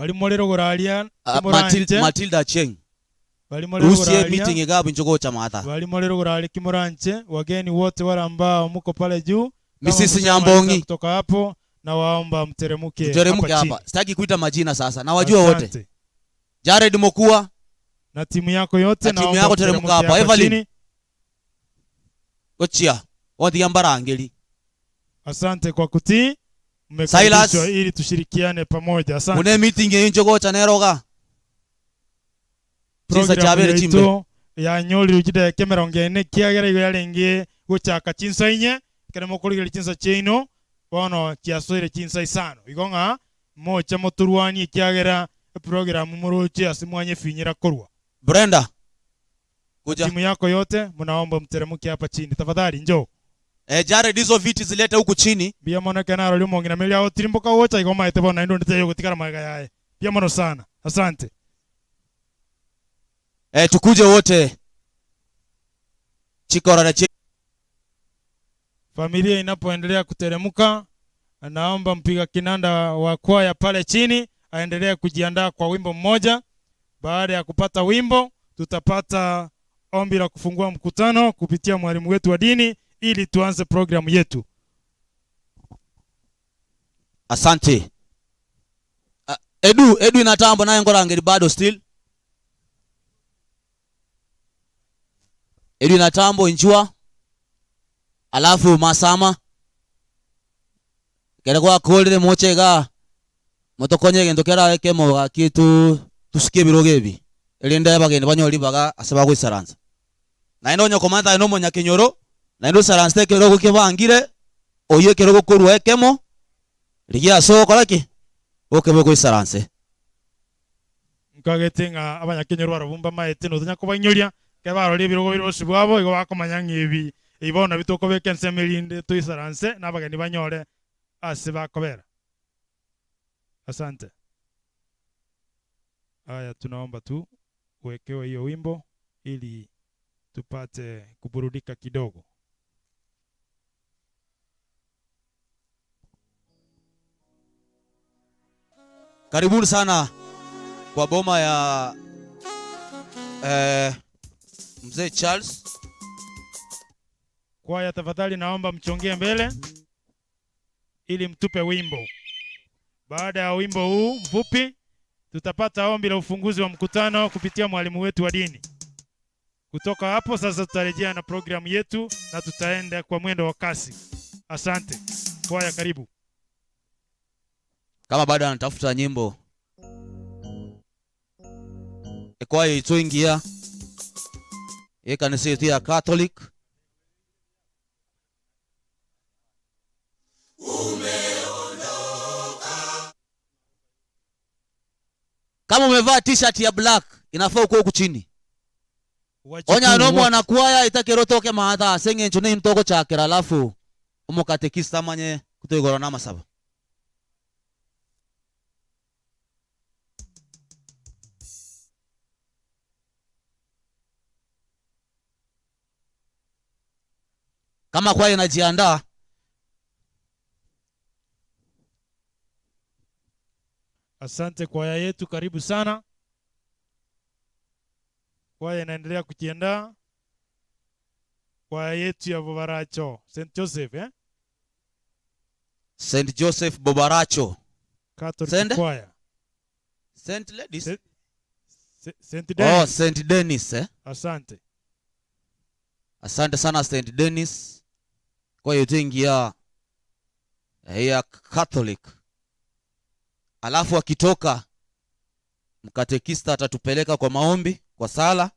Bari morero goraria kimoranche. Matilda Achieng. Bari morero Rusie goraria. meeting igabu inche gocha maatha. Bari morero goraria kimoranche. Wageni wote wale ambao muko pale juu, kama Mrs. mshamaliza Nyambongi. kutoka hapo, na waomba mteremke Tuteremke hapa chini. hapa. Sitaki kuita majina sasa. Na wajua wote. Asante. Jared Mokua na timu yako yote, na timu naomba yako teremka mteremke hapa. hapa Evelyn. chini. Gochia. Wote yambarangeli. Asante kwa kutii. Silas. Mmekaribishwa ili tushirikiane pamoja. Asante. Mune meeting yenye gocha neroga. Chinsa Program chabere chimbe. yaitu yanyolire chidageka emerongo ene kiagera igo yarenge gochaka chinsa inye ekero mokorigereria chinsa chiaino bono chiasoire chinsa isano igo ng'a moche motorwanie kiagera eprogram moroche ase mwanyefinyera korwa. Brenda. Kuja. Timu yako yote mnaomba mteremke hapa chini tafadhali, njoo. Jared, hizo viti zilete huku chini. Mbia mono kenaro rimo ngina meli ao tirimboka wocha igo maete bono naende ndite yogotigara maega yaye. Mbia mono sana. Asante. Tukuje wote. Chikora na Familia inapoendelea kuteremka, naomba mpiga kinanda wa kwaya pale chini aendelee kujiandaa kwa wimbo mmoja. Baada ya kupata wimbo, tutapata ombi la kufungua mkutano kupitia mwalimu wetu wa dini ili tuanze programu yetu. Asante. Edu inatambo naye ngorangeri bado still. Edu inatambo injua. Alafu masama. Kere kwa kolire mochega. Motokonye gento kera ekemo ga kitu tusikie biroge ebi. Elinde bagende banyoli baga asaba gwisaransa. Na ino nyokomanta ino monyakenyoro. Na ino saransa ekerogo kebangire. Oyo ekerogo korwa ekemo. Rigia soko laki. Okebe gwisaranse. Nkagete ng'a abanyakenyoro barabumba maete notonya kobanyoria ke barora ebirogo bire bosio bwabo igo bakomanya ng'a ebi ibo nabio tokobeka ensemo erinde toisaranse na abageni banyore ase bakobera. Asante. Haya, tunaomba tu uwekewe hiyo wimbo ili tupate kuburudika kidogo. Karibuni sana kwa boma ya Mzee Charles. Kwaya tafadhali naomba mchongee mbele ili mtupe wimbo. Baada ya wimbo huu mfupi tutapata ombi la ufunguzi wa mkutano kupitia mwalimu wetu wa dini. Kutoka hapo sasa tutarejea na programu yetu na tutaenda kwa mwendo wa kasi. Asante. Kwaya karibu. Kama bado anatafuta nyimbo. Kwaya itoingia. Ye kanisa yetu ya Catholic. Kama umevaa t-shirt ya black inafaa uko huku chini. Wachukuu Onya nomo wote. anakuaya itakero toke mahatha senge nchune mtoko chakera alafu umukatekista manye kutoigora na masaba. Kama kwaya inajiandaa. Asante kwaya yetu, karibu sana. Kwaya inaendelea kujiandaa. Kwaya yetu ya Bobaracho, Saint Joseph? Saint Joseph Bobaracho. Catholic Send? Choir. Saint Ladies. Saint Oh, Dennis. Saint Dennis? Asante. Asante sana Saint Dennis. Kwa hiyo tuingia ya Catholic. Alafu akitoka mkatekista atatupeleka kwa maombi, kwa sala.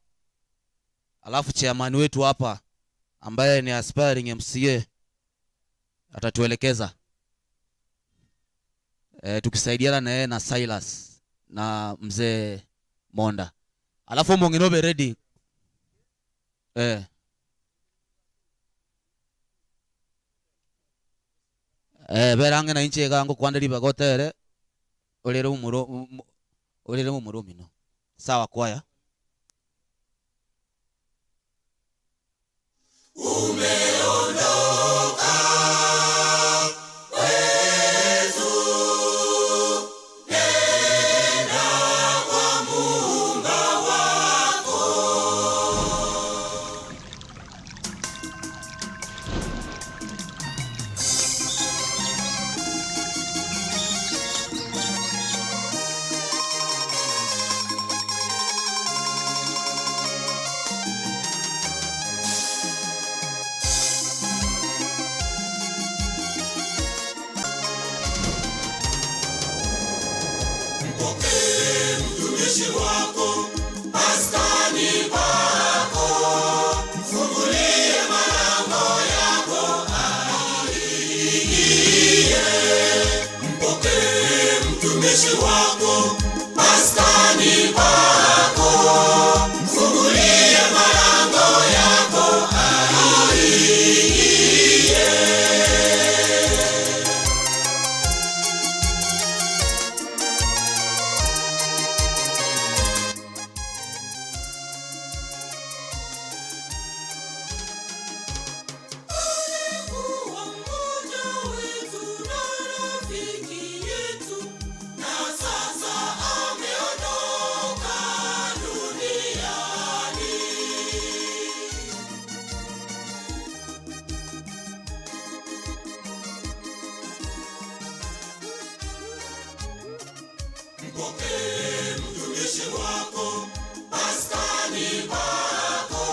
Alafu chairman wetu hapa ambaye ni aspiring MCA atatuelekeza. Tukisaidiana na yeye na Silas na mzee Monda. Alafu mwingine ready. Berange na inche gango kwandiri bagotere. Olere umuro, olere umuro mino. Sawa kwaya. Umeondoka kwetu, Mpokee mtumishi wako maskani pako, mfungulie malango yako aingie. Mpokee mtumishi wako maskani pako, mfungulie malango yako aingie. Alikuwa mmoja wetu na rafiki yetu, na sasa ameondoka duniani. Mpokee mtumishi wako maskani pako,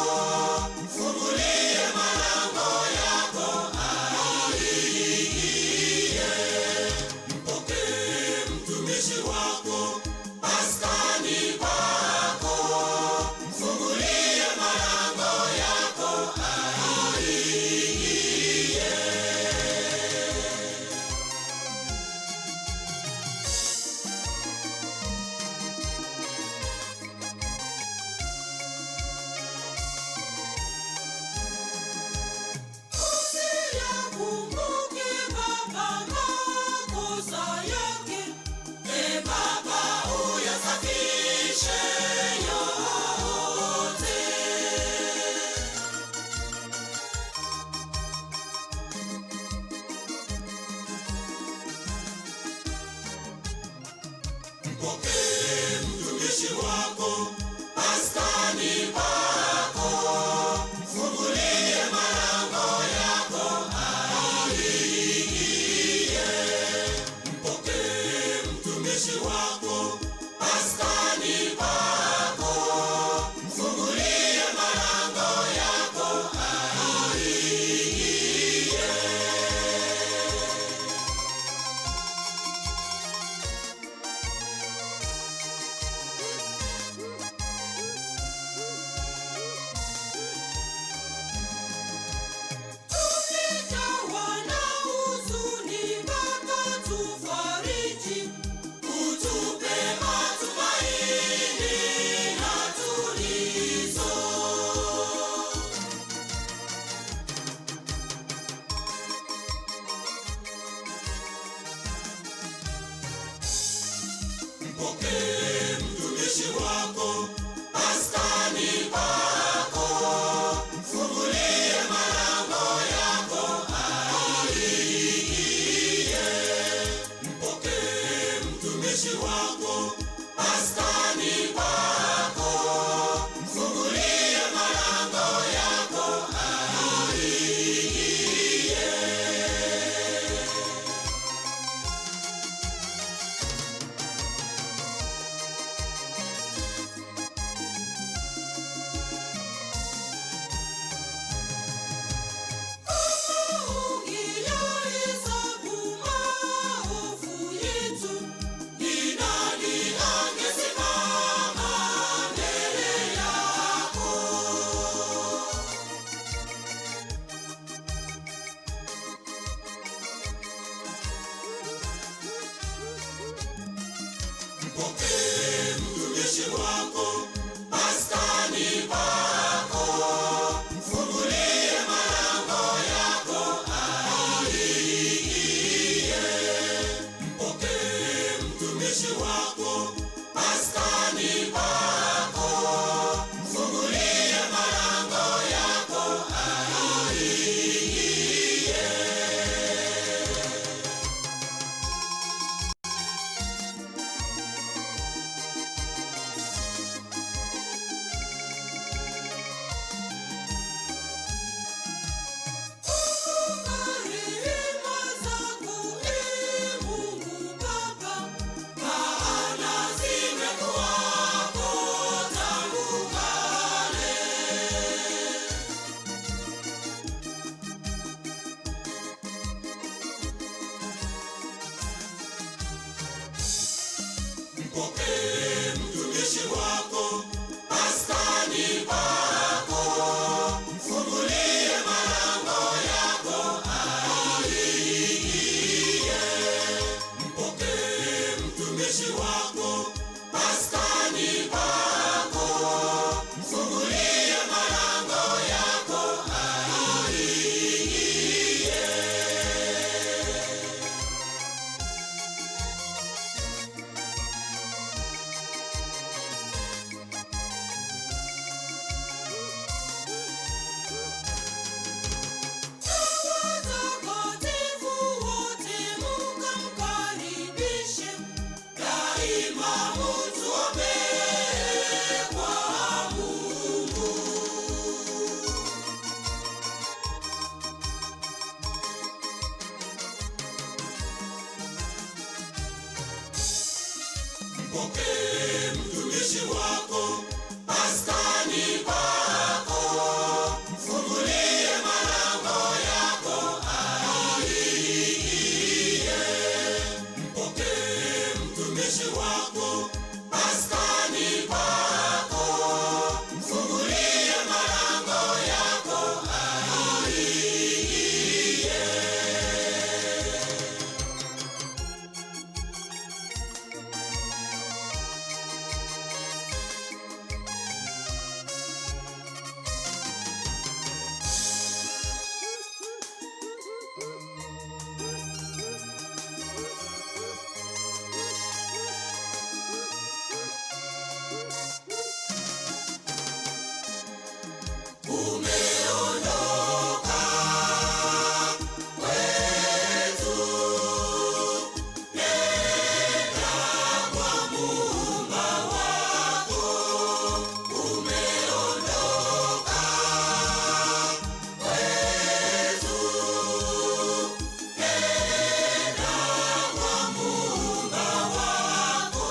mfungulie malango yako aingie. Mpokee mtumishi wako maskani pako, mfungulie malango yako aingie. Usiyakumbuke Baba makosa yake, e Baba uyasafishe yote. Mpokee mtumishi wako maskani pako, mfungulie malango yako aingie. Mpokee mtumishi wako maskani pako, mfungulie malango yako aingie. Tukijawa na huzuni, Baba tufariji, utupe matumaini na tulizo. Mpokee mtumishi wako maskani pako, mfungulie malango yako aingie. Mpokee mtumishi wako maskani pako, mfungulie malango yako aingie. Ungeyahesabu maovu yetu, ni nani angesimama mbele yako? Mpokee mtumishi wako maskani pako, mfungulie malango yako aingie. Mpokee mtumishi wako maskani pako, mfungulie malango yako aingie. Mpokee mtumishi wako maskani pako, mfungulie malango yako aingie. Mpokee mtumishi wako maskani pako, mfungulie malango yako aingie. Watakatifu wote mukamkaribishe, daima mutuombee kwa Mungu. Mpokee mtumishi wako maskani pako, mfungulie malango yako aingie. Mpokee mtumishi wako maskani pako, mfungulie malango yako aingie. Umeondoka kwetu, nenda kwa Muumba wako. Umeondoka kwetu, nenda kwa Muumba wako.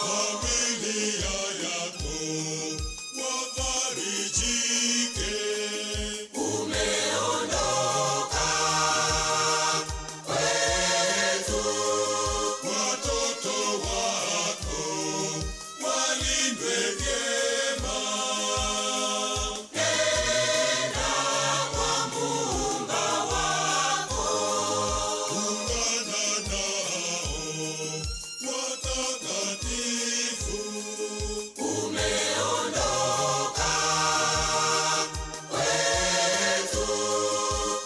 Familia yako wafarijike. Umeondoka kwetu, Watoto wako walindwe vyema. nenda kwa Muumba wako. Ungana nao watakatifu. Umeondoka kwetu,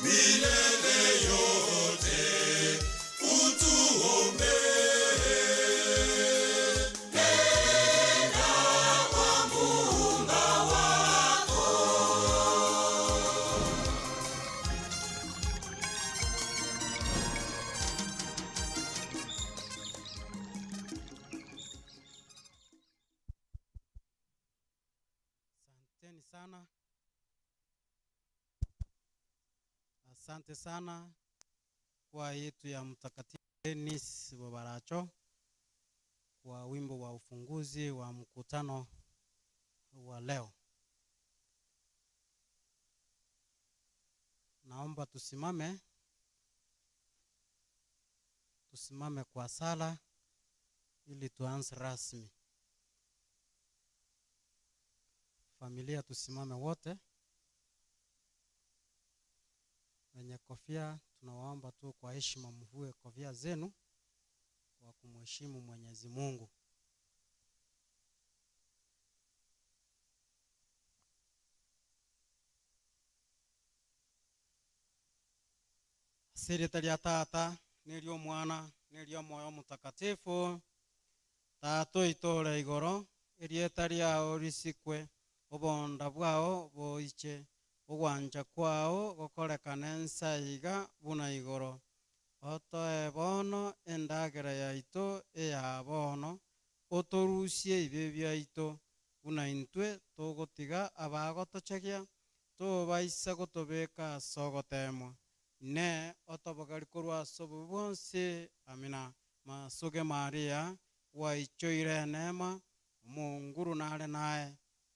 Milele yote utuombee. nenda kwa Muumba wako. Asanteni sana, asante sana kwa yetu ya Mtakatifu Denis Bobaracho kwa wimbo wa ufunguzi wa mkutano wa leo. Naomba tusimame, tusimame kwa sala ili tuanze rasmi. Familia tusimame wote. Wenye kofia tunawaomba tu kwa heshima mvue kofia zenu kwa kumheshimu Mwenyezi Mungu. Sirita lya Tata nilyo Mwana nilyo Moyo Mutakatifu. Tata itore igoro erieta riao risikwe obonda bwao boiche ogwancha kwao gokorekana ensaiga buna igoro otoe bono endagera yaito eya bono otorusie ibe biaito buna intwe togotiga abagotochegia tobaisa gotobeka ase ogotemwa ne otobogari korwa ase obobe bwonsi. Amina. Masuge Maria waichoire neema omonguru nare naye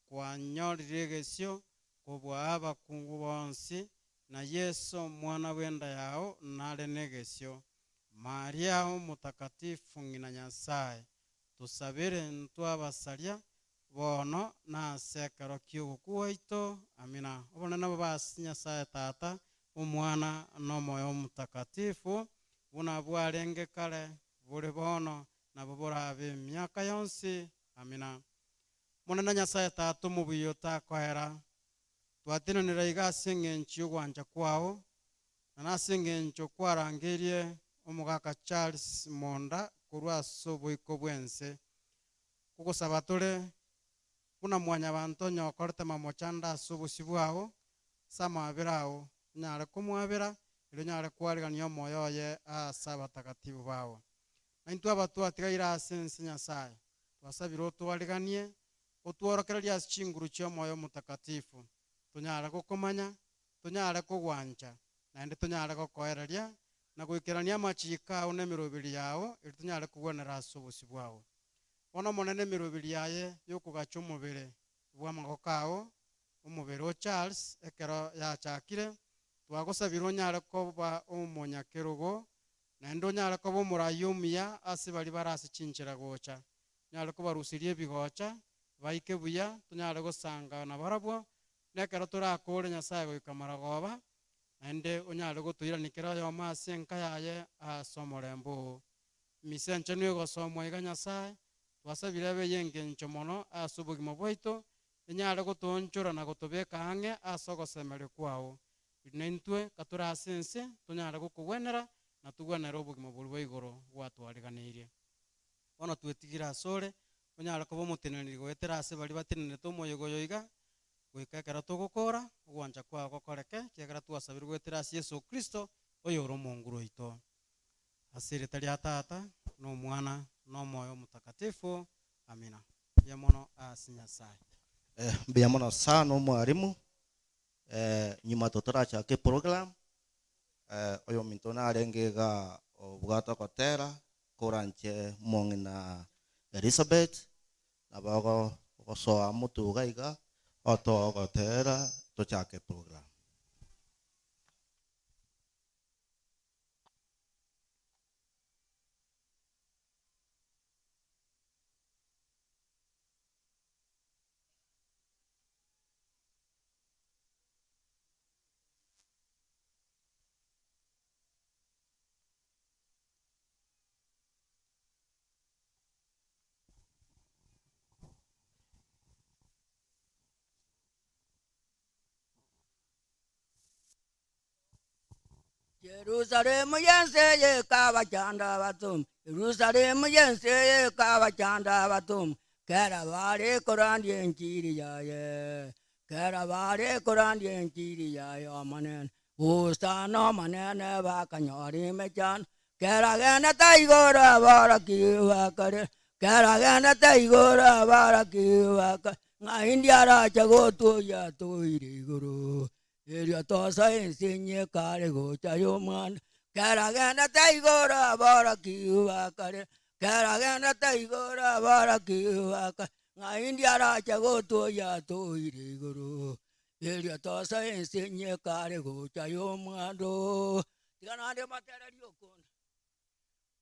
kwanyorire egesio kobua abakungu bonsi na Yesu omwana bw'enda yao nare negesio. Maria omutakatifu ng'ina Nyasaye. Tusabire ntwabasaria bono nase ekero kia ogokwa gwaito. Amina. Obonene bobasi Nyasaye Tata, Omwana n'Omoyo Omutakatifu, buna bwarenge kare, bore bono, nabo borabe emiaka yonsi. Amina. Monene Nyasaye Tata omobuya otakoera, twatenenera iga ase eng'encho y'ogwancha kwao, na nase eng'encho kwarangerie omogaka Charles Monda korwa ase oboiko bw'ense. Kogosaba tore buna mwanyabanto onye okorete mamochando ase obosio bwao, ase amabera ao, onyare komwabera, erio onyare kwarigania omoyo oye ase abatakatifu bao. Naintwe abatwatigaire ase ense Nyasaye, twasabire otwariganie, otworokererie ase chinguru chi'omoyo omotakatifu, tonyare gokomanya, tonyare kogwancha, naende tonyare gokoereria, na goikerania amachiko ao na emeroberi yao, erio tonyare kogwenera ase obosio bwao. Bono Omonene emeroberi yaye y'okogacha omobere bw'amagoko ao, omobere o Charles, ekero yachakire, twagosabire onyare koba omonyakerogo, naende onyare koba omorai omuya ase baria bare ase chinchera gocha. Onyare kobarusiria ebigocha, baike buya, tonyare gosanga nabarabwo, na ekero torakore Nyasae goika marogoba, naende onyare gotoirania kera oyomo ase enka yaye ase omorembe oo. Misa enchenu egosomwa iga Nyasae, twasabire ebe y'engencho mono ase obogima bwaito, enyare gotoonchora na gotobeka ang'e ase ogosemeria kwao. Riria naintwe katore ase ense, tonyare gokogwenera na togwenere obogima boria bwa igoro gwatwariganeirie. Bono twetigire asore, onyare koba omoteneneri goetera ase baria batenenete omoyega oyo iga, goika ekero togokora, ogwancha kwao gokoreke, ekiagera twasabire goetera ase Yeso Kristo, oyore omonguru oito. Ase erieta ria Tata, na Omwana, na Omoyo Omotakatifu. Amina. Mbuya mono ase Nyasae. Mbuya mono sana omwalimu. Nyuma totarachaka eprogram, oyominto narenge iga obwate ogotera koranche omong'ina Elizabeth, nabo ogosoa motwe iga iga, otoe ogotera tochake eprogram. Yerusalemu yense yekabachanda abatumwa, Yerusalemu yense yekabachanda abatumwa, kera bare korandia enchiri yaye, kera bare korandia enchiri yaye Omonene, Hosana Omonene bakanyora emechando, kera agendete igoro aborokigwa bakare, kera agendete igoro aborokigwa bakare, ng'a indi arache gotuoyia toire igoro. Erio tosoe ense enye ekare gocha y'omwana. Kera agendete igoro aborokigwa bakare, kera agendete igoro aborokigwa bakare, ng'a indi arache gotuoyia toire igoro. Erio tosoe ense enye ekare gocha y'omwando. Tiga naende mbatererie okonda.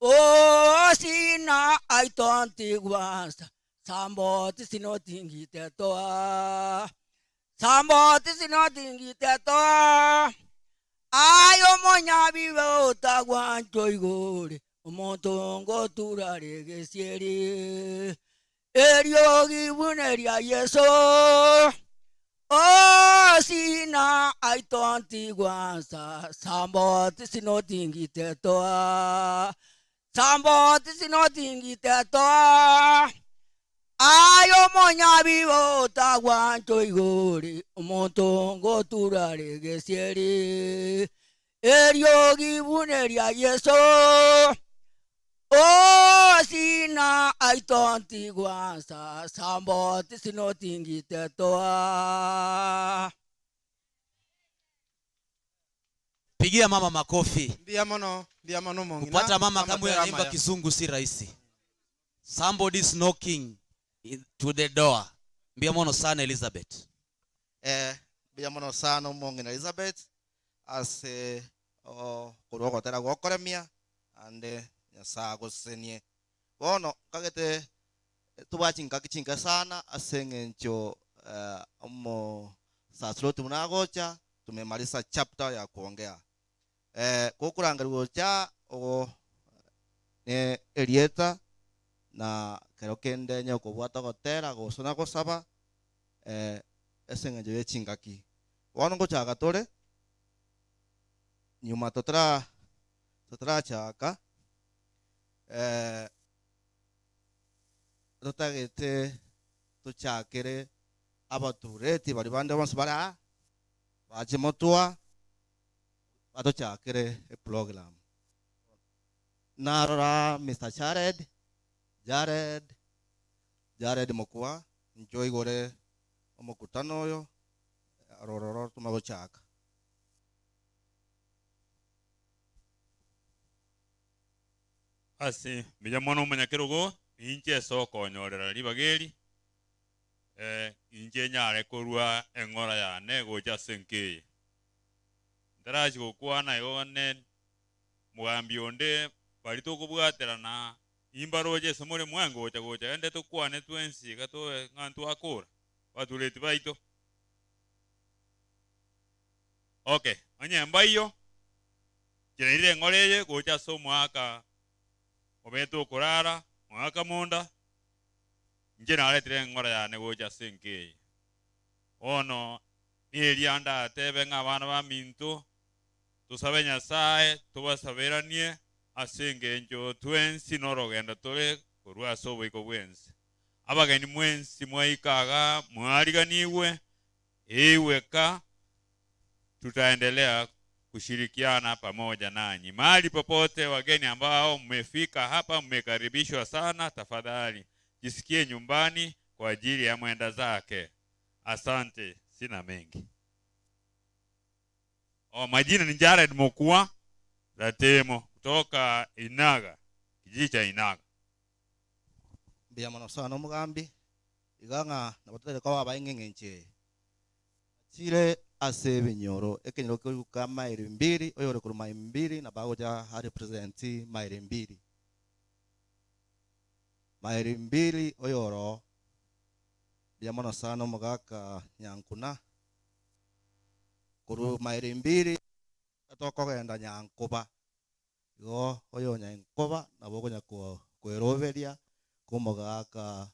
Osina aitontigwansa samboti sinotingitetoa samboti sinotingitetoa aye omonyabibe otagwanchwa igore omonto ngoturare gesieri eriogi buna eria Yeso Osina aitontigwansa samboti sinotingitetoa samboti sinotingitetoa aye omonyabibe otagwanchwa igore omonto ngoturare gesieri eriogi buna eria Yeso Osina aitontigwansa samboti sinotingitetoa. Pigia mama makofi. Mbuya mono, mbuya mono omong'ina. Kupata mama kama huyo Amatera anaimba amaya. kizungu si rahisi. Somebody is knocking to the door. Mbuya mono sana Elizabeth. Mbuya mono sana omong'ina Elizabeth ase okorwa ogotera gwokoremia ande Nyasae agosesenie. Bono nkagete Tobwate chingaki chinke sana ase eng'encho omo sacerdote buna agocha tumemaliza chapter ya kuongea. Gokorangeria gocha ogo ne erieta na kero kende onye okobwata gotera gose na gosaba ase eng'encho ya chingaki. Bono ngochaka tore nyuma totarachaka totagete tochakere abatureti bari bande bonsi bare aa bache motwa batochakere eprogram. Narora Mr. Jared Mokua ncho igore omokutano oyo arororo tumagochaka. Ase mbuya mono omonyakerogo ninche ase okonyorera ribageri inche nyare korwa eng'ora yane gocha ase enkeye. Ntarachi gokwana igo ne mogambi onde bari tokobwaterana imbaroche ase more mwango gocha gocha ende tokwane twensi iga tobe ng'a ntwakora batureti baito. Okay, onye mbaiyo nchereire eng'ora eye gocha ase omwaka obete okorara mwaka monda nche naretire eng'ora yane gocha ase enkeye. Bono nieria ndatebe ng'a abana ba minto tusabe Nyasaye tubasaberanie ase engencho twensi norogendo tore korwa ase oboiko bwensi. Abageni mwensi mwaikaga mwariganiwe eiweka tutaendelea kushirikiana pamoja nanyi. Mahali popote wageni ambao mmefika hapa mmekaribishwa sana, tafadhali jisikie nyumbani kwa ajili ya mwenda zake. Asante, sina mengi. Majina ni Jared Mokua Ratemo kutoka Inaga, kijiji cha Inaga. Mbuya mono sana omogambi iga ng'a nabotere kwa babae ng'enche chire ase ebinyoro ekenyoro kioruka mairi mbili oyore korwa mairi mbili na bagocha ha represent mairi mbili mairi mbili oyoro. Mbuya mono sana omogaka Nyankuna korwa mairi mbili tokogenda Nyankoba igo oyo Nyankoba nabo okonya kweroberia komogaka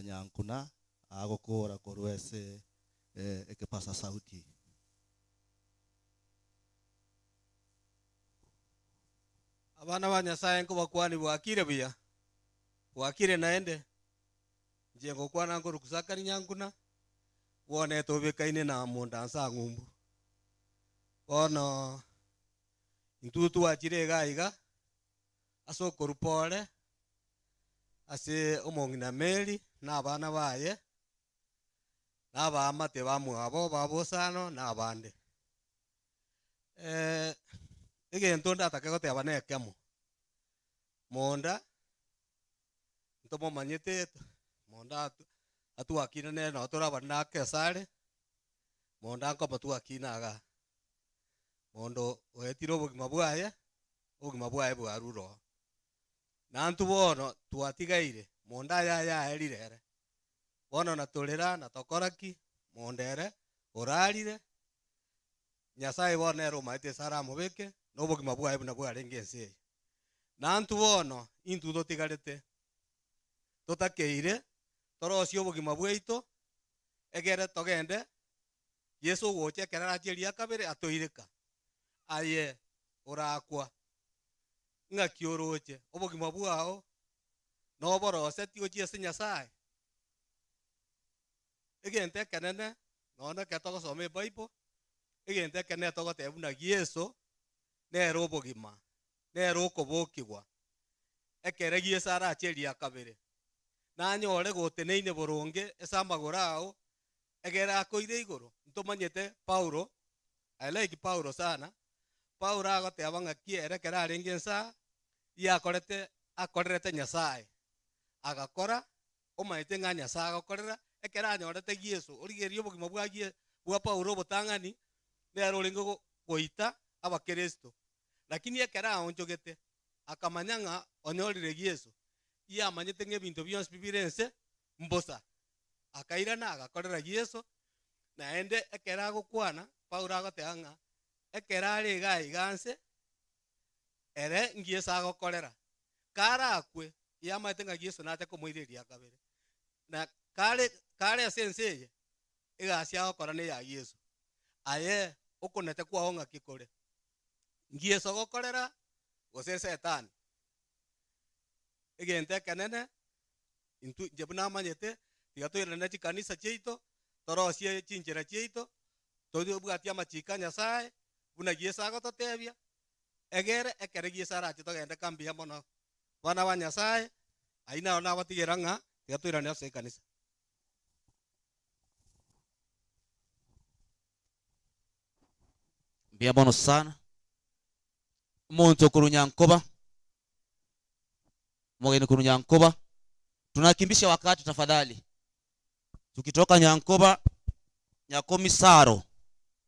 Nyankuna agokora korwa ase ekepasa sauti. Abana ba Nyasaye nkobakwani bwakire buya bwakire naende nje ngokwana nkorukusakari Nyankuna wone tobekaine na monda nsa ng'umbu bono intutu wachire iga iga ase okorupore ase omong'ina Mary na abana baye na abaamate bamwabo babosano na abande. Egento ndatake goteba na ekemo monda ntomomanyete monda atwakine nere nabo torabare na akesare monda nkoba twakine iga mondo oetire obogima bwaye bwarure oo nantu bono twatigaire monda aya yaerire ere bono natorera natokoraki monda ere orarire Nyasaye bono ere omaete ase aramobeke na obogima bwaye buna bwarenge ense eye nantu bono intwe totigarete totakeire torosie obogima bwaito egere togende Yesu ogocha ekero arache eria kabere atoireka aye orakwa ng'aki oroche obogima bwao noboroseti ochie ase Nyasaye. Egento ekenene nonya ekero togosoma ebible egento ekenene togoteba buna Yeso nere obogima nere okobokigwa ekere Yeso arache eria kabere nanyore goteneine boronge ase amagoro ao egere akoire igoro. Ntomanyete Paulo, I like Paulo sana. Paulo agoteba ng'aki ere ekero arenge ensa yakorete akorerete Nyasaye agakora omaete ng'a Nyasaye agokorera ekero anyorete Yeso origereria obogima bwa Paulo obotang'ani nere orenge goita abakristo lakini ekero aonchogete akamanya ng'a onyorire Yeso. Yamanyete ng'ebinto bionsi bibire ense mbosa akairana agakorera Yesu naende ekero agokwana Paulo agoteba ng'a ekero are iga iga nse ere ngiyesu agokorera karakwe yamanyete ng'a Yesu nache komoireria kabere na kare kare ase ense eye egasi agokora ne ya Yesu aye okonete kwao ng'aki kore ngiyesu agokorera gose setani egento ekenene intu inche buna namanyete tiga toirane chikanisa chiaito torosie chinchera chiaito tobwatie amachiko a Nyasaye buna Yesu agototebia egere ekere Yesu arache togende kambuya mono bana ba Nyasaye aye naro nabatigera ng'a tiga toirane ase ekanisa. Mbuya mono sana omonto okorunya nkoba omogeni korunya nkoba tunakimbisha wakati tafadhali. Tukitoka Nyankoba Nyakomisaro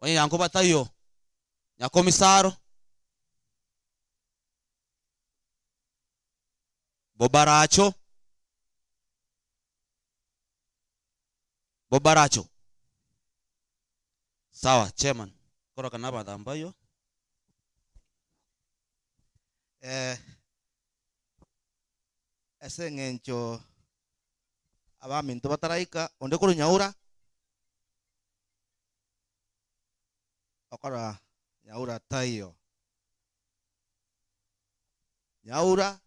onye Nyankoba tayo Nyakomisaro Bobaracho Bobaracho sawa chairman koroka nabathambayo ase eng'encho abaminto bataraika onde korwa nyaura okora nyaura taiyo nyaura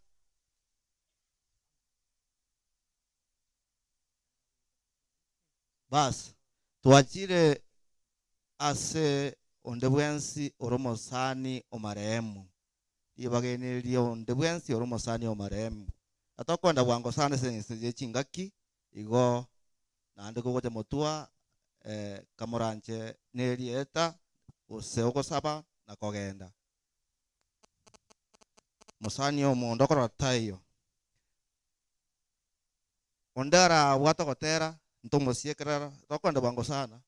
bas twachire ase onde bwensi ore omosani omarehemu ribageneria onde bwensi ore omosani omarehemu atokwenda bwango sana ase eng'encho ya chingaki igo naende kogocha motua kamoranche nerieta gose ogosaba na kogenda mosani omondo okorora taiyo onde arabwate ogotera ntomosiekerera tokwenda bwango sana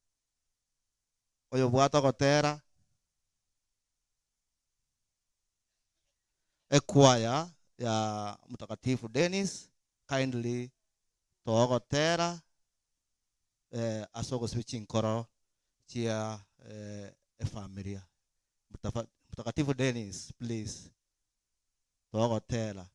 oyo bwate ogotera ekwaya ya Mtakatifu Dennis kindly togotera ase ogosibia chinkoro chia efamilia Mtakatifu Dennis please togotera.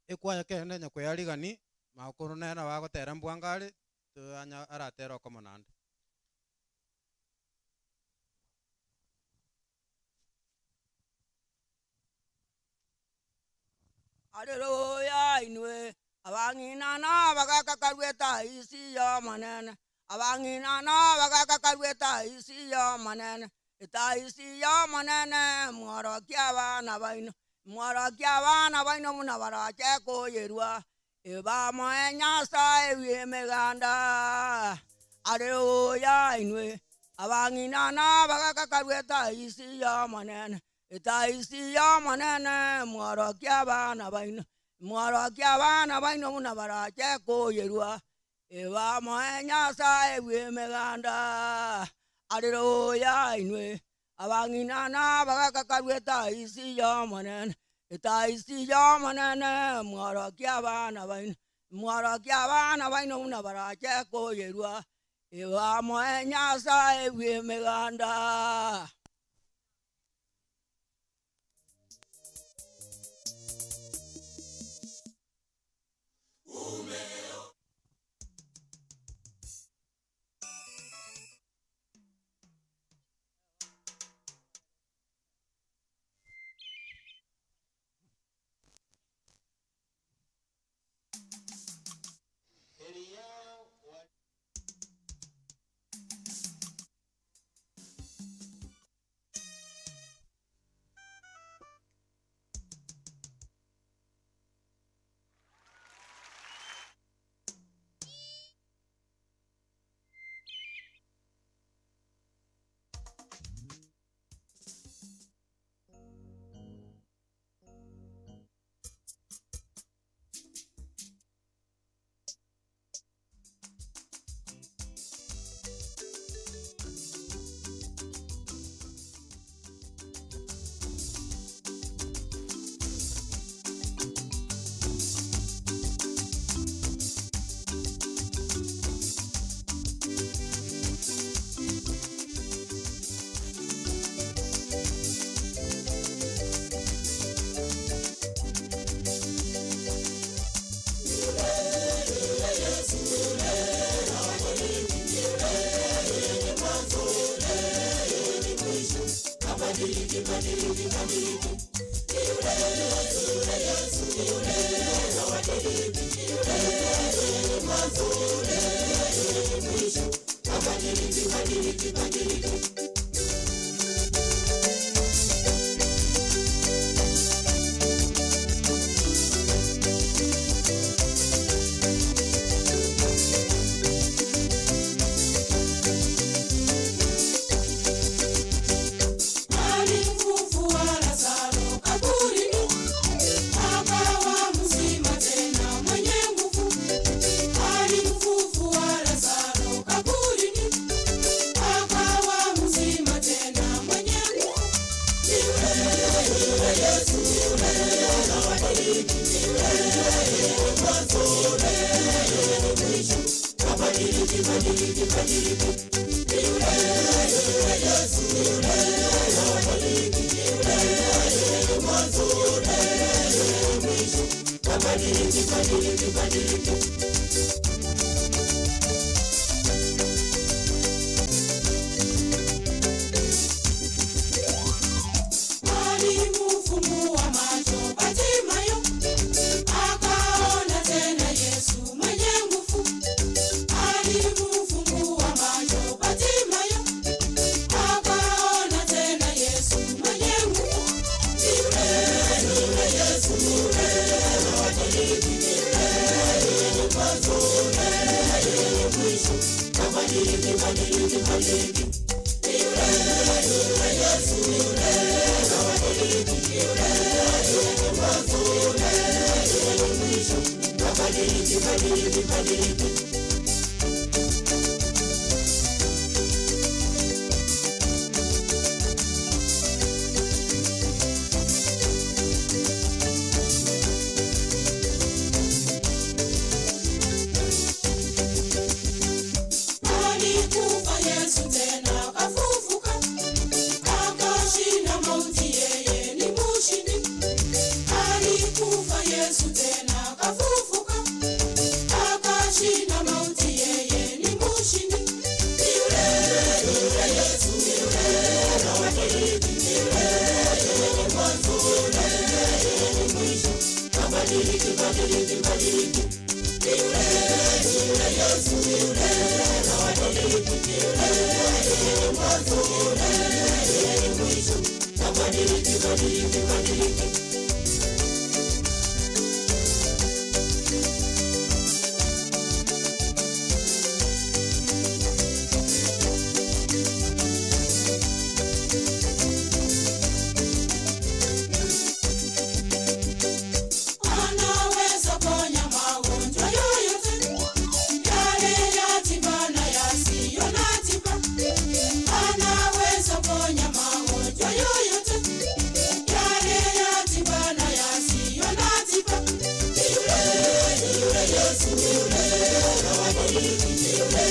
Ekwaya kende nyakweyarigani makoro nere bagotera mbwangare anya aratera okomonande. Haleluya inwe abang'inana bagakakarweta isi ya manene abang'inana bagakakarweta isi ya manene eta isi ya manene mworokia abana baino mworokia abana baino buna barache koyerwa ebamoe Nyasaye bw'emeganda. Haleluya inwe abang'inana bagakakarweta isi ya manene eta isi ya manene mworokia abana baino mworokia abana baino buna barache koyerwa ebamoe Nyasaye bw'emeganda. Haleluya inwe abang'inana bagakakarweta isi ya manene eta isi ya manene mworokia abana baino mworokia abana baino buna barache koyerwa ebamoe Nyasaye bw'emeganda. Habadiliki, badiliki. Alimfufua Lazaro kaburini, akawa mzima tena mwenye nguvu. Alimfufua Lazaro kaburini, akawa mzima tena mwenye nguvu. Ni yule, yule Yesu, yule habadiliki, ni yule mwanzo, yule mwisho, habadiliki, badiliki, badiliki. Ni yule, yule Yesu, yule habadiliki, ni yule mwanzo, yule mwisho, habadiliki, badiliki, badiliki. Alimfumbua macho Bartimayo, akaona tena Yesu mwenye nguvu. Alimfumbua macho Bartimayo, akaona tena Yesu mwenye nguvu. Ni yule, yule Yesu, yule habadiliki, ni yule mwanzo, yule mwisho, habadiliki, badiliki, badiliki. Ni yule, yule Yesu, yule habadiliki, ni yule mwanzo, yule mwisho, habadiliki, badiliki, badiliki. Alikufa Yesu tena akafufuka, akashinda mauti, yeye ni mshindi. Alikufa Yesu tena akafufuka, akashinda mauti, yeye ni mshindi. Ni yule, yule Yesu, yule habadiliki, ni yule mwanzo, yule mwisho, habadiliki, badiliki, badiliki. Ni yule, yule Yesu, yule habadiliki, ni yule mwanzo, yule mwisho, habadiliki, badiliki, badiliki. Anaweza ponya magonjwa yoyote, yale ya tiba na yasiyo na tiba. Anaweza ponya magonjwa yoyote, yale ya tiba na yasiyo na tiba. Ni yule, yule Yesu, yule habadiliki, ni yule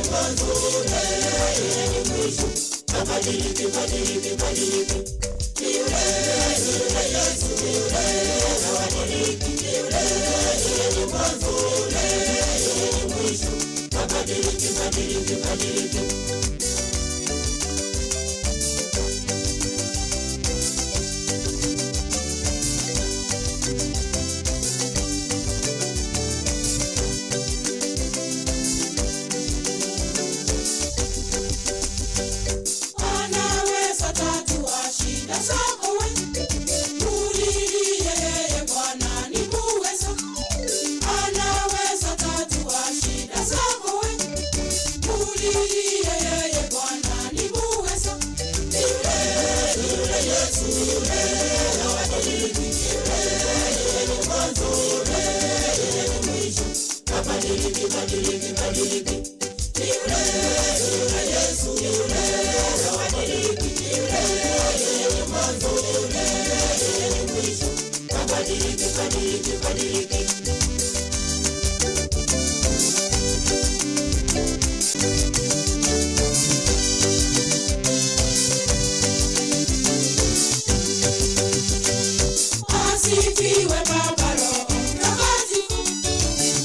mwanzo, yule mwisho, habadiliki, badiliki, badiliki. Ni yule, yule Yesu, yule habadiliki, ni yule mwanzo, yule mwisho, habadiliki, badiliki, badiliki. Anaweza tatua shida zako we, mulilie yeye Bwana ni muweza. Anaweza tatua shida zako we, mulilie yeye Bwana ni muweza. Ni yule, yule Yesu, yule habadiliki, ni yule mwanzo, yule mwisho, habadiliki, badiliki, badiliki. Ni yule, yule Yesu, yule habadiliki, ni yule mwanzo, yule mwisho, habadiliki, badiliki, badiliki. Asifiwe Baba Roho Mtakatifu,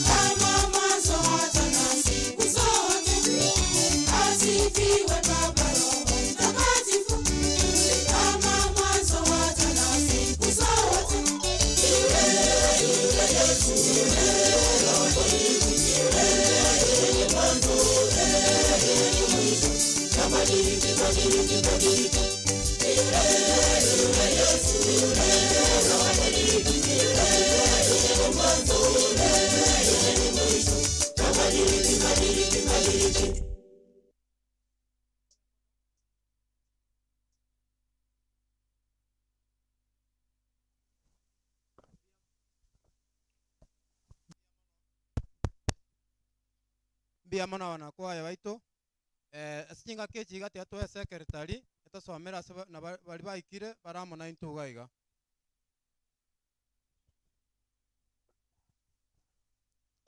kama mwanzo hata na siku zote. Habadiliki, badiliki. Ni yule yule Yesu, yule habadiliki, ni yule yule wa mwanzo, yule yule ni mwisho. Habadiliki, badiliki, badiliki. Mbia mono wanakwaya baito esinga kechiga tiatwe secretary etasomera na bari baikire baramona intuga iga.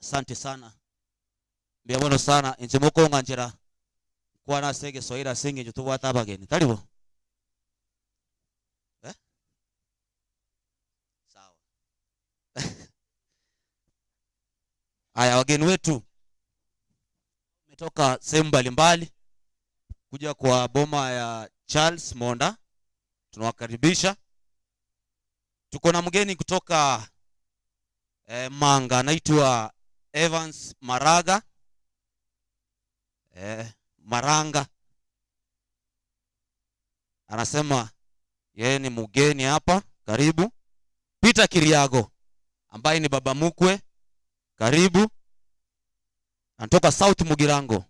Asante sana. Mbia mono sana inche mokonga njira kwana sege soira singe jutubwata abageni. Taribo? Eh? Sawa. Aya, wageni wetu toka sehemu mbalimbali kuja kwa boma ya Charles Monda, tunawakaribisha. Tuko na mgeni kutoka Manga, anaitwa Evans Maraga. Maranga anasema yeye ni mgeni hapa, karibu. Peter Kiriago ambaye ni baba mkwe, karibu. Anatoka South Mugirango.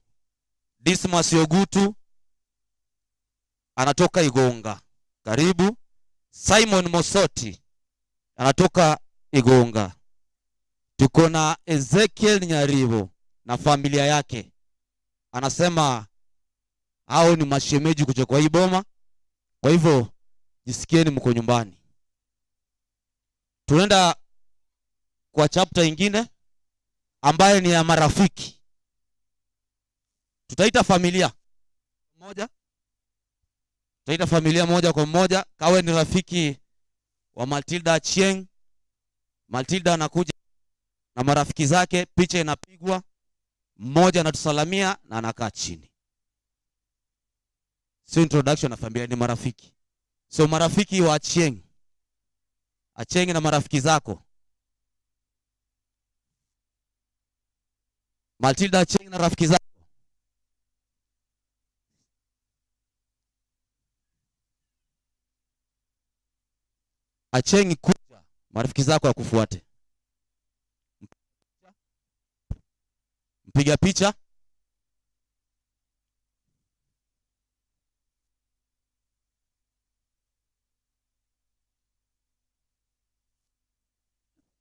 Dismas Yogutu anatoka Igonga, karibu. Simon Mosoti anatoka Igonga. Tuko na Ezekiel Nyaribo na familia yake, anasema hao ni mashemeji kutoka kwa hii boma, kwa hivyo jisikieni mko nyumbani. Tunaenda kwa chapter ingine ambaye ni ya marafiki. Tutaita familia moja. Tutaita familia moja kwa moja. Kawe ni rafiki wa Matilda Achieng. Matilda anakuja na marafiki zake, picha inapigwa, mmoja anatusalamia na anakaa chini. Sio introduction na familia, ni marafiki. So marafiki wa Achieng. Achieng na marafiki zako. Matilda Achieng na rafiki zako. Achieng kuja, marafiki zako wakufuate. Mpiga picha.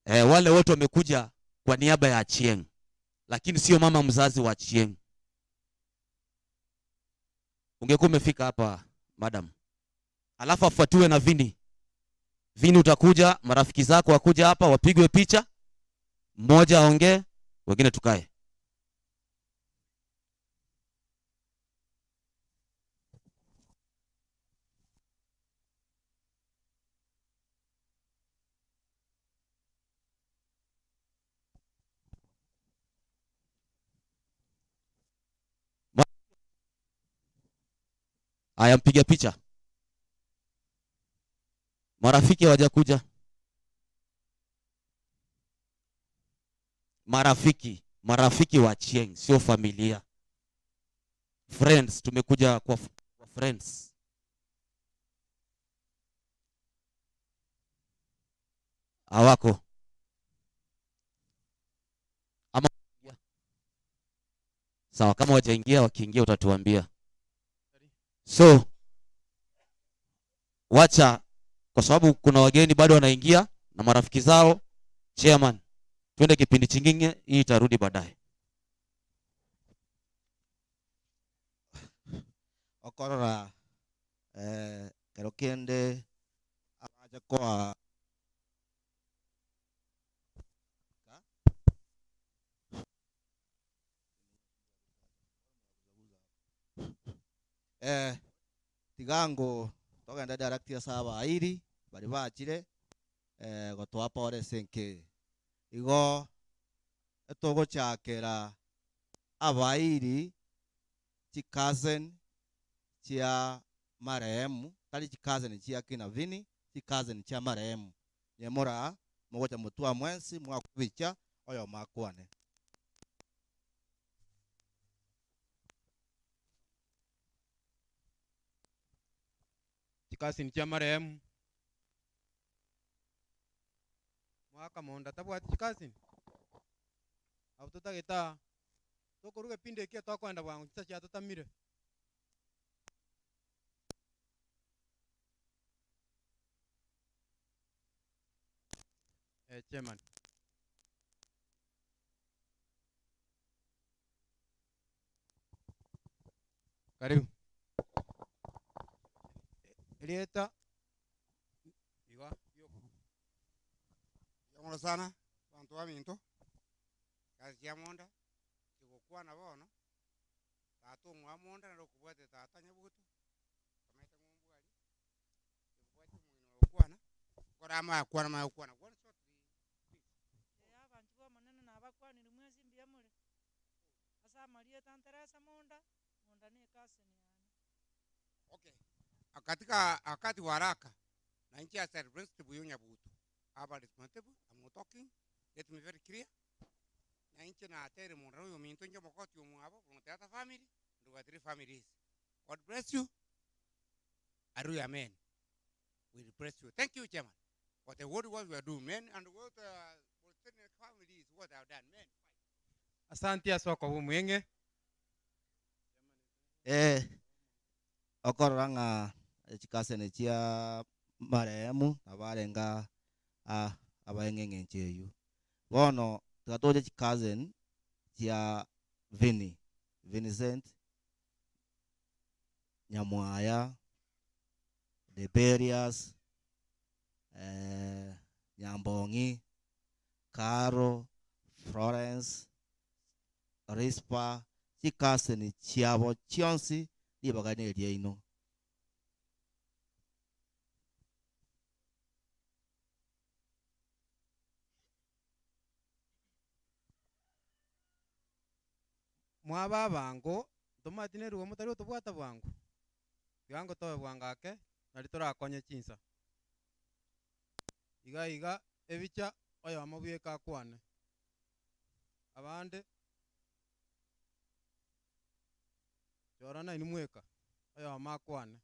Wale wote wamekuja kwa niaba ya Achieng, lakini sio mama mzazi wa Achieng. Ungekuwa umefika hapa madam. Alafu afuatiwe na Vini. Vini utakuja, marafiki zako wakuja hapa wapigwe picha. Mmoja aongee, wengine tukae. Aya, mpiga picha. Marafiki hawajakuja. Marafiki, marafiki wa Achieng, sio familia. Friends, tumekuja kwa friends. Hawako. Ama sawa, kama wajaingia, wakiingia utatuambia. So wacha, kwa sababu kuna wageni bado wanaingia na marafiki zao. Chairman, twende kipindi chingine, hii itarudi baadaye. Okorora kero kende abaja kwa tigango togenda direct ya saba airi bari bachire gotwapa ore senke igo etogochakera abairi chikazen chia marehemu tari chikazen chia kina Vini chikazen chia marehemu nyemora mogocha mutua mwensi mwakubicha oyo makwane. Chikasini chia marehemu. Mwaka monda tabwati chikasini. Abu tutagita tukuruga pinde kia twakwenda bwangu chisa chia tutamire. Chairman. Karibu. Elieta. Iwa. Yamono sana bantu baminto. Kazi ya monda tigokwana bono. Tata omwa monda naro kubwate tata nyabuto. Kamaite ngombwari. Kubwate mungino okwana. Kora ma kwana ma okwana. One shot. Abantu bomonene nabakwanire mwezi mbuya more. Asa Maria tanteresa monda, monda ni kasini yana. Okay. Katika wakati wa haraka na nchi ya representative yo Nyabuto. Aba responsible, I'm not talking. Let me very clear. Na nchi na atere monda yo minto njo mokoti yo mwabo from the other family, ndo three families. God bless you. Aruya amen. We bless you. Thank you, Chairman. What the word was we are doing, men, and what families what have done, men. Asante aswa kwa mwenge. Okoranga chikasene chia marehemu abarenga abaengenge ncheyu. Bono tukatoje chikazen chia Vini, Vincent Nyamwaya, Deberias, Nyambongi, Caro, Florence, Rispa, chikaseni chiabo chionsi libagane lyeino. Mwaba bango tomatine rugo mutari otobwata bwango. Biango tobe bwangake nari torakonye chinsa. Iga iga ebicha oyo amabweka akwane. Abande chorana inumweka oyo amakwane.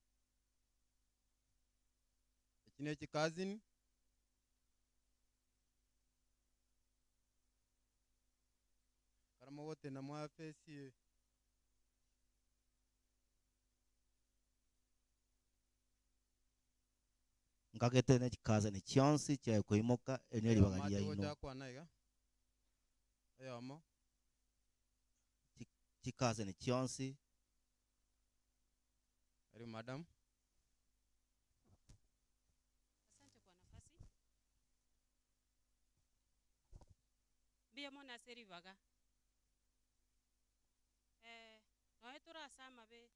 Ekine chikazini karamogote na mwafesi Ngakete ne chikazini chionsi cha kuimoka enye libagalia ino. Oyo amo Chikazini chionsi. Karibu madam. Asante kwa nafasi. Mbia mona seri vaga. Noe turasama be.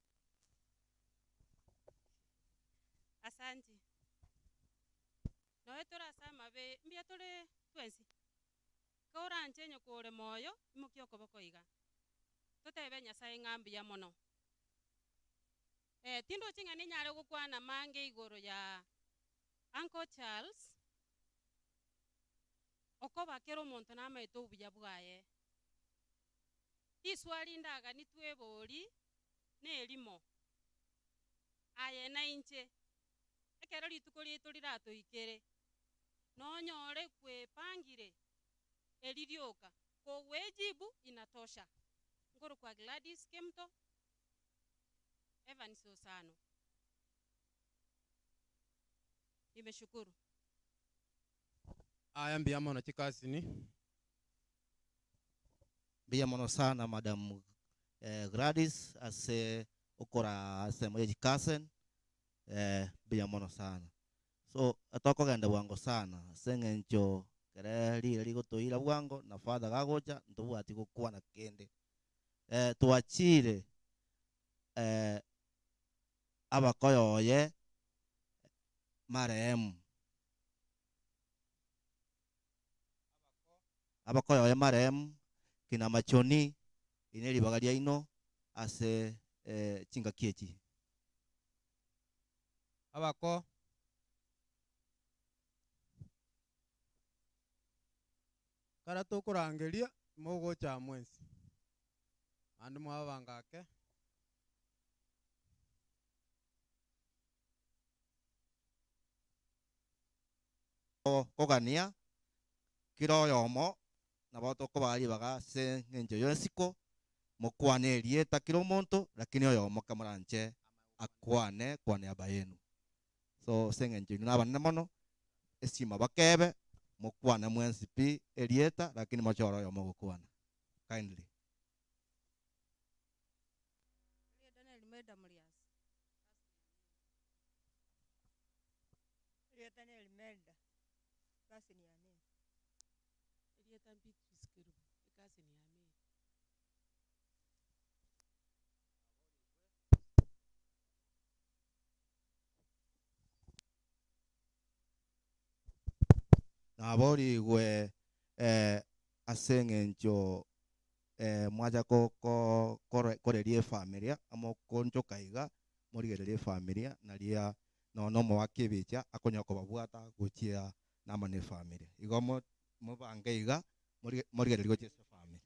Asante. Noe turasama be mbia tule twensi. Kaura nchenyo kore moyo imukio koboko iga. Tutebe Nyasaye ng'ambi ya mono. Tindo chinga ninyare gukwana mange igoro ya Uncle Charles. Okoba kero omonto namaete obuya bwaye. Iswali ndaga nitwebori nerimo. Aye na inche. Ekero rituko rietu riratoikere. Nonyore kwepangire eririoka. Kowejibu inatosha. Ngoro kwa Gladys Kemto. Evans Osano. Nimeshukuru. Aya mbiya mono chikasini. Mbiya mono sana Madam Gladys ase okora ase moye chikasen mbiya mono sana. So atokogenda bwango sana seng'encho kere rire rigotoira bwango na father gagocha ntobwati gokwana kende. Tuachire abakoyoye marehemu. Abakoyoye marehemu kina machoni ineri bagaria ino ase chinga kiechi. Abako kara tokorangeria mogocha mwensi. Andu mwabangake. Kogania kiro yomo nabo tokobari baga se ng'encho yonsiko mokwane erieta kiro omonto lakini oyomo kamoranche akwane kwane abayenu so se ng'encho inu nabanene mono esima bakebe mokwane mwensi pi erieta lakini mochoro oyomo gokwana kindly. Naborigwe ase eng'encho mwacha koreria efamilia amo konchoka iga morigereria efamilia naria nono omowaka ebicha akonya kobabwata gochia nama na efamilia igo mobange iga morigereria gochia ase efamilia.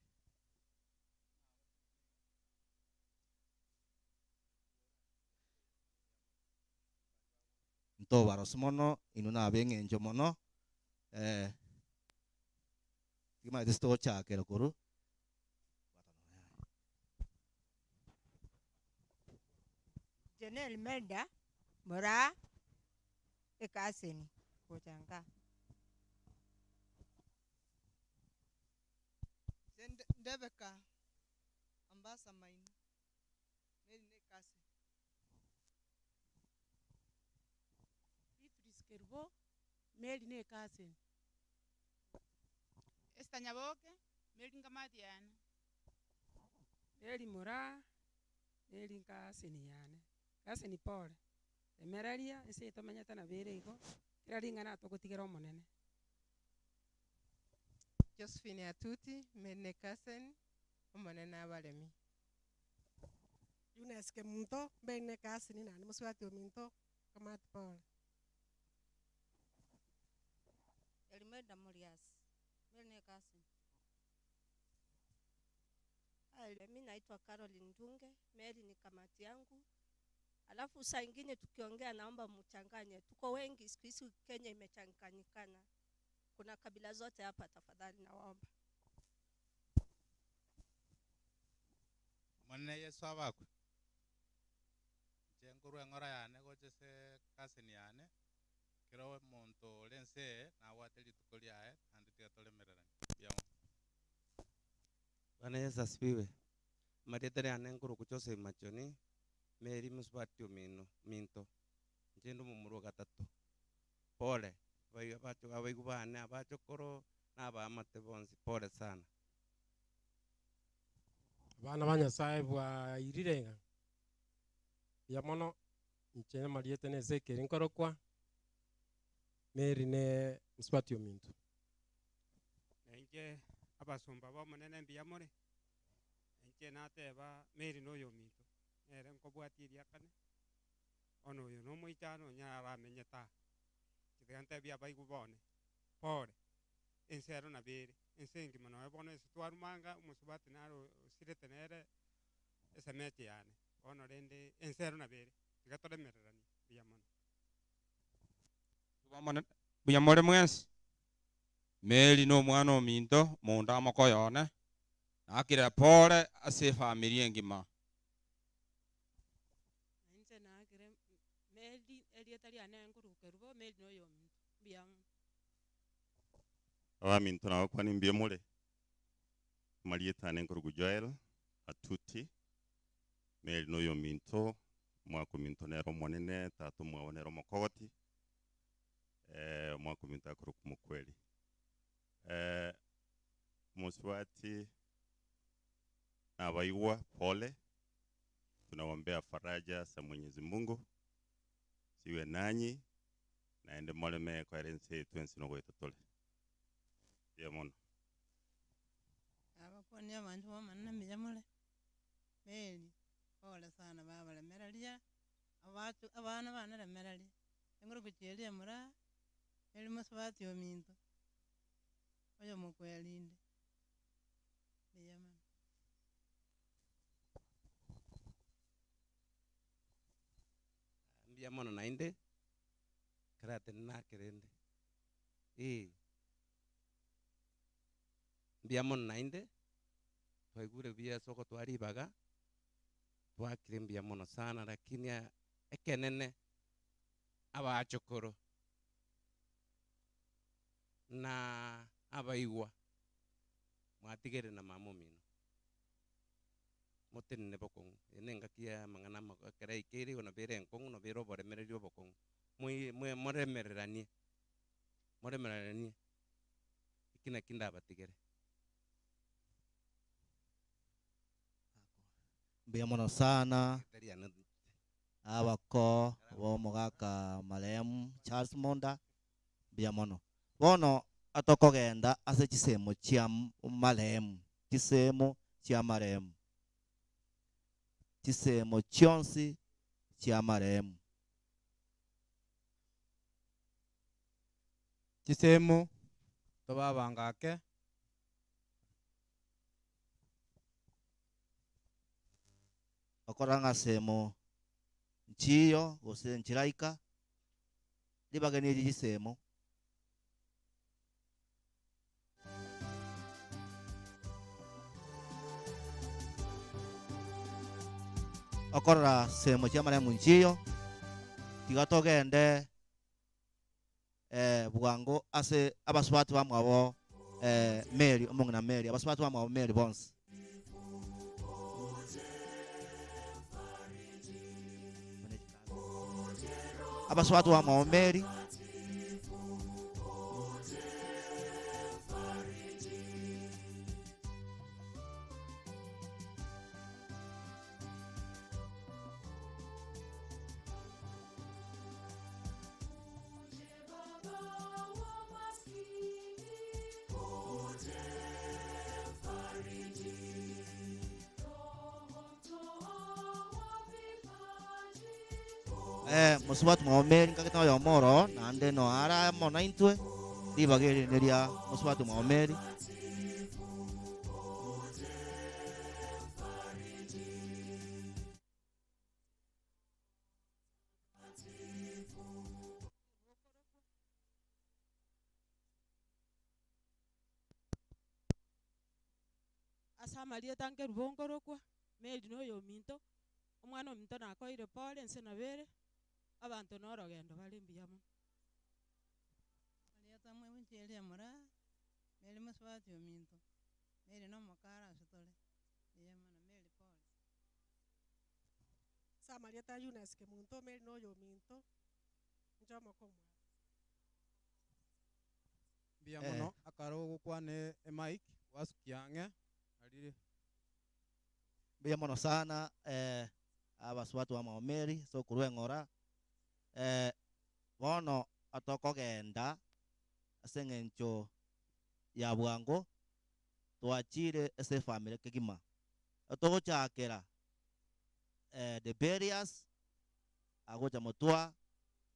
Ntobarosi mono inwe nabe eng'encho mono timaete sitogochakera korwa Janelle Melda Mora ekaseni gochanga Ndebeka Ambasa Maina Mary ne kasi Beatrice Kerubo Mary ne kaseni Esther Nyaboke Mary Ngamatiana Mary Mora Mary nkaseni yane kaseni pole emeraria ese tomenyete na bere igo kira ring'ana togotigera omonene. Josephine Atuti Mary kaseni omonene abaremi Eunice Kemunto Mary kaseni nani muswati ominto kamati pole. Elimeda Murias Mary kaseni. Mimi naitwa Caroline Ndunge, Mary ni kamati yangu. Alafu saa ingine tukiongea naomba mchanganye. Tuko wengi siku hizi Kenya imechanganyikana. Kuna kabila zote hapa, tafadhali nawaomba. Mwana Yesu abakwe. Nche engora yane gochese kasini yane. Kero omonto lense nawate rituko riaye andi tigatoremererani. Bwana Yesu asifiwe. Marietare ane nkuru Joseph Machoni Mary musubati omino minto nchendo mumuro gatatu pole abacho abaigubane abachokoro n'abamate bonsi pole sana. Abana ba Nyasaye bwairirenga ya mono nche mariete ne Ezekiel nkorokwa Mary ne musubati ominto. Nje abasumba bomonene mbiyamore nche nateba Mary noyo minto nere nkobwatiria kane ono oyo nomoitano nyaramenyeta kitigantebia baigubone pole ensero na bere ensengi mono bono esitwarumanga omusubati naro osirete nere esemeti yane ono rende ensero na bere tigatoremererani biyamono buyamore mwensi Mary no mwana ominto munda mokoyone nakira pole ase familia engima. Nche nakire Mary erieta riane nkuru Kerubo Mary no yo biam abaminto nabakwani mbiemure marieta ane nkuru Joel Atuti Mary no yo minto mwako minto nero monene tatu mwawonero mokogoti mwako minto akuru kumukweli muswati na baigwa pole, tunaombea faraja za Mwenyezi Mungu siwe nanyi naende moleme kwa erense twensi no goitatole yemono abakonia abantu bomanna miyamule Mary pole sana baba lemeralia abantu abana bana lemeralia enguru kuchelia mura Mary muswati ominto oyo mukwelinde miyamule mbiamono nainde karate nakerende Mbuya mono naende twaigure buya ase ogotwara ribaga twakire mbuya mono sana lakini ekenene abachokoro na abaigwa mwatigere na mama omino motenene bokong'u ene engaki ya amang'ana ekero yaikeire igo nabo ere enkong'u nabo ere oboremereri obokong'u moremereranie moremereranie eki naki ndabatigere. Mbuya mono sana abako bomogaka marehemu Charles Monda mbuya mono. Bono atokogenda ase chisemo chia marehemu, chisemo chia marehemu, chisemo chionsi chia marehemu. Chisemo tobabangake okora ng'a semo nchiyo gose nchiraika ribageni eri chisemo. Okorora semo chia marehemu nchiyo tiga togende bwango ase abasubati bamwabo Mary omong'ina Mary abasubati bamwabo Mary bonsi. Abasubati bamwabo Mary musubati mwabo Mary nkagete oyo moro naende no ara mono intwe ribageri neria musubati mwabo Mary. Ase amarieta nkerubo nkorokwa Mary noyo ominto omwana ominto nakoire pole nse nabere abantu norogendo bari mbuya mono. Marieta mwe muncheria mura Mary musubati ominto Mary nomokara ase tore mbuya mono Mary pole. Sa Marieta Eunice Kemunto Mary noyo ominto ncho omokomwa. Mbuya mono akaro ogokwana emic wasukiang'e arire. Mbuya mono sana abasubati bamwabo Mary ase okorwa eng'ora. Bono atokogenda ase eng'encho ya bwango twachire ase efamily kegima togochakera the barriers agocha motwa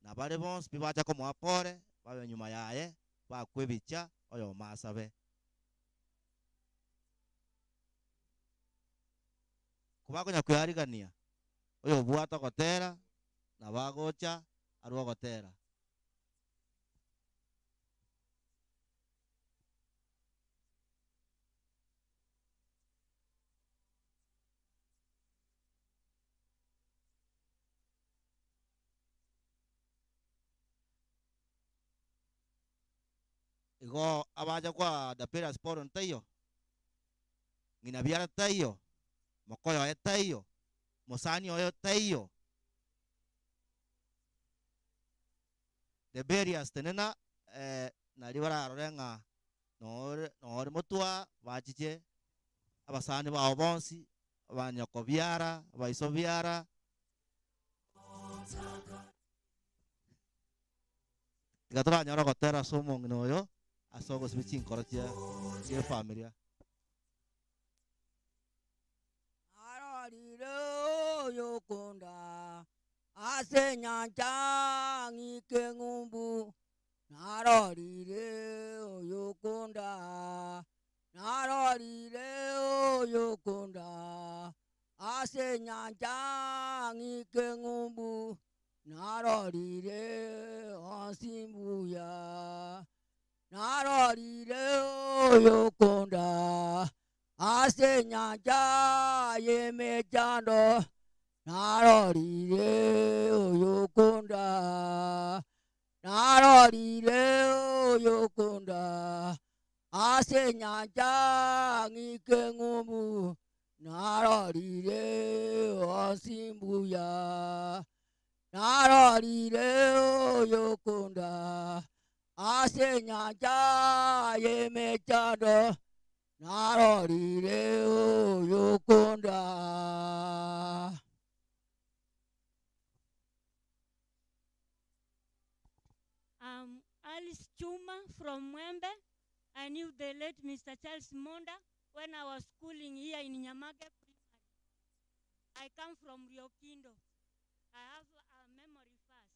na bare bonsi pi bacha komoa pore babe nyuma yaye bakwe ebicha oyo masabe kobakonya kwearigania oyo obwate ogotera na bagocha arwa ogotera. Igo abaja kwa the Sport ntaiyo ng'ina biara taiyo mokoyo oye taiyo mosani oyo taiyo the barriers tenena nari bararore ng'a nore motwa bachiche abasani bao bonsi abanyoko biara abaiso biara tiga toranyora gotera ase omong'ina oyo ase ogosiba chinkoro chia efamilia. Arorire oyokunda ase nyancha ng'ike ng'umbu narorire oyokunda narorire oyokunda ase nyancha ng'ike ng'umbu narorire onsimbuya Narorire oyokunda ase nyanja y'emechando narorire oyokunda narorire oyokunda ase nyanja ng'ike ng'umbu narorire osimbuya narorire oyokunda ase nyanja y'emechando narorire oyokunda. Alice Chuma from Mwembe. I knew the late Mr. Charles Monda when I was schooling here in Nyamage Primary. I come from Riokindo. I have a memory verse.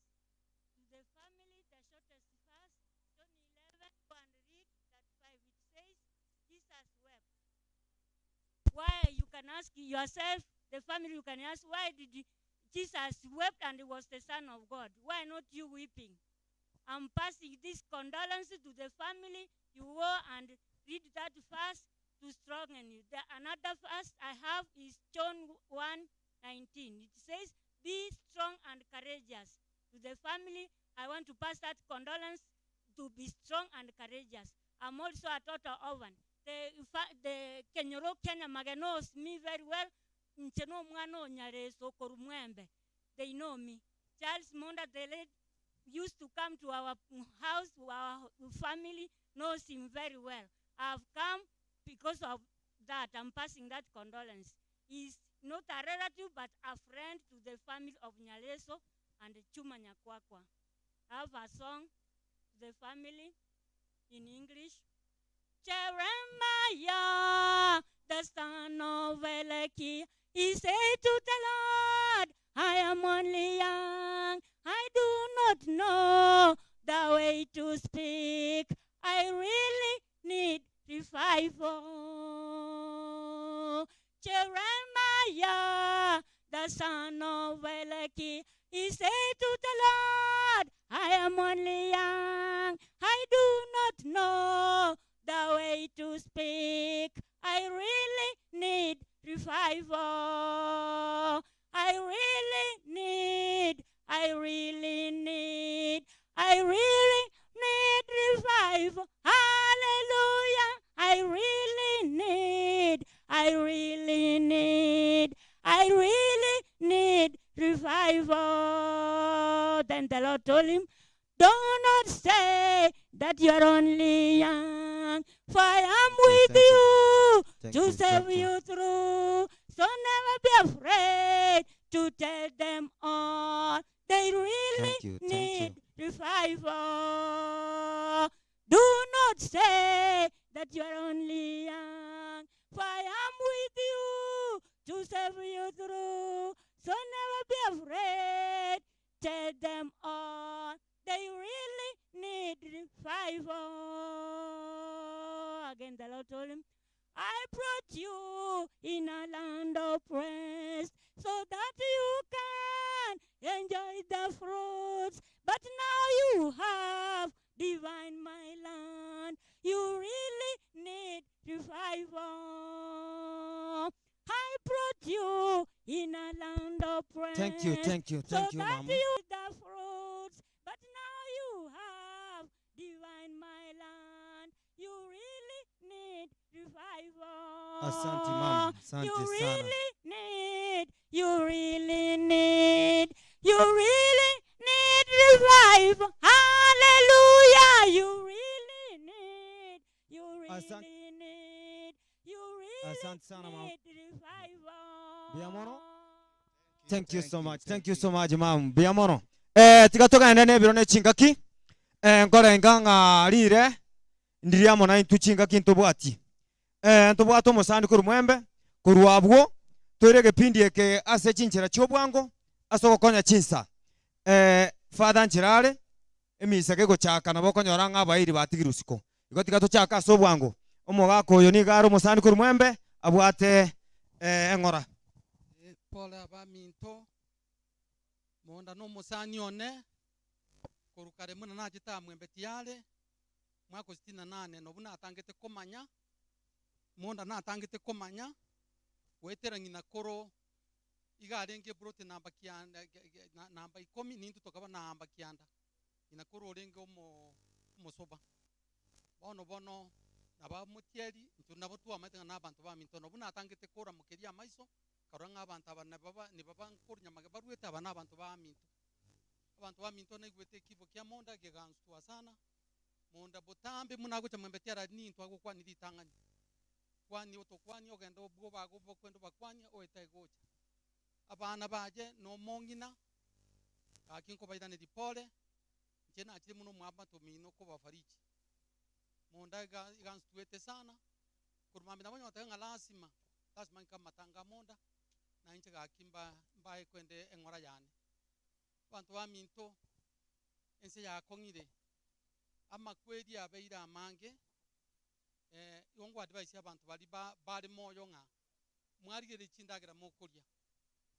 To the family, the shortest verse, John 11, 1 read, 35. It says, Jesus wept. Why, you can ask yourself, the family, you can ask, why did Jesus wept and he was the Son of God? Why not you weeping? I'm passing this condolence to the family. You go and read that verse to strengthen you. The another verse I have is John 1:19. It says, be strong and courageous. To the family, I want to pass that condolence to be strong and courageous. I'm also a total orphan. The Kenyoro Kenya Mage knows me very well. Ncheno mwana Nyareso Korumwembe. They know me. Charles Monda, the late, used to come to our house. Our family knows him very well. I've come because of that. I'm passing that condolence. He's not a relative, but a friend to the family of Nyaleso and Chuma Nyakwakwa. I have a song to the family in English. Jeremiah, the son of Eleki, he said to the Lord, I am only young. I do not know the way to speak. I really need revival. Jeremiah, the son of Eleki, he said to the Lord, I am only young. I do not know the way to speak. I really need revival. I really need, I really need, I really need revival. Hallelujah. I really need, I really need, I really need revival. Then the Lord told him, do not say that you are only young, for I am with you to save you through. So never be afraid to tell them all. They really need revival. Do not say that you are only young, for I am with you to save you through. So never be afraid. Tell them all. They really need revival. Again, the Lord told him, I brought you in a land of rest so that you can enjoy the fruits. But now you have divine my land. You really need revival. I brought you in a land of rest. Thank you, thank you, thank so you, that Mama. you the fruits. But now you have divine my land. You really need revival. Asante mama, asante You sana. really need, you really need, you really need revival. Hallelujah. You really need, you Asante. really need, you really Asante sana mama. need revival. Biamono. Thank you so much. Thank you so much ma'am. Biamono. Tiga togende nebiro ne chingaki. Nkorenga ng'arire ndiriamo na intu chingaki ntobwati. Ntobwate omosani korwa mwembe korwa abwo toire gepindi eke ase chinchera chiobwango ase ogokonya chinsa. Father nchirare emisa kegochaka nabo okonyora ng'a abairi batigire usiko. Igo tiga tochaka ase obwango. Omogaka oyo nigo are omosani korwa mwembe abwate eng'ora. Pole abaminto monda nomusani one korukare muna nachita mwembe tiare Mwaka 68 nobu natangete komanya monda natangete komanya wetera ngina koro igarenge brote namba kianda namba 10 nintu tokaba namba kianda ngina koro orenge omo mosoba bono bono naba mutieri ntu nabo twamatenga nabantu ba minto nobu natangete kora mukeria maiso karanga abantu abana baba ni baba nkorunya magabarwete abana abantu ba minto abantu ba minto naigwete kibo kya monda geganstwa sana monda botambe munagocha mwembetiara nintu agokwa niritangani kwani otokwani ogenda obwo bago bokwendo bakwani oeta gocha abana baje no mongina akinko baidane dipole nje na achiri muno mwaba tumino ko bafariji monda iganstuete sana kurumambi nabonye batanga lazima lazima nkamatanga monda na inche gakimba mbaye kwende engora yane bantu ba minto ense yakongire amakweri abeira amange yongwa advice abantu bali bali moyo nga mwarigere chindagira mokulya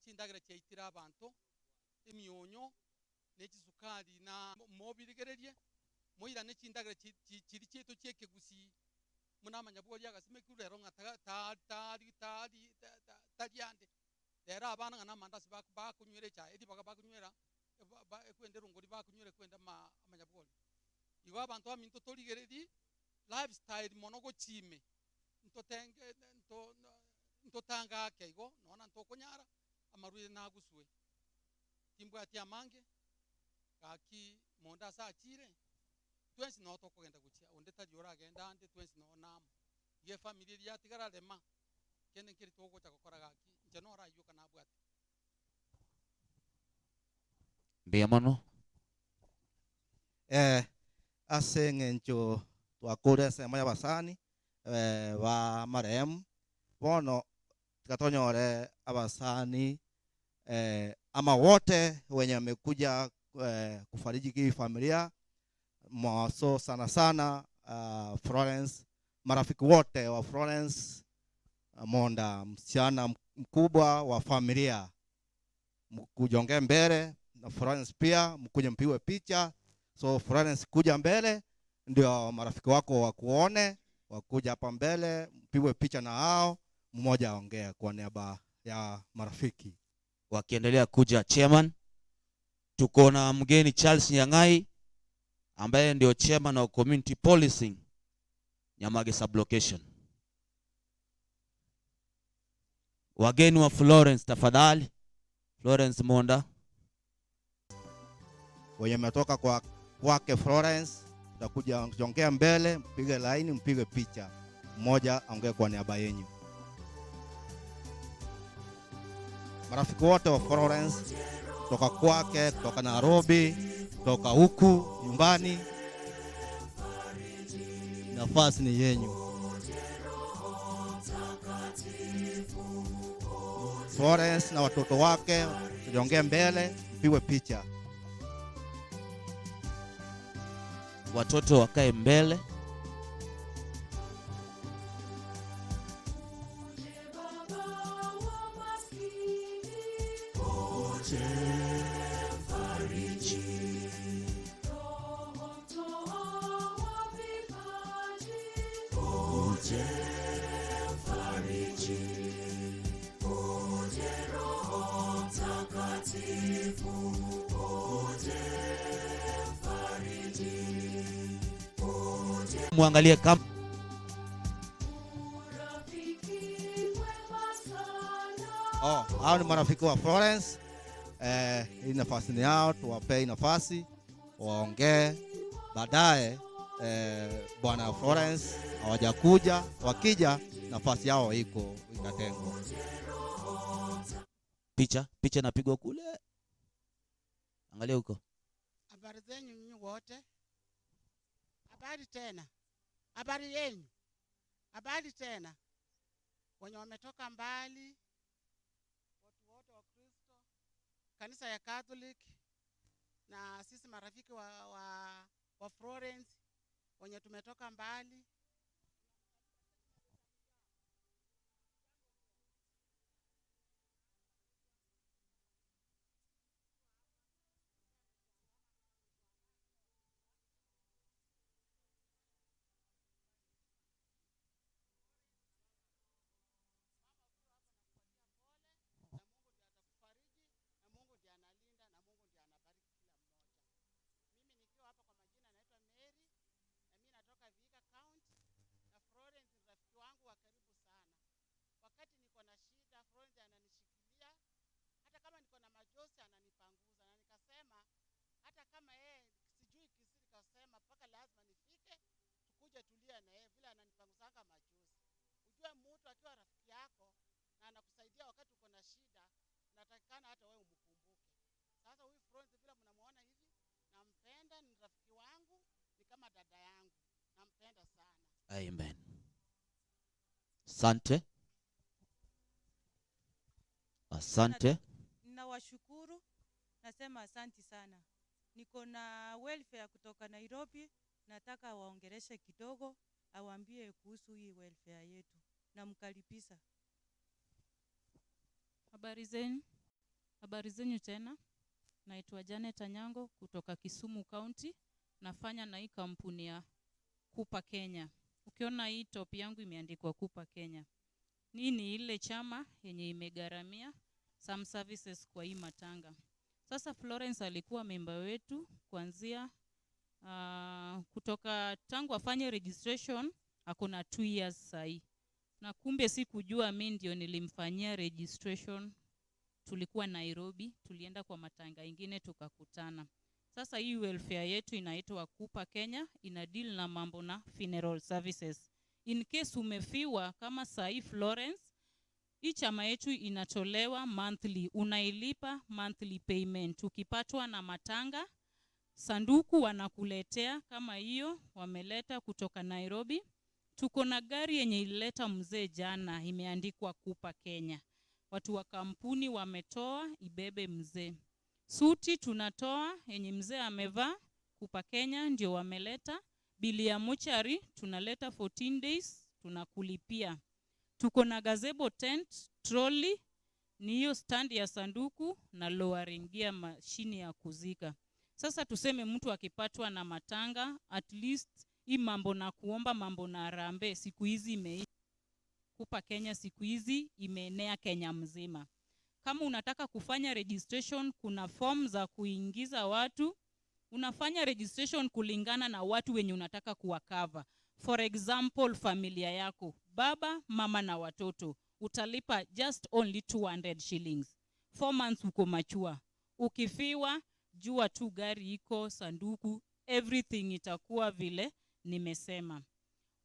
chindagira chaitira abantu emyonyo n'ekisukari na mobirigererie moira n'echindagira chiri cheto chiekegusi munamanya bwo yagasime kurero nga ta ta ta taliande lero abana nga namandasi bakunywere cha edi baka bakunywera ekwende rungori bakunywere kwenda amanyabwoli igo abantu aminto torigereri lifestyle monogo chime ntotenge ntotanga keigo nona ntokonyara amarwire naguswe timbwa ati amange kaki monda sachire twensi no tokogenda guchia onde tari oragenda ande twensi no namo ye family ya tigara lema kene kiri togocha gokora gaki nje no rayuka nabwate mbeya mono ase ng'encho twakure sema ya basani ba marehemu bono tikatonyore abasani ama wote wenye wamekuja kufariji hii familia mwaso sana sana Florence, marafiki wote wa Florence Monda, msichana mkubwa wa familia, mkujongee mbele na Florence pia mkuje mpiwe picha. So Florence kuja mbele ndio marafiki wako wakuone, wakuja hapa mbele mpigwe picha na hao, mmoja aongea kwa niaba ya marafiki. Wakiendelea kuja chairman, tuko na mgeni Charles Nyangai ambaye ndio chairman wa community policing Nyamage sublocation. Wageni wa Florence tafadhali. Florence Monda wenye metoka kwa kwake Florence, tutakuja jongea mbele, mpige line, mpige picha, mmoja aongee kwa niaba yenu. Marafiki wote wa Florence kutoka kwake, kutoka Nairobi, kutoka huku nyumbani, nafasi ni yenu. Florence na watoto wake tujongee mbele, mpigwe picha. Watoto wakae mbele. Muangalie kama hao ni marafiki wa Florence. Hii nafasi ni yao, tuwapee nafasi waongee. Baadaye bwana Florence hawajakuja, wakija nafasi yao iko itatengwa. Picha inapigwa kule. Angalia huko. Habari zenu nyinyi wote. Habari tena. Habari yenu. Habari tena. Wenye wametoka mbali, watu wote wa Kristo, kanisa ya Catholic na sisi marafiki wa Florence wenye tumetoka mbali. Hata kama yeye sijui Kisii, nikasema mpaka lazima nifike tukuje tulia na yeye, vile ananipanguzanga machozi. Ujue mtu akiwa rafiki yako na anakusaidia wakati uko na shida, natakikana hata wewe umkumbuke. Sasa huyu Florence vile mnamuona hivi, nampenda, ni rafiki wangu, ni kama dada yangu, nampenda sana. Amen. Asante. Asante. Nawashukuru, nasema asanti sana. Niko na welfare kutoka Nairobi, nataka waongeleshe kidogo, awaambie kuhusu hii welfare yetu. Namkaribisha. Habari zenu. Habari zenu tena. Naitwa Janet Anyango kutoka Kisumu County. Nafanya na hii kampuni ya Kupa Kenya. Ukiona hii top yangu imeandikwa Kupa Kenya. Hii ni ile chama yenye imegharamia some services kwa hii matanga. Sasa Florence alikuwa member wetu kuanzia kutoka tangu afanye registration, ako na 2 years sahi. Na kumbe sikujua mimi ndio nilimfanyia registration. Tulikuwa Nairobi, tulienda kwa matanga ingine tukakutana. Sasa hii welfare yetu inaitwa Kupa Kenya, ina deal na mambo na funeral services. In case umefiwa kama sahi Florence, hii chama yetu inatolewa monthly, unailipa monthly payment. Ukipatwa na matanga, sanduku wanakuletea kama hiyo wameleta kutoka Nairobi. Tuko na gari yenye ilileta mzee jana, imeandikwa Kupa Kenya. Watu wa kampuni wametoa ibebe mzee. Suti tunatoa yenye mzee amevaa, Kupa Kenya ndio wameleta. Bili ya mochari tunaleta 14 days tunakulipia. Tuko na gazebo tent, trolley, ni hiyo stand ya sanduku na lowering gear, mashini ya kuzika. Sasa tuseme mtu akipatwa na matanga, at least hii mambo na kuomba mambo na harambee siku hizi imeisha. Kupa Kenya siku hizi imeenea Kenya mzima. Kama unataka kufanya registration, kuna form za kuingiza watu. Unafanya registration kulingana na watu wenye unataka kuwakava. For example, familia yako, baba, mama na watoto, utalipa just only 200 shillings. 4 months uko machua. Ukifiwa, jua tu gari iko, sanduku, everything itakuwa vile nimesema.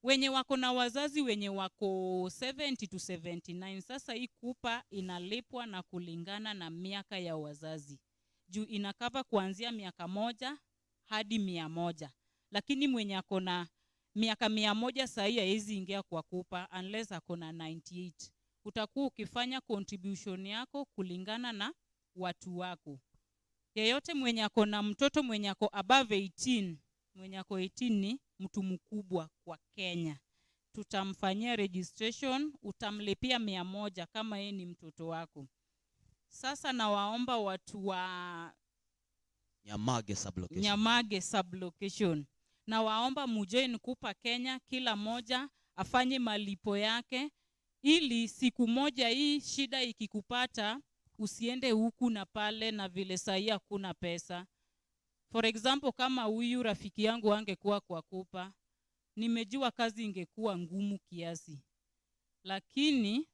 Wenye wako na wazazi wenye wako 70 to 79, sasa hii Kupa inalipwa na kulingana na miaka ya wazazi. Juu inakava kuanzia miaka 1 hadi 100. Lakini mwenye ako na miaka 100 sahi haezi ingia kwa Kupa unless ako na 98. Utakuwa ukifanya contribution yako kulingana na watu wako. Yeyote mwenye ako na mtoto mwenye ako above 18, mwenye ako 18 ni mtu mkubwa kwa Kenya. Tutamfanyia registration, utamlipia 100 kama yeye ni mtoto wako. Sasa nawaomba watu wa Nyamage sublocation. Nyamage sublocation. Nawaomba mujoin Kupa Kenya, kila moja afanye malipo yake ili siku moja hii shida ikikupata usiende huku na pale na vile sahi hakuna pesa. For example, kama huyu rafiki yangu angekuwa kwa Kupa, nimejua kazi ingekuwa ngumu kiasi. Lakini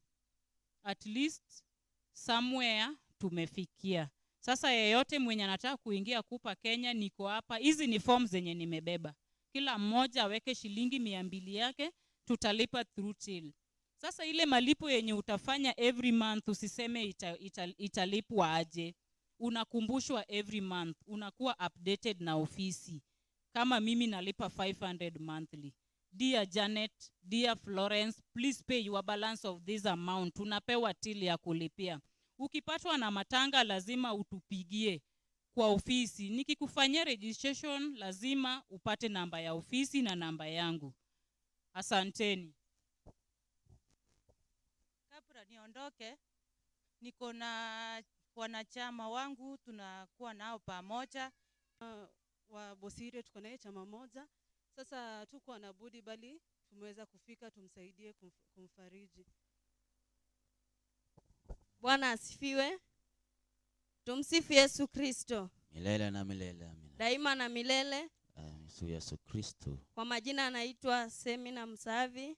at least somewhere tumefikia. Sasa yeyote mwenye anataka kuingia Kupa Kenya, niko hapa. Hizi ni forms zenye nimebeba. Kila mmoja aweke shilingi 200 yake, tutalipa through till. Sasa ile malipo yenye utafanya every month, usiseme italipwa aje. Unakumbushwa every month, unakuwa updated na ofisi. Kama mimi nalipa 500 monthly. Dear Janet, dear Florence, please pay your balance of this amount. Unapewa till ya kulipia. Ukipatwa na matanga lazima utupigie kwa ofisi. Nikikufanyia registration lazima upate namba ya ofisi na namba yangu. Asanteni. Kabla niondoke, niko na wanachama wangu tunakuwa nao pamoja. Wa Bosire tuko naye chama moja. Sasa tuko na budi bali tumeweza kufika tumsaidie kumfariji. Bwana asifiwe. Tumsifu Yesu Kristo. Milele na milele, amina. Daima na milele. Yesu Kristo. Kwa majina anaitwa Semina Msavi.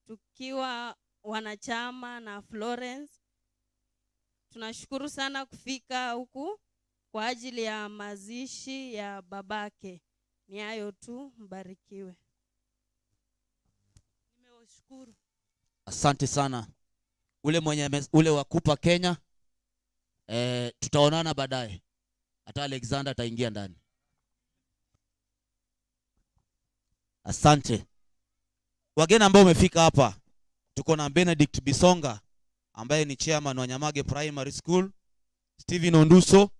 Tukiwa wanachama na Florence. Tunashukuru sana kufika huku. kwa ajili ya mazishi ya babake. Ni hayo tu, mbarikiwe. Nimewashukuru. Asante sana. Ule mwenye ule wa Kupa Kenya, tutaonana baadaye. Hata Alexander ataingia ndani. Asante. Wageni ambao umefika hapa, tuko na Benedict Bisonga ambaye ni chairman wa Nyamage Primary School, Steven Onduso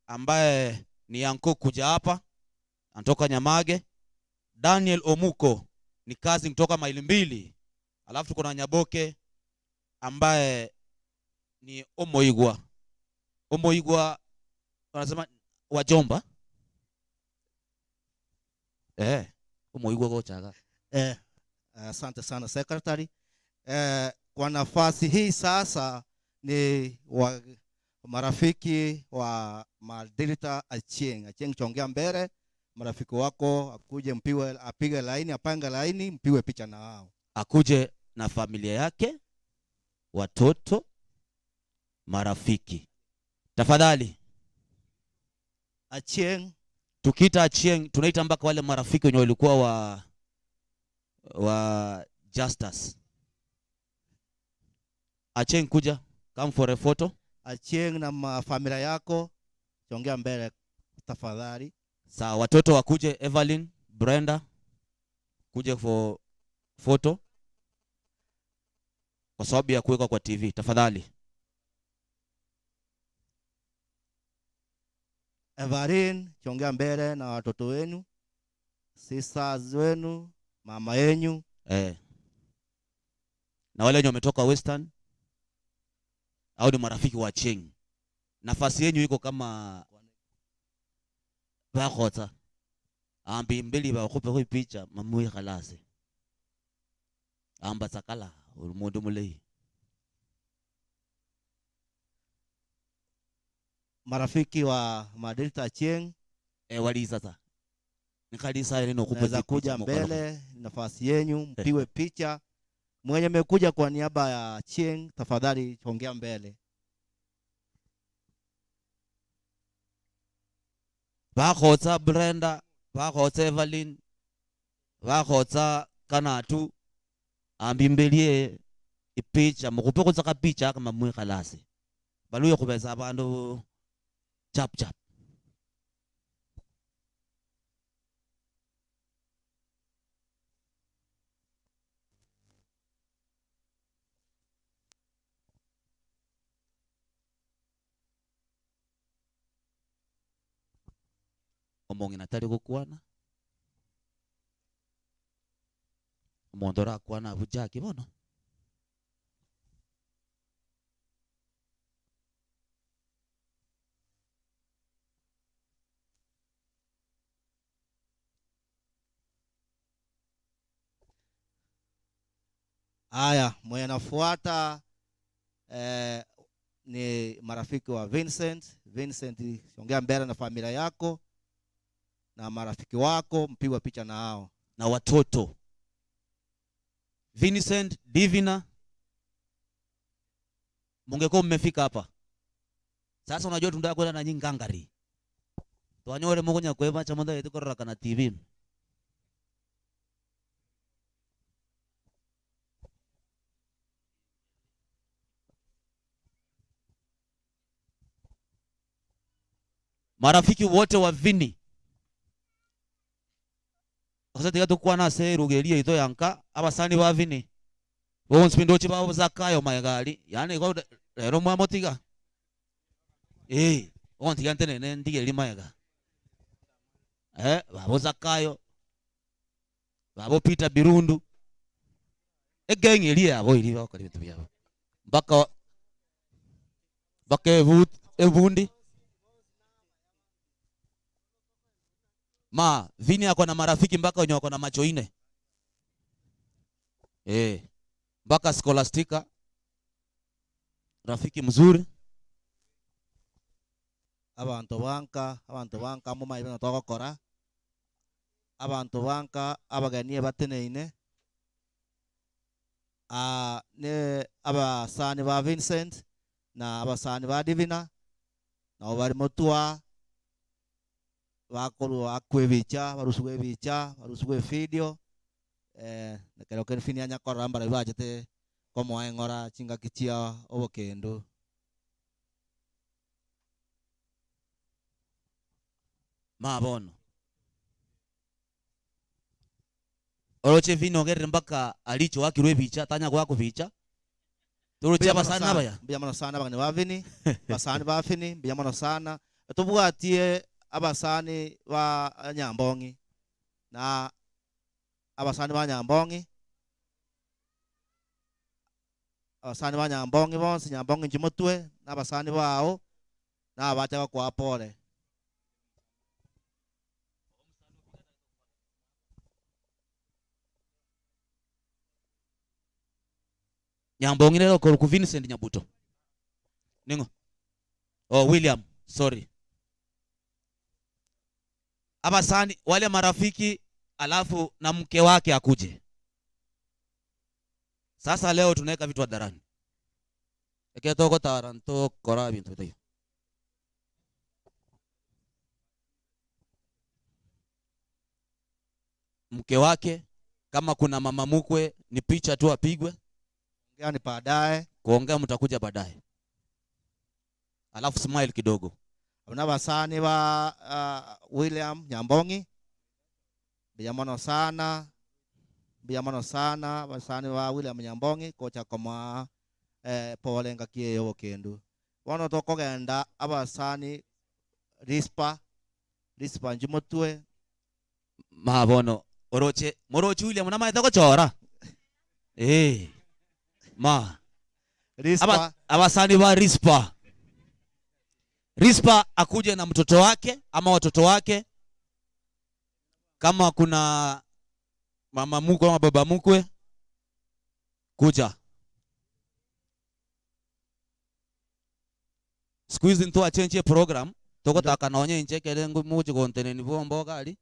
ambaye ni anko kuja hapa anatoka Nyamage, Daniel Omuko ni kazi kutoka maili 2, alafu tuko na Nyaboke ambaye ni Omoigwa. Omoigwa wanasema wajomba. Omoigwa gochaga. Asante sana secretary. Kwa nafasi hii sasa ni marafiki wa Madelita Achieng. Achieng, chongea mbele, marafiki wako akuje mpiwe, apige laini, apange laini, mpiwe picha na wao. Akuje na familia yake, watoto, marafiki. Tafadhali. Achieng. Tukiita Achieng, tunaita mpaka wale marafiki wenye walikuwa wa Justus. Achieng kuja, come for a photo. Achieng na familia yako, chongea mbele tafadhali. Sawa, watoto wakuje, Evelyn, Brenda, kuje for photo. Kwa sababu ya kuwekwa kwa TV, tafadhali. Evelyn, chongea mbele na watoto wenu, sisters wenu, mama yenu. Na wale wenye wametoka Western au ni marafiki wa Achieng, nafasi yenu iko kama bakota ambi mbili bakupe kwa picha mamui khalase amba sakala umundu mulei. Marafiki wa Madelita Achieng, wali sasa nikalisa ile no Naweza kuja mbele, nafasi yenu mpiwe picha. Mwenye amekuja kwa niaba ya Achieng, tafadhali ongea mbele. Bakhotsa Brenda, bakhotsa Evelyn, bakhotsa Kanatu, ambimbelie ipicha, mukhupe khutsa kapicha kama mwikhalase. Baluye khubesa abandu chap chap. Omong'ina tari gokwana, omonto orakwana abwo Jackie bono. Aya, mwenye anafuata ni marafiki wa Vincent. Vincent, ongea mbele na familia yako na marafiki wako, mpigwe picha na hao. Na watoto. Vincent, Divina, mungekuwa mmefika hapa. Sasa unajua tunataka kwenda na nyinyi ngangari. Twanyore mugonya kweba cha munda yetu korora kana TV. Marafiki wote wa Vini. Sasa tiga tukwa na se rugeria ito yanka abasani ba Vini. Bonsi pindochi babo zakayo magali. Yani ko lero mwa motiga. Onti gante ne ndige limayaga. Babo zakayo. Babo Peter Birundu. Egeng elia abo ili bako bintu byabo. Mpaka baka ebundi. Ma Vini ako na marafiki mpaka wenye wako na macho ine. Mpaka Scholastica rafiki mzuri. Abantu banka mu maibeno togokora. Abantu banka abaganie bateneine. Ne abasani ba Vincent na abasani ba Divina. Nao bari motua bakorwo akwebicha barusuwe bicha barusuwe video nekero ke fini anya korora mbara bachete komoa eng'ora chingaki chia obokendo. Mabono oroche vino gerere mpaka alicho wakirwe bicha tanya gwako bicha toroche abasani nabaya mbiyamano sana bagane bavini basani bafini mbiyamano sana tubwatie abasani ba Nyambongi na abasani ba Nyambongi abasani ba Nyambongi bonsi Nyambongi njimotwe na abasani bao na abacha kwa pole. Nyambongi lero ku Vincent Nyabuto ningo oh William sorry abasani wale marafiki alafu na mke wake akuje. Sasa leo tunaweka vitu hadharani eketoko taranto kora bintu bitayo. Mke wake kama kuna mama mkwe ni picha tu apigwe. Kuongea ni baadaye. Kuongea mtakuja baadaye. Alafu smile kidogo. Abana basani ba William Nyambongi biyamono sana biyamono sana basani ba William Nyambongi kocha koma pole ngakie yobo kendu. Bono tokogenda abasani rispa rispa njimotwe mabono oroche moroche William namaete gochora ma rispa abasani ba rispa rispa akuje na mtoto wake ama watoto wake. Kama kuna mama mkwe ama baba mkwe kuja. Siku hizi ntu achenje program tokotaka naonye inchekere muji konteneni bombo ali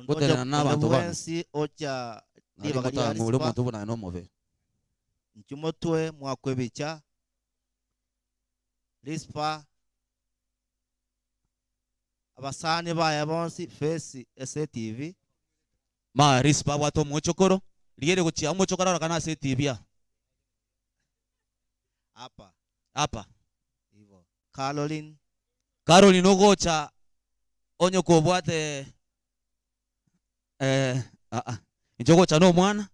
kotenena n'abantu bano ocha libagalia rispa muntu buna no move nchumotwe mwakwebicha rispa abasani baya bonsi face SATV ma rispa wato mochokoro liere gochia mochokoro kana SATV ya hapa hapa hivyo Caroline ogocha onyo kobwate njogocha no mwana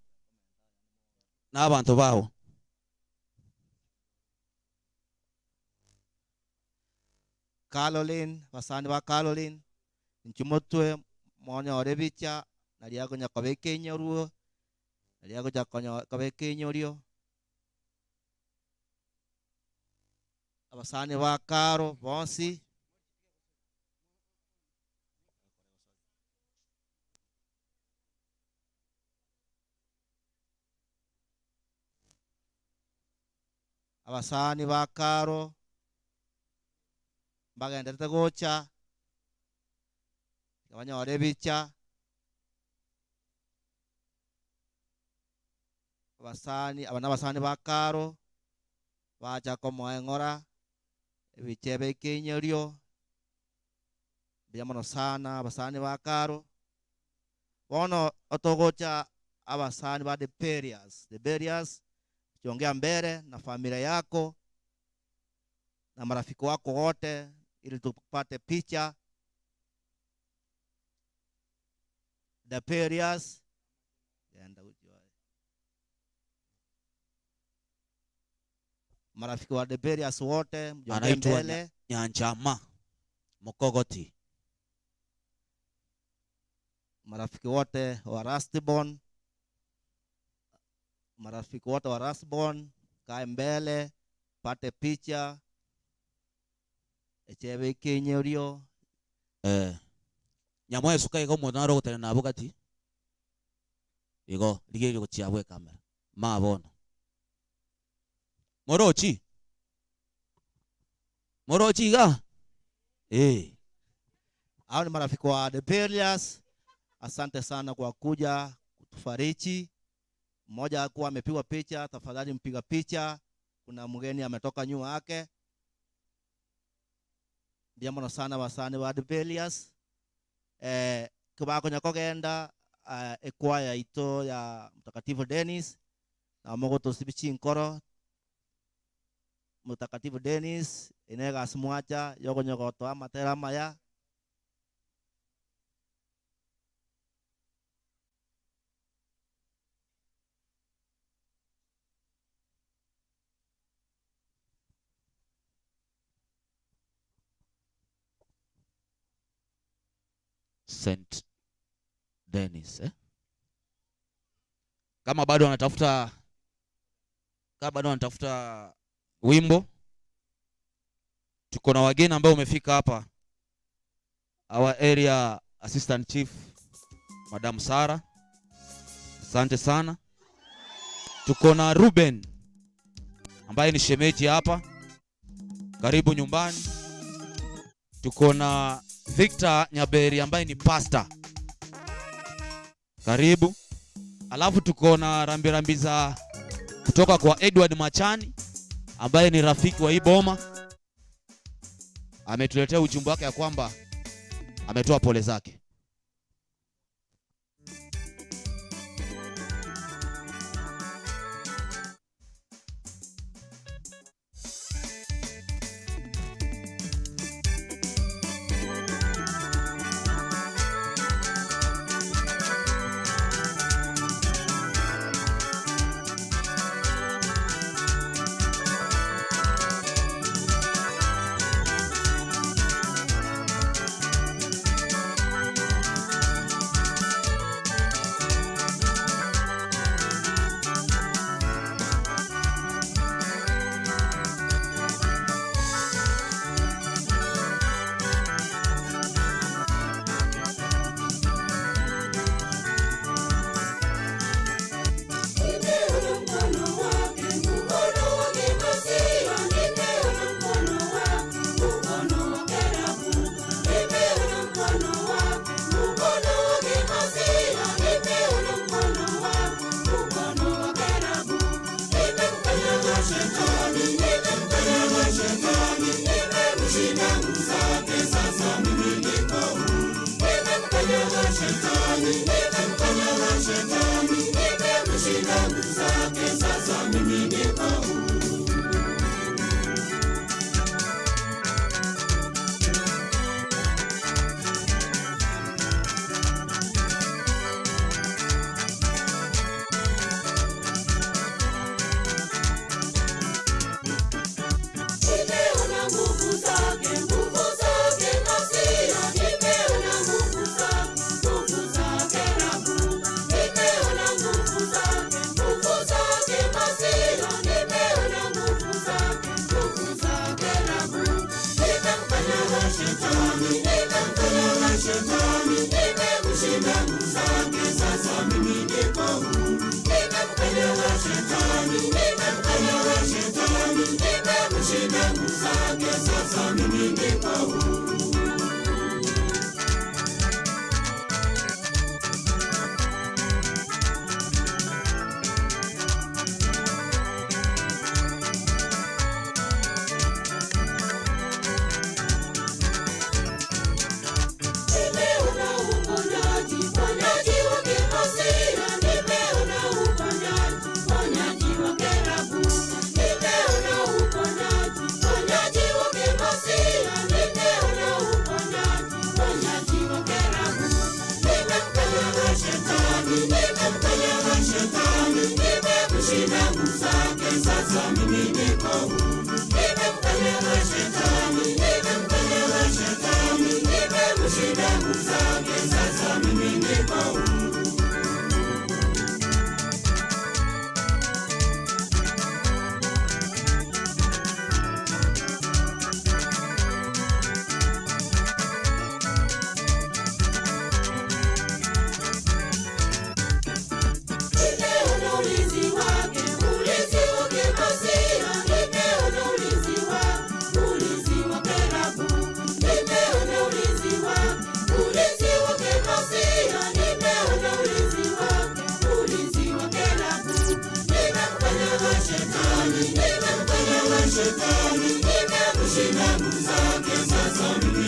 na abantu bawo Caroline basani ba Caroline nchumotwe mwanya orebicha naliago nyakobeke nyoruo naliago jakobeke nyorio abasani ba Caro bonsi abasani ba Caro bagenderete gocha abanyore bicha abasani abana basani ba Caro bacha komoa eng'ora ebichebe ikenyerio biamono sana abasani ba Caro bono otogocha abasani ba the Berias jongea mbele na familia yako na marafiki wako wote ili tupate picha. The Berias enda ujue marafiki wa The Berias wote mjongee mbele. Nyanjama Mokogoti marafiki wote wa Rastibon marafiki wote wa Rasbon kae mbele pate picha echebe ikenyerio nyamoyo suka igo omonto naro ogotera nabo gati igo rigere gochia bwe kamera mabono morochi morochi iga Hao ni marafiki wa The Berias. Asante sana kwa kuja kutufariji. Mmoja akuwa amepigwa picha, tafadhali mpiga picha. Kuna mgeni ametoka nyuma yake. Mbuya mono sana basani ba Debelius. Kibakonya kogenda ekwaya ito ya Mtakatifu Dennis na mogoto sibichinkoro Mtakatifu Dennis inega simwacha yogonyogoto amatera maya. St. Dennis, eh? Kama bado wanatafuta, kama bado wanatafuta wimbo, tuko na wageni ambao umefika hapa. Our area assistant chief Madam Sara, asante sana. Tuko na Ruben ambaye ni shemeji hapa, karibu nyumbani. Tuko na Victor Nyaberi ambaye ni pastor, karibu. Alafu tuko na rambirambi za kutoka kwa Edward Machani ambaye ni rafiki wa hii boma. Ametuletea ujumbe wake ya kwamba ametoa pole zake. Shetani, nimemshinda nguvu zake, sasa mimi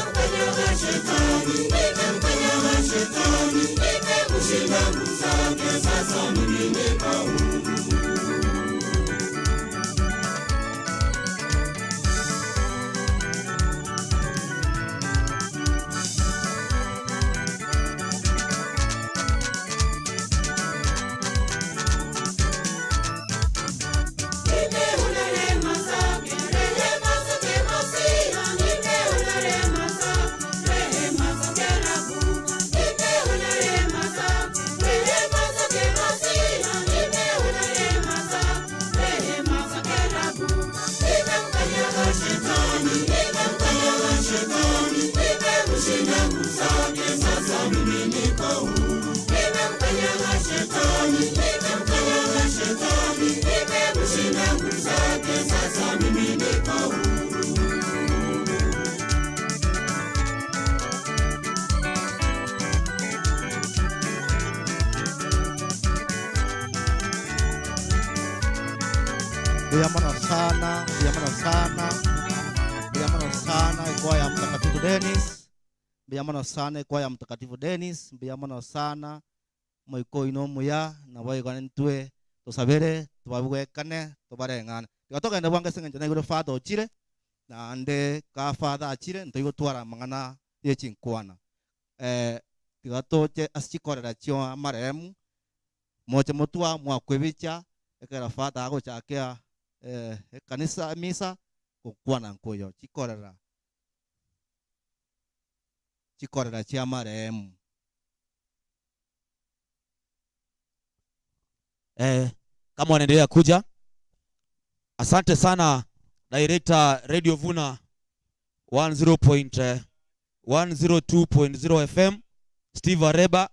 Nimemkanyaga shetani, nimemkanyaga shetani, nimemshinda nguvu zake, sasa mimi niko huru. Nimeona rehema zake, rehema zake Masia, nimeona rehema zake, rehema zake Rabu. Nimeona rehema zake, rehema zake Masia, nimeona rehema zake, rehema zake Rabu. Nimemkanyaga shetani, nimemkanyaga shetani, nimemshinda nguvu zake, sasa mimi niko huru. Nimemkanyaga shetani, nimemkanyaga shetani, nimemshinda nguvu zake, sasa mimi niko huru. Buyamano sana, buyamano sana, buyamano sana ikwaya Mtakatifu Dennis, buyamano sana ikwaya Mtakatifu Dennis, buyamano sana moiko ino muya na baigane ntwe tosabere tubabwekane tubareng'ane tigatogenda bwange seng'encho naigure father ochire naende ka father achire ntoigotwara mang'ana ye chinkwana tigatoche ase chikorera chio amarehemu moche motwa mwakwebicha ekera father agochakea kanisa misa gokwana nkoyo chikorera chikorera chia marehemu. Kama wanaendelea kuja, asante sana Director Radio Vuna 102.0 FM Steve Areba,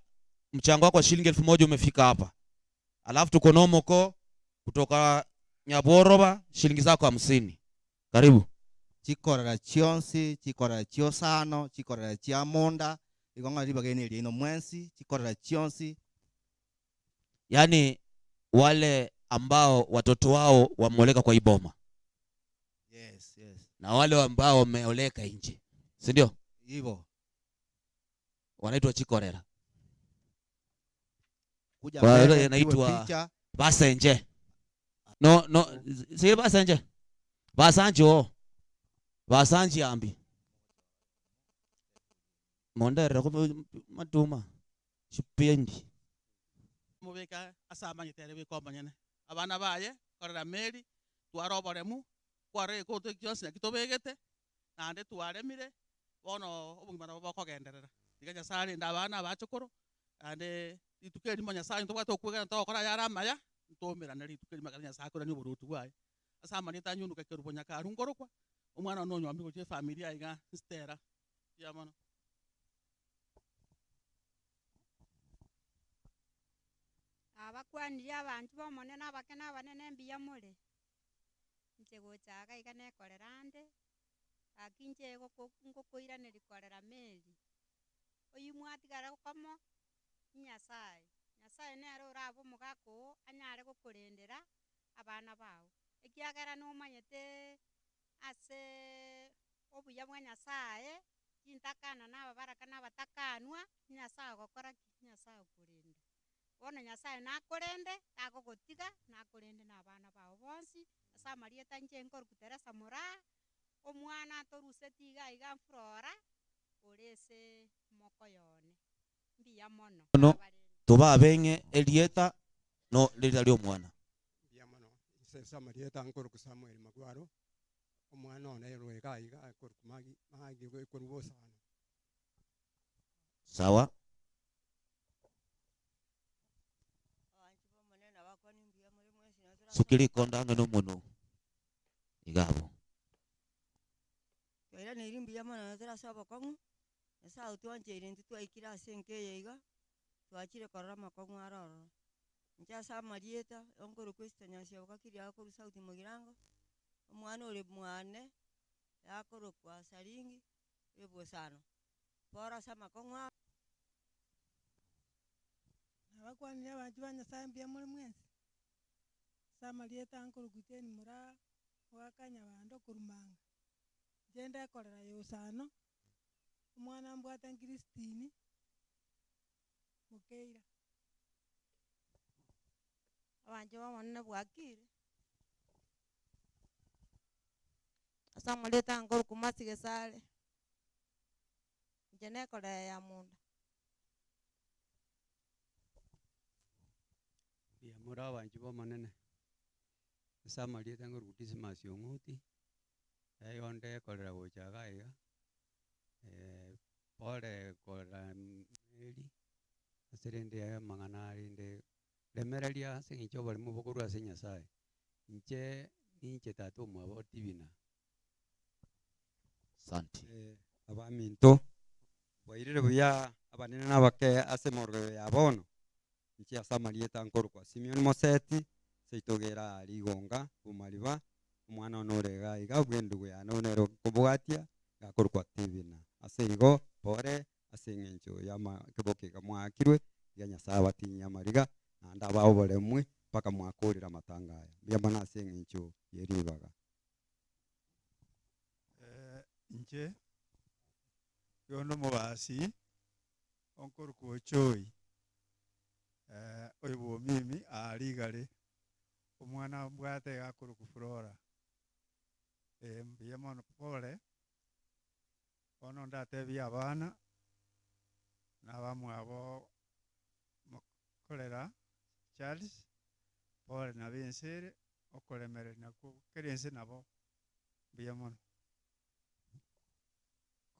mchango wako wa shilingi 1000 umefika hapa. Alafu tuko Nomoko kutoka Nyaboroba, shilingi zako 50. Karibu. Chikorera chionsi, chikorera chiosano, chikorera chiamonda, igonga libageni lino mwensi, chikorera chionsi. Yaani wale ambao watoto wao wameoleka kwa iboma. Yes, yes. Na wale ambao wameoleka nje. Si ndio? Hivyo. Wanaitwa chikorera. Kuja Kwa mbele, wale inaitwa picha. Basenje. No, no, si basenje. Basanjo. Basanji ambi. Mondere ko matuma. Sipendi. Mubeka asamanyite biko manyene. Abana baye korera meri twaroboremu kware ko kyonsi nakitobegete nande twaremire bono obugima nabo bokogenderera. Tiga Nyasaye nda abana bachokoro ande rituko erimo Nyasaye ntobwate okwegena togokora yaramaya ntomerane rituko erimo ekero Nyasaye akorania oboruoti bwaye. Asamanyete anyunuka ekerubo nyakaru nkorokwa omwana one onywami gochia efamiri aiga nsitera mbuya mono. Abakwanirie abantu bomonene abake na abanene mbuya more inche gochaka iga nekorera ande gaki inche ngokoiraneri korera Mary oyu mwatigara gokomo Nyasaye. Nyasaye nere orabe omogaka oo anyare gokorendera abana bao ekiagera nomanyete ase obuya bwa Nyasaye chintakana na ababaraka na abatakanwa Nyasaye ogokora ki? Nyasaye okorenda. Bono Nyasaye nakorende tagogotiga nakorende na abana bao bonsi ase amarieta inche nkoruku Teresa Moraa omwana atoruseti iga iga mfurora ore ase mokoyone mbuya mono. No tuba benge elieta no leta lyo mwana. Mbuya mono ase amarieta nkoruku Samuel Magwaro omwana one rwega iga nkoruku magi magi korubo sana. Sawa. Sukiri konda no muno igabo Twaira neri mbuya mono natera obokong'u Nyasaye otwancheire intwe twaikire ase enka eye iga twachire korora amakong'u aro ororo inche ase amarieta onkorokwa Esther Nyasioka kiria akorwa Sauti Mogirango omwana ore mwane akorokwa Saringi ebosano bora ase amakong'u aa. Nabakwanire abanto ba Nyasaye mbuya more mwensi ase amarieta nkorokwa Jane Moraa ogakanya bande okorumanga inche ndekorera yosano Omwana mbwate Christine Mukeira. Abanje bamonene bwakire. Asa muleta ngoro kumasige sale. Nje nekorera ya munda. Yamura abanji bomonene. Ase amarieta ngoro Dismas Ong'uti. Eyonde ekorera gocha iga iga. Pole korera Mary. Ase rende amang'ana arinde remereria ase eng'encho oboremo bokorwa ase Nyasaye. Inche ninche tata omwabo Tibina. Asante. Abaminto bwairire buya abanene n'abake ase morogoro ya bono. Inche ase amarieta nkorokwa Simeon Moseti seitogera Rigonga Bumariba omwana one orega iga bwendugu yane onero kobwatia gakorokwa Tibina. Ase igo pore ase eng'encho ya keboke gamwakirwe ya Nyasaye abatinyia amariga naende abao oboremwe mpaka mwakorera amatanga aya. Mbuya mono ase eng'encho ye ribaga. Inche yono mubasi onkorokwa Ochoi oyo bwomimi arigare omwana mbwate gakorokwa Flora. Mbuya mono pole bono ndatebia abana nabamwabo mokorera Charles pole nabensere okoremerera nako kerense nabo mbuya mono.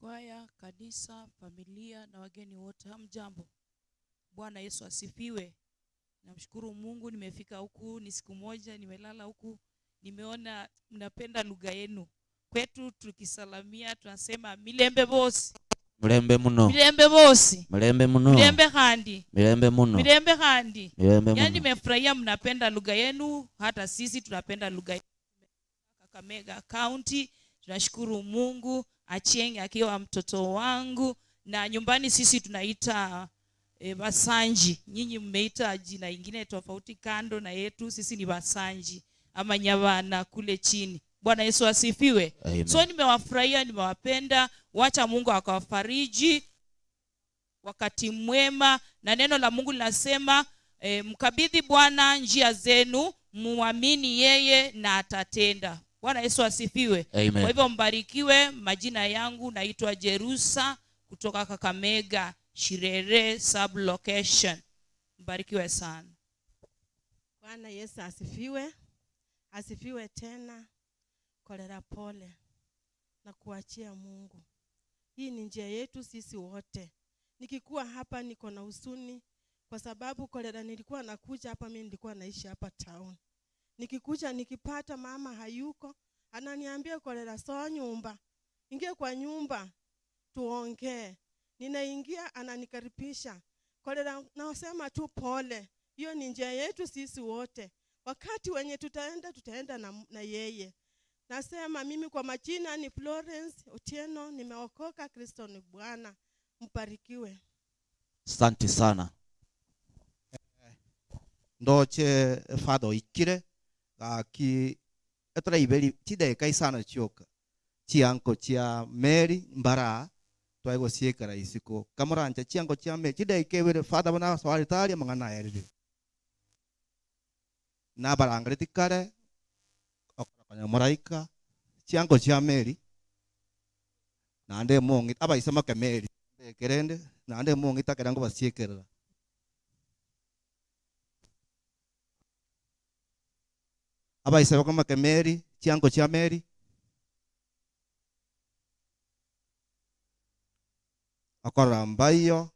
Kwaya, kanisa, familia na wageni wote, hamjambo. Bwana Yesu asifiwe. Namshukuru Mungu nimefika huku, ni siku moja nimelala huku, nimeona mnapenda lugha yenu. Kwetu tukisalamia tunasema milembe bosi. Milembe muno. Milembe bosi. Milembe muno. Milembe khandi. Milembe muno. Milembe khandi. Milembe muno. Yaani nimefurahia mnapenda lugha yenu, hata sisi tunapenda lugha yetu. Kakamega County, tunashukuru Mungu. Achieng akiwa mtoto wangu, na nyumbani sisi tunaita Basanji. Nyinyi mmeita jina ingine tofauti kando na yetu, sisi ni Basanji ama Nyabana kule chini. Bwana Yesu asifiwe. Amen. So nimewafurahia, nimewapenda. Wacha Mungu akawafariji. Wakati mwema, na neno la Mungu linasema mkabidhi Bwana njia zenu, muamini yeye na atatenda. Bwana Yesu asifiwe. Amen. Kwa hivyo mbarikiwe. Majina yangu naitwa Jerusa kutoka Kakamega, Shirere sub location. Mbarikiwe sana. Bwana Yesu asifiwe. Asifiwe tena. Kolera pole na kuachia Mungu. Hii ni njia yetu sisi wote. Nikikuwa hapa niko na huzuni kwa sababu kolera nilikuwa nakuja hapa, mimi nilikuwa naishi hapa town. Nikikuja nikipata mama hayuko, ananiambia kolera soa nyumba. Ingia kwa nyumba tuongee. Ninaingia ananikaribisha. Kolera nasema tu pole. Hiyo ni njia yetu sisi wote. Wakati wenye tutaenda tutaenda na yeye. Nasema mimi kwa majina ni Florence Otieno, nimeokoka, Kristo ni Bwana. Mbarikiwe. Asante sana. Ndoche fado ikire gaki etora iberi chideka isana chioka chianko chia Mary mbara twaigo siekara isiko kamoranja chianko chia Mary chideka ibere fada bana swali tali mangana erire na barangare tikare okonya moraika chianko chia Mary nande mongi abaisema ke Mary kerende nande mongi takerango basiekerera. Abaisaba kama ke Mary chiango chia Mary akora mbayo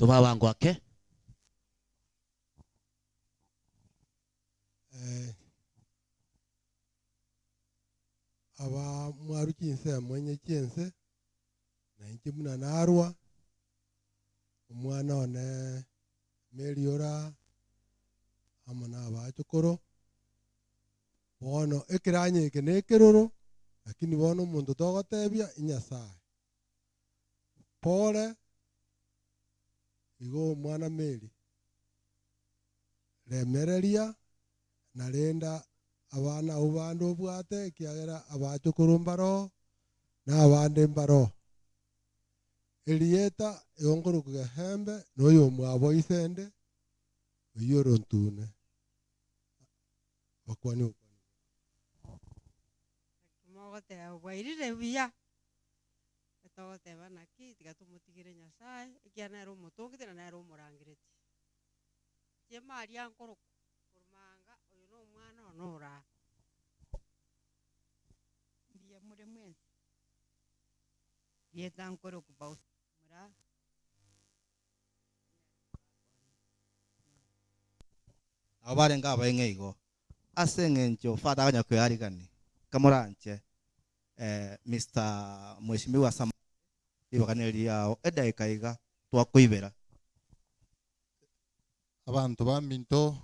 Tuba wangu wake. Aba mwaru chinse mwenye chinse na inche muna narwa omwana one Mary ora amo na abachokoro bono ekiranye eke na ekeroro lakini bono omonto togotebia inyasaye pore igo omwana Mary remereria narenda abana abo bande obwate ekiagera abachokoro mbaro na abande mbaro elieta eongoro kugehembe noyo mwabo isende oyoro ntune bakwani mogoteba bwairire buya etogoteba naki tiga tumutigire Nyasaye ekiana ere omotongete na nere omorangireti tie Maria nkoroku kurumanga oyo no omwana ono ora mbuya mure mwensi yeta nkoroku baumura Abo barenga abaeng'e igo ase eng'encho father aganya kwearigani kamoranche Mr. Mheshimiwa Sam ibaganeri yao edaika iga twakoibera abantu baminto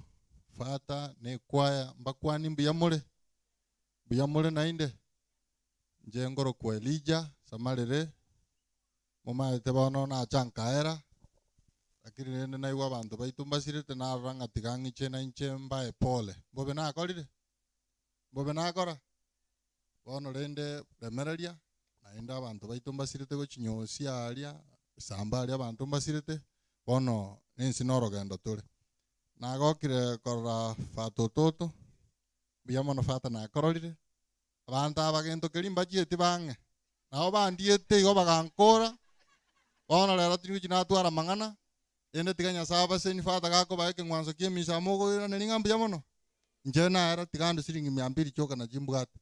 fata nekwaya mbakwani mbuyamure nainde nje ngoro kwa Elijah Samarere mumaete bono nachankaera lakini rende naiwa abantu baitu mbasirete narora ng'atiga ng'iche na inche mbae pole mbobe nakorire mbobe nakora bono rende remereria naende abantu baitu mbasirete gochinyosia aria samba aria abantu mbasirete bono ninsi norogendo tore nagokire korora fatototo mbuya mono fata nakororire abantu abagento keri mbachieti bang'e nabo bandiete igo bagankora bono rero tiri natwara mang'ana ende tiga Nyasaye abaseni fata gakobae ekeng'wanso kia emisa mogoiraneri ng'a mbuya mono inche naera tiga ande siringi 200 chioka na chimbwate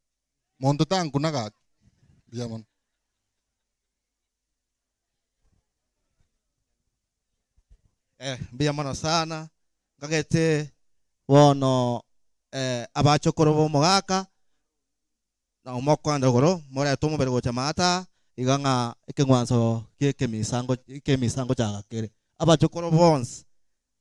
monto tankuna gaki mbuya mono. Mbuya mono sana ngagete bono abachokoro bomogaka na omokwanda igoro morete omobere gocha maata iga ng'a ekeng'wanso kia ekemisango chagakere abachokoro bonsi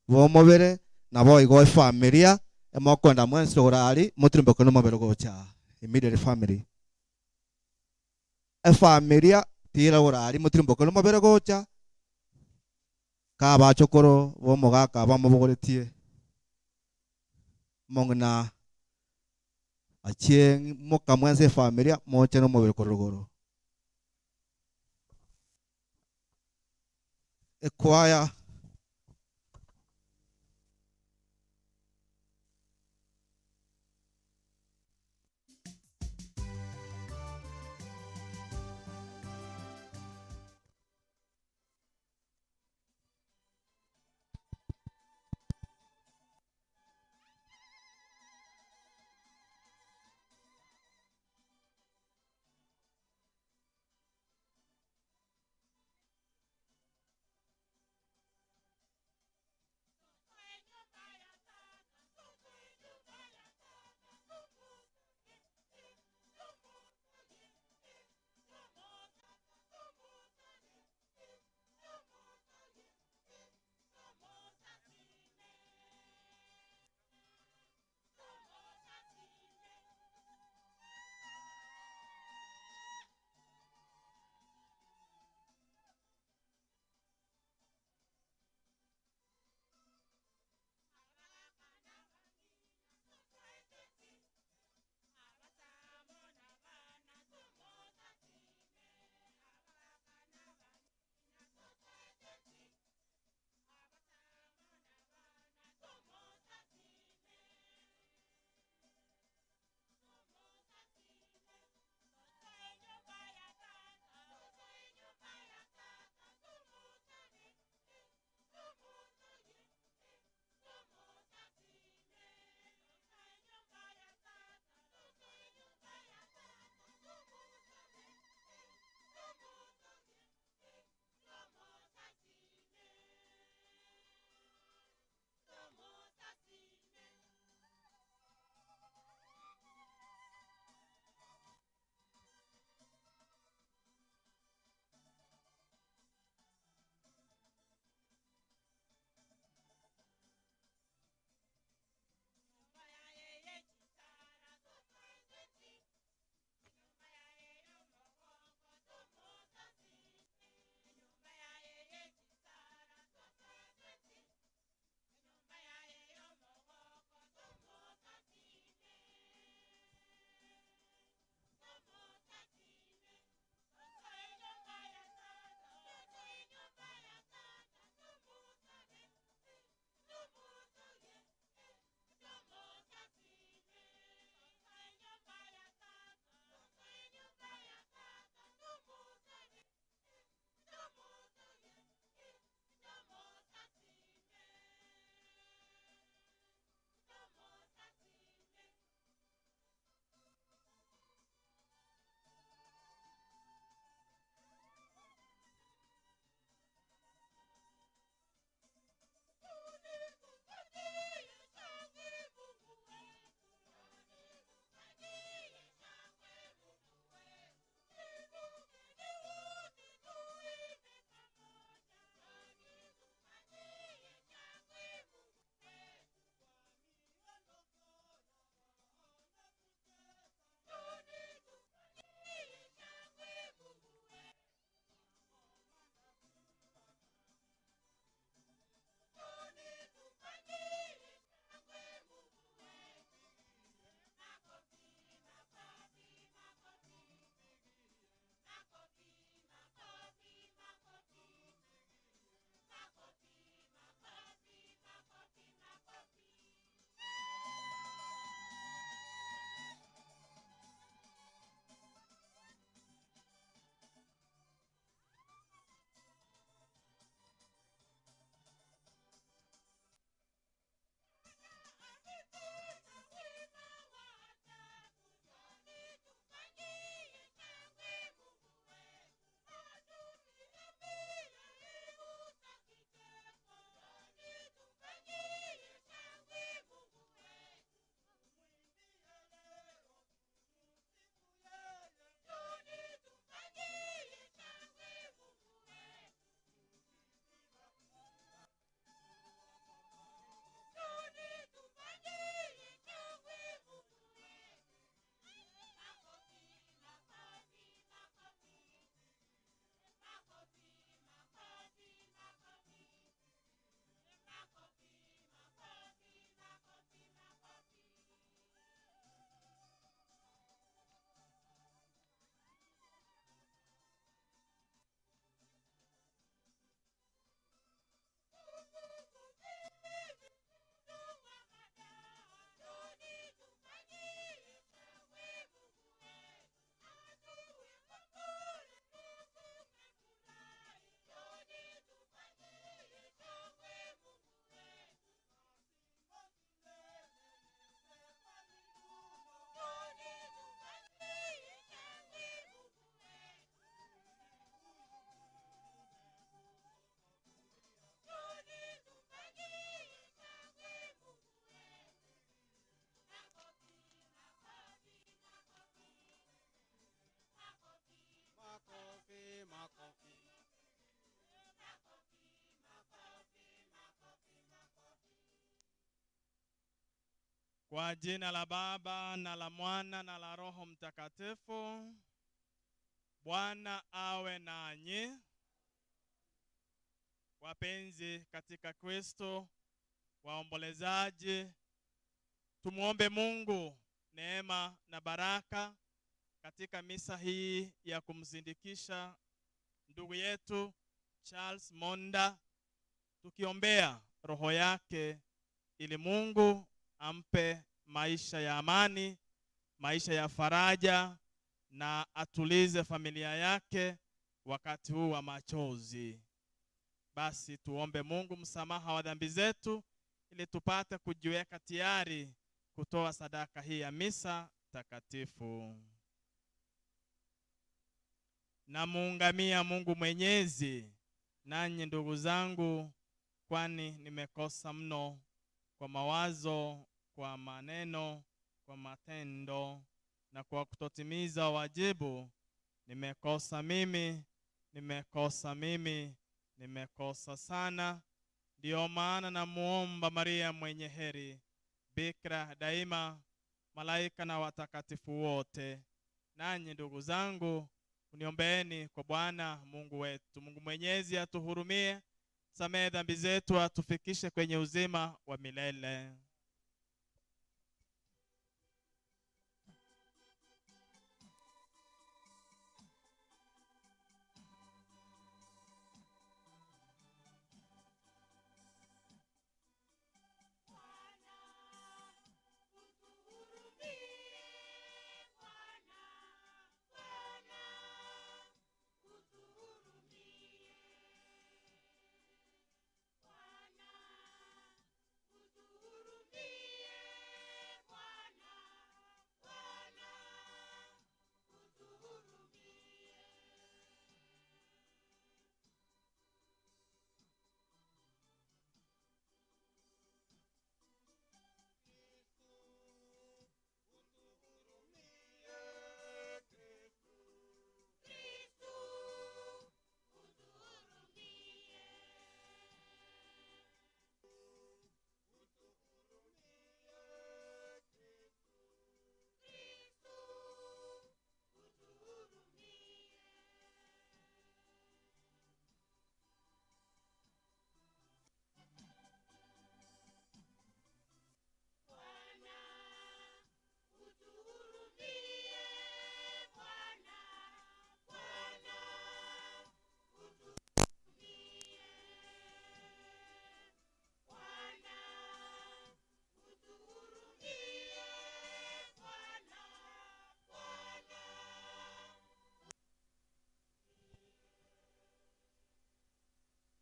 bomobere nabo igo efamilia emokwenda mwensi orari motirimboke nomobere gocha immediate family efamilia tira orari motirimboke nomobere gocha ka abachokoro bomogaka bamobogoretie mong'ina achieng mokamwense familia moche nomobere korogoro ekwaya Kwa jina la Baba na la Mwana na la Roho Mtakatifu. Bwana awe nanyi. Wapenzi katika Kristo, waombolezaji, tumuombe Mungu neema na baraka katika misa hii ya kumsindikisha ndugu yetu Charles Monda, tukiombea roho yake ili Mungu ampe maisha ya amani, maisha ya faraja, na atulize familia yake wakati huu wa machozi. Basi tuombe Mungu msamaha wa dhambi zetu ili tupate kujiweka tayari kutoa sadaka hii ya misa takatifu. Namuungamia Mungu Mwenyezi, nanyi ndugu zangu, kwani nimekosa mno kwa mawazo, kwa maneno, kwa matendo na kwa kutotimiza wajibu. Nimekosa mimi, nimekosa mimi, nimekosa sana. Ndiyo maana namuomba Maria mwenye heri, bikira daima, malaika na watakatifu wote, nanyi ndugu zangu, uniombeeni kwa Bwana Mungu wetu. Mungu Mwenyezi atuhurumie, samehe dhambi zetu, atufikishe kwenye uzima wa milele.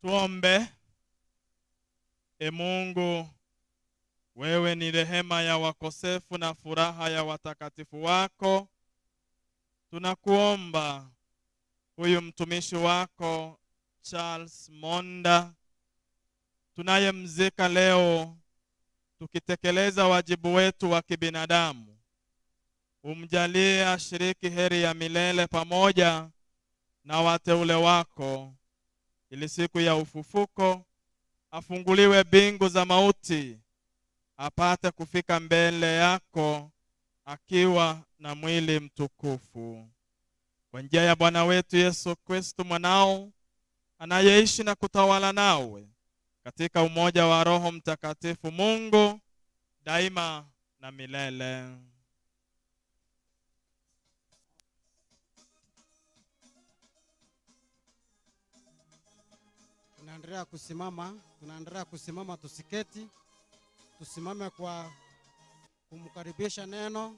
Tuombe. E Mungu, wewe ni rehema ya wakosefu na furaha ya watakatifu wako. Tunakuomba huyu mtumishi wako Charles Monda tunayemzika leo, tukitekeleza wajibu wetu wa kibinadamu, umjalie ashiriki heri ya milele pamoja na wateule wako, ili siku ya ufufuko afunguliwe mbingu za mauti, apate kufika mbele yako akiwa na mwili mtukufu. Kwa njia ya Bwana wetu Yesu Kristo mwanao, anayeishi na kutawala nawe katika umoja wa Roho Mtakatifu Mungu daima na milele. Tunaendelea kusimama, tunaendelea kusimama, tusiketi, tusimame kwa kumkaribisha neno.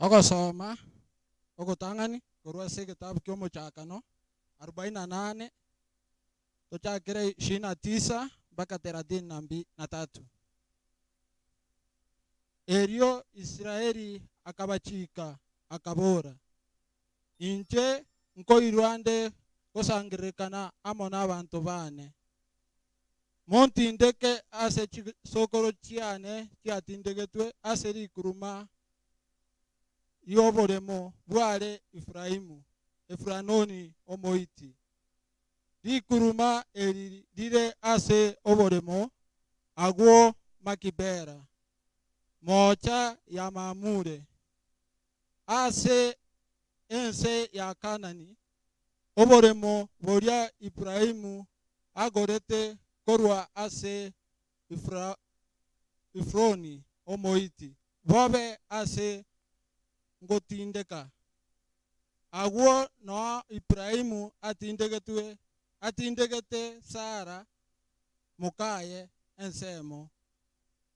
Ogosoma ogotang'ani korwa ase egetabu kia omochakano 48 tochakere 29 mpaka 33. Erio Israeli akabachika akabora, Inche nkoirwa nde gosangererekana amo n'abanto bane. Montindeke ase chisokoro chiane chiatindegetwe ase rikuruma ri'oboremo bware Efraimu, Efranoni Omohiti. Rikuruma eri rire ase oboremo agwo Makibela, moocha ya Mamure, ase ense ya Kanani, oboremo boria Ibrahimu agorete korwa ase Efroni Omohiti, bobe ase ngotindeka. Agwo noo Ibrahimu atindegetwe, atindegete Sara mokaye ensemo.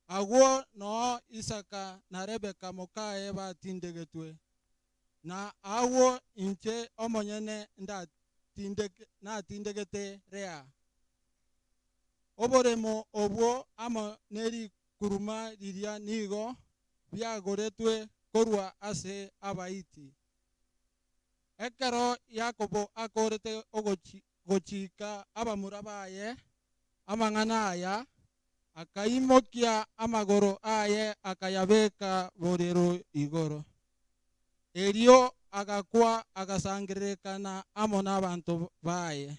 Agwo noo Isaka na Rebeka mokaye batindegetwe, na agwo inche omonyene natindegete Lea. Oboremo obwo amo nerikuruma riria nigo biagoretwe korwa ase Abahiti. Ekero Yakobo akoorete gochika abamura baye amang'ana aya, akaimokia amagoro aye akayabeka borero igoro. Erio agakwa agasangererekana amo nabanto baye.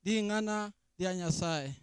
Ring'ana ria Nyasae.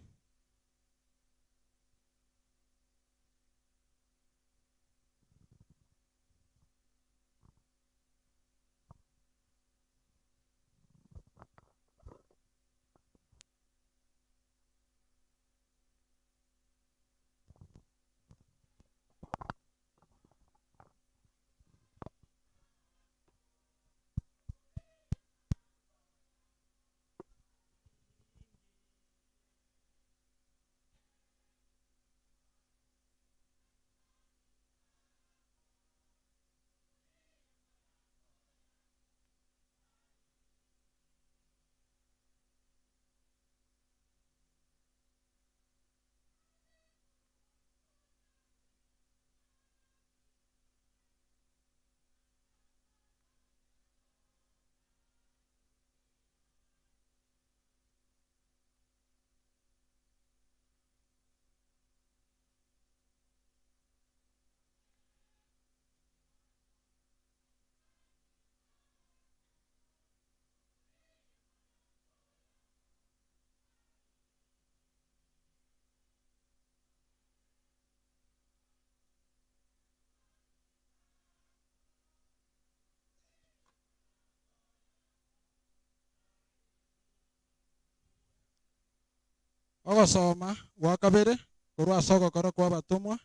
Ogosoma gwa kabere korwa ase ogokora kw'abatomwa,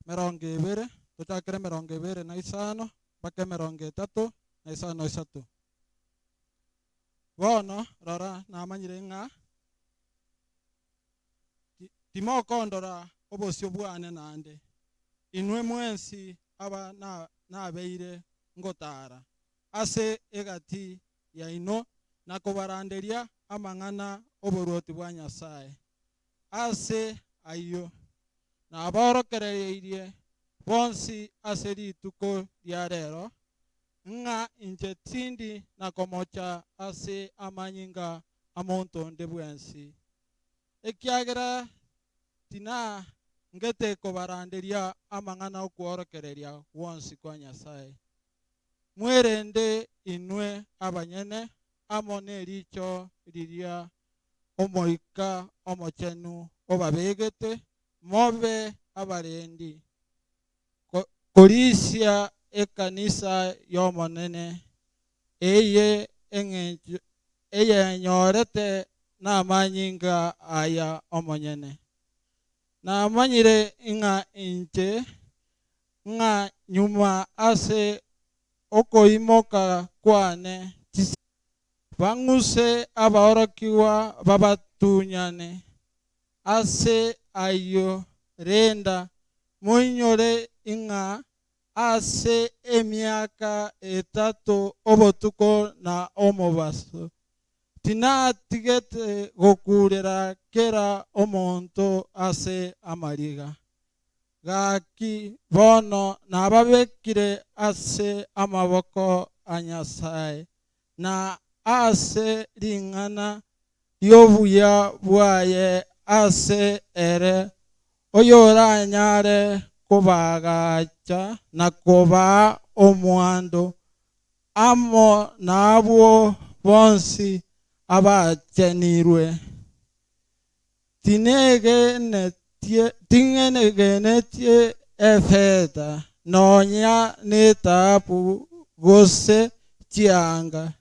20, tochakere 25 mpaka 35. Bono rora namanyire ng'a timokondora obosio bwane naende, inwe mwensi aba nabeire ngotara ase egati yaino na kobaranderia amang'ana oboruoti bwa Nyasae. Ase ayio naborokereirie bonsi ase rituko ria rero, ng'a inche tindi na komocha ase amanyinga a monto onde bwensi, ekiagera tinangete kobaranderia amang'ana okworokereria gwonsi kwa Nyasae. Mwerende inwe abanyene amo neriicho riria Omoika Omochenu obabegete mobe abarendi, korisia ekanisa y'Omonene, eye eyenyorete namanyinga aya omonyene. Namanyire ng'a inche, ng'a nyuma ase okoimoka kwane bang'use abaorokigwa babatunyane. Ase ayio renda moinyore ng'a Ase emiaka etato obotuko na omobaso tinatigete gokurera kera omonto ase amariga. Gaki bono nababekire ase amaboko a Nyasaye na ase ring'ana riobuya bwaye ase ere oyoranyare kobagacha na kobaa omwando amo nabwo bonsi abachenirwe. Tingenegenetie efeta nonya n'etaabu gose chianga.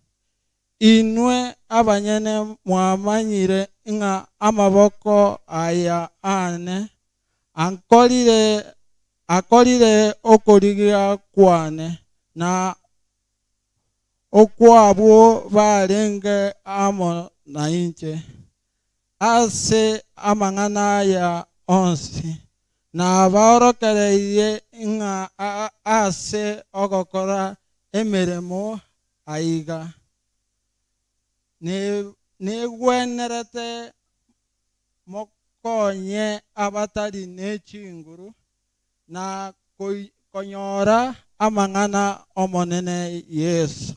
Inwe abanyene mwamanyire ng'a amaboko aya ane akorire okorigia kwane na okwabwo barenge amo na inche. Ase amang'ana aya onsi nabaorokereirie ng'a ase ogokora emeremo aiga negwenerete mokonye abatari n'echinguru na konyora amang'ana omonene Yesu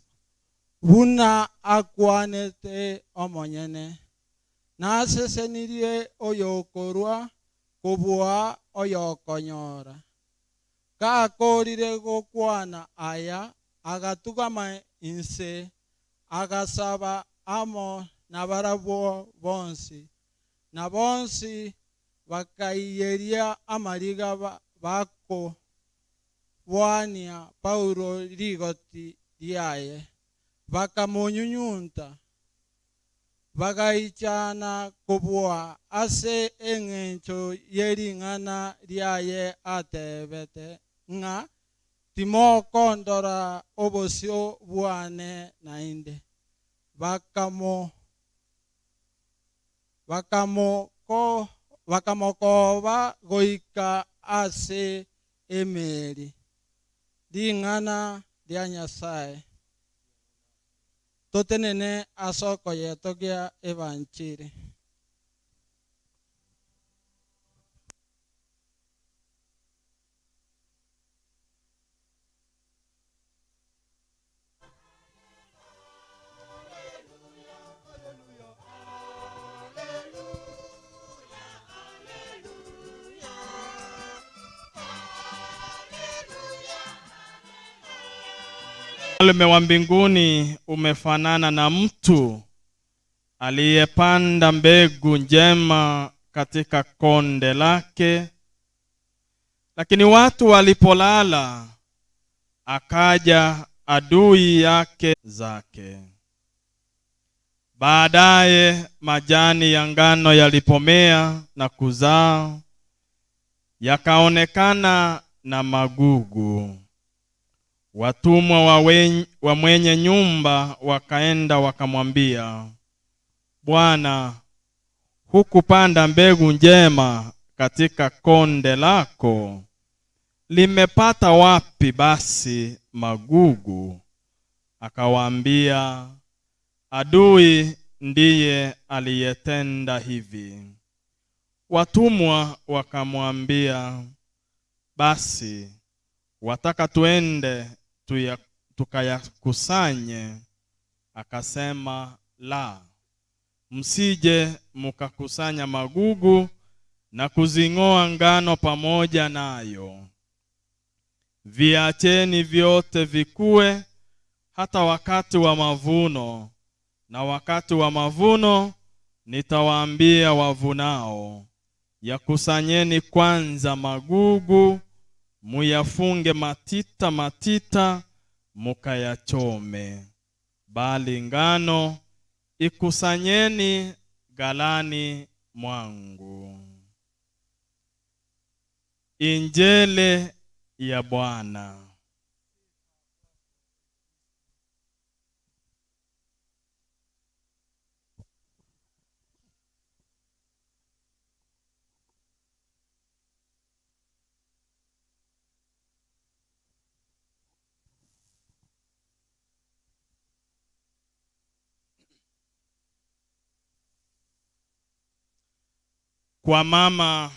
buna akwanete omonyene. Nasesenirie oyokorwa kobua oyokonyora. Gakorire gokwana aya agatugama inse agasaba amo nabarabwo bonsi, na bonsi bakaiyeria amariga bakobwania Paulo rigoti riaye, bakamunyunyunta bagaichana kobua ase eng'encho yering'ana riaye atebete ng'a timokondora obosio bwane naende. Bakamokoba goika ase emeri. Ring'ana ria Nyasaye. Totenene asoko yetogia evanchiri. Ufalme wa mbinguni umefanana na mtu aliyepanda mbegu njema katika konde lake, lakini watu walipolala akaja adui yake zake. Baadaye majani ya ngano yalipomea na kuzaa, yakaonekana na magugu. Watumwa wa mwenye nyumba wakaenda wakamwambia, Bwana, hukupanda mbegu njema katika konde lako? Limepata wapi basi magugu? Akawaambia, adui ndiye aliyetenda hivi. Watumwa wakamwambia, basi wataka tuende tukayakusanye? Akasema, la, msije mukakusanya magugu na kuzingoa ngano pamoja nayo. Viacheni vyote vikue hata wakati wa mavuno, na wakati wa mavuno nitawaambia wavunao, yakusanyeni kwanza magugu, muyafunge matita matita, mukayachome, bali ngano ikusanyeni ghalani mwangu. Injili ya Bwana. Kwa mama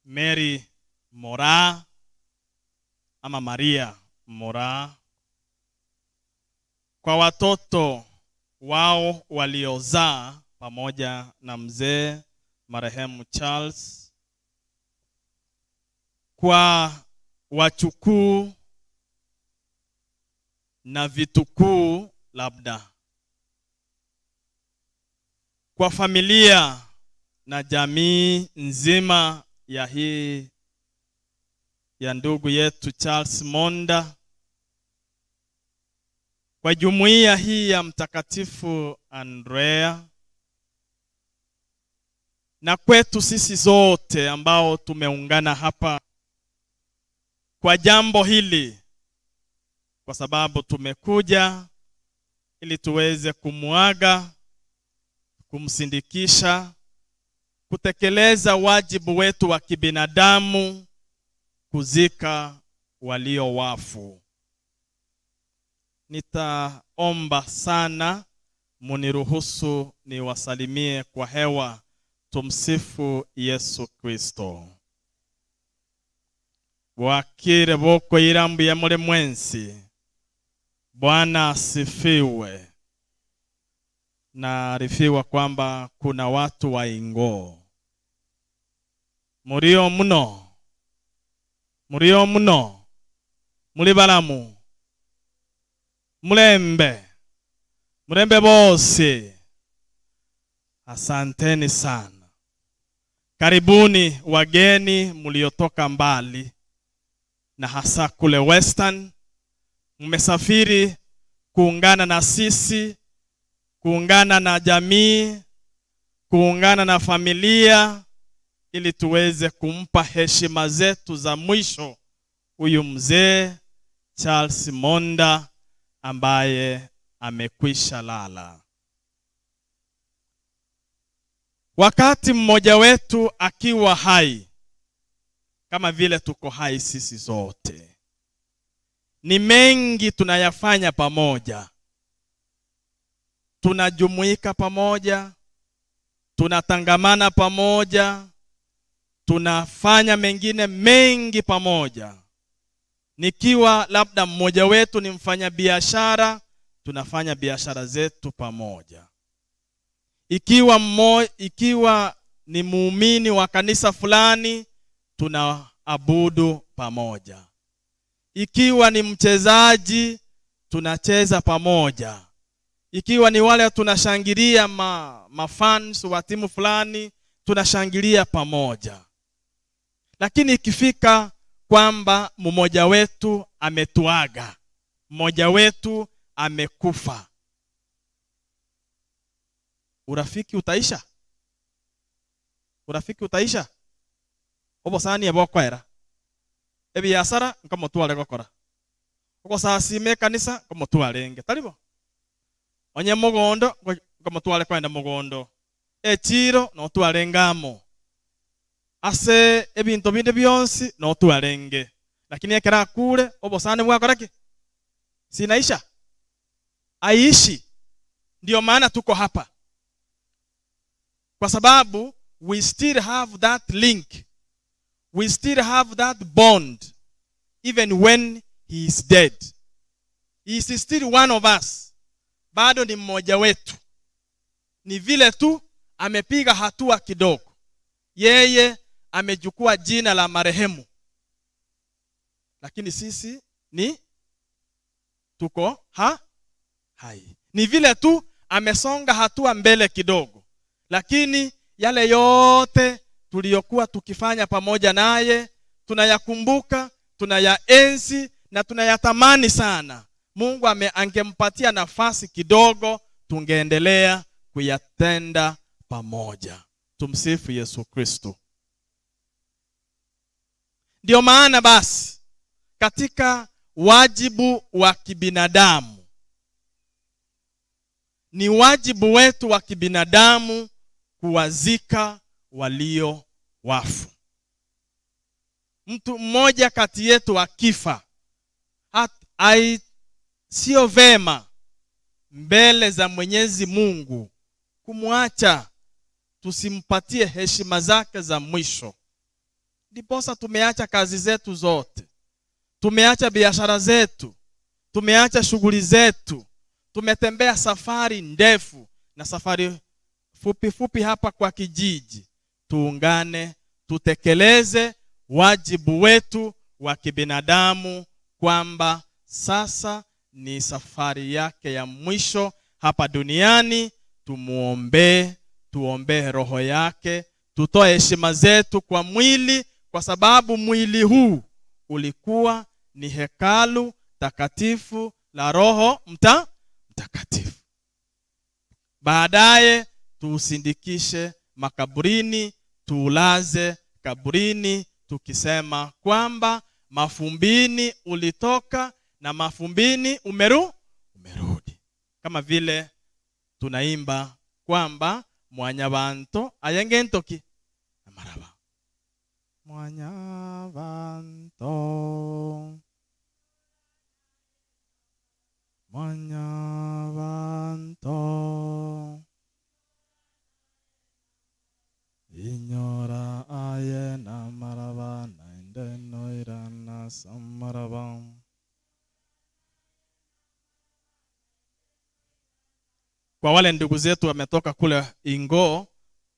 Mary Mora ama Maria Mora, kwa watoto wao waliozaa pamoja na mzee marehemu Charles, kwa wachukuu na vitukuu, labda kwa familia na jamii nzima ya hii ya ndugu yetu Charles Monda, kwa jumuiya hii ya Mtakatifu Andrea, na kwetu sisi zote ambao tumeungana hapa kwa jambo hili, kwa sababu tumekuja ili tuweze kumuaga, kumsindikisha, kutekeleza wajibu wetu wa kibinadamu, kuzika walio wafu. Nitaomba sana muniruhusu niwasalimie kwa hewa. Tumsifu Yesu Kristo. Bwakire boko irambuye muri mwensi. Bwana asifiwe. Naarifiwa kwamba kuna watu wa Ingo murio muno, murio muno, muri balamu, mulembe, mulembe bose. Asanteni sana. Karibuni wageni mliotoka mbali na hasa kule Western. Mmesafiri kuungana na sisi, kuungana na jamii, kuungana na familia ili tuweze kumpa heshima zetu za mwisho huyu mzee Charles Monda ambaye amekwisha lala. Wakati mmoja wetu akiwa hai, kama vile tuko hai sisi zote, ni mengi tunayafanya pamoja. Tunajumuika pamoja, tunatangamana pamoja, tunafanya mengine mengi pamoja. Nikiwa labda mmoja wetu ni mfanyabiashara, tunafanya biashara zetu pamoja. Ikiwa ni muumini wa kanisa fulani, tunaabudu pamoja. Ikiwa ni mchezaji, tunacheza pamoja. Ikiwa ni wale tunashangilia mafans wa timu fulani, tunashangilia pamoja. Lakini ikifika kwamba mmoja wetu ametuaga, mmoja wetu amekufa, urafiki utaisha? Urafiki utaisha? Obosani ebokwera ebiasara nkomotware gokora ogosasima ekanisa nkomotwarenge taribo onye mugondo nkomotware kwenda mugondo echiro notwarengamo ase ebinto binde bionsi notwarenge, lakini ekera akure obosani bwakora ki? Sinaisha, aishi. Ndio maana tuko hapa, kwa sababu we still have that link, we still have that bond even when he is dead. He is still one of us, bado ni mmoja wetu. Ni vile tu amepiga hatua kidogo, yeye amechukua jina la marehemu, lakini sisi ni tuko hai. Ni vile tu amesonga hatua mbele kidogo, lakini yale yote tuliyokuwa tukifanya pamoja naye tunayakumbuka, tunayaenzi na tunayatamani sana. Mungu angempatia nafasi kidogo, tungeendelea kuyatenda pamoja. Tumsifu Yesu Kristo. Ndio maana basi katika wajibu wa kibinadamu, ni wajibu wetu wa kibinadamu kuwazika walio wafu. Mtu mmoja kati yetu akifa, sio vema mbele za Mwenyezi Mungu kumwacha tusimpatie heshima zake za mwisho. Ndiposa tumeacha kazi zetu zote, tumeacha biashara zetu, tumeacha shughuli zetu, tumetembea safari ndefu na safari fupi fupi hapa kwa kijiji. Tuungane, tutekeleze wajibu wetu wa kibinadamu kwamba sasa ni safari yake ya mwisho hapa duniani. Tumuombee, tuombee roho yake, tutoe heshima zetu kwa mwili, kwa sababu mwili huu ulikuwa ni hekalu takatifu la Roho Mtakatifu. Baadaye tuusindikishe makaburini, tuulaze kaburini, tukisema kwamba mafumbini ulitoka na mafumbini umerudi. Kama vile tunaimba kwamba mwanyabanto ayenge ntoki amaraba. Mwanyabanto, mwanyabanto, inyora aye na maraba na indeno irana samaraba. Kwa wale ndugu zetu wametoka kule Ingo,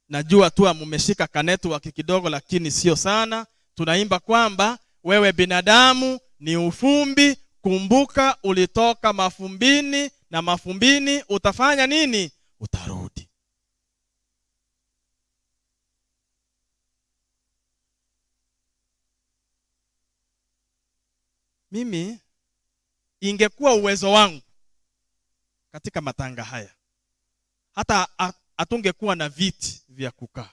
najua tu mumeshika kanetwork kidogo, lakini sio sana. Tunaimba kwamba wewe binadamu ni ufumbi, kumbuka ulitoka mafumbini na mafumbini utafanya nini? Utarudi. Mimi ingekuwa uwezo wangu katika matanga haya, hata hatungekuwa na viti vya kukaa.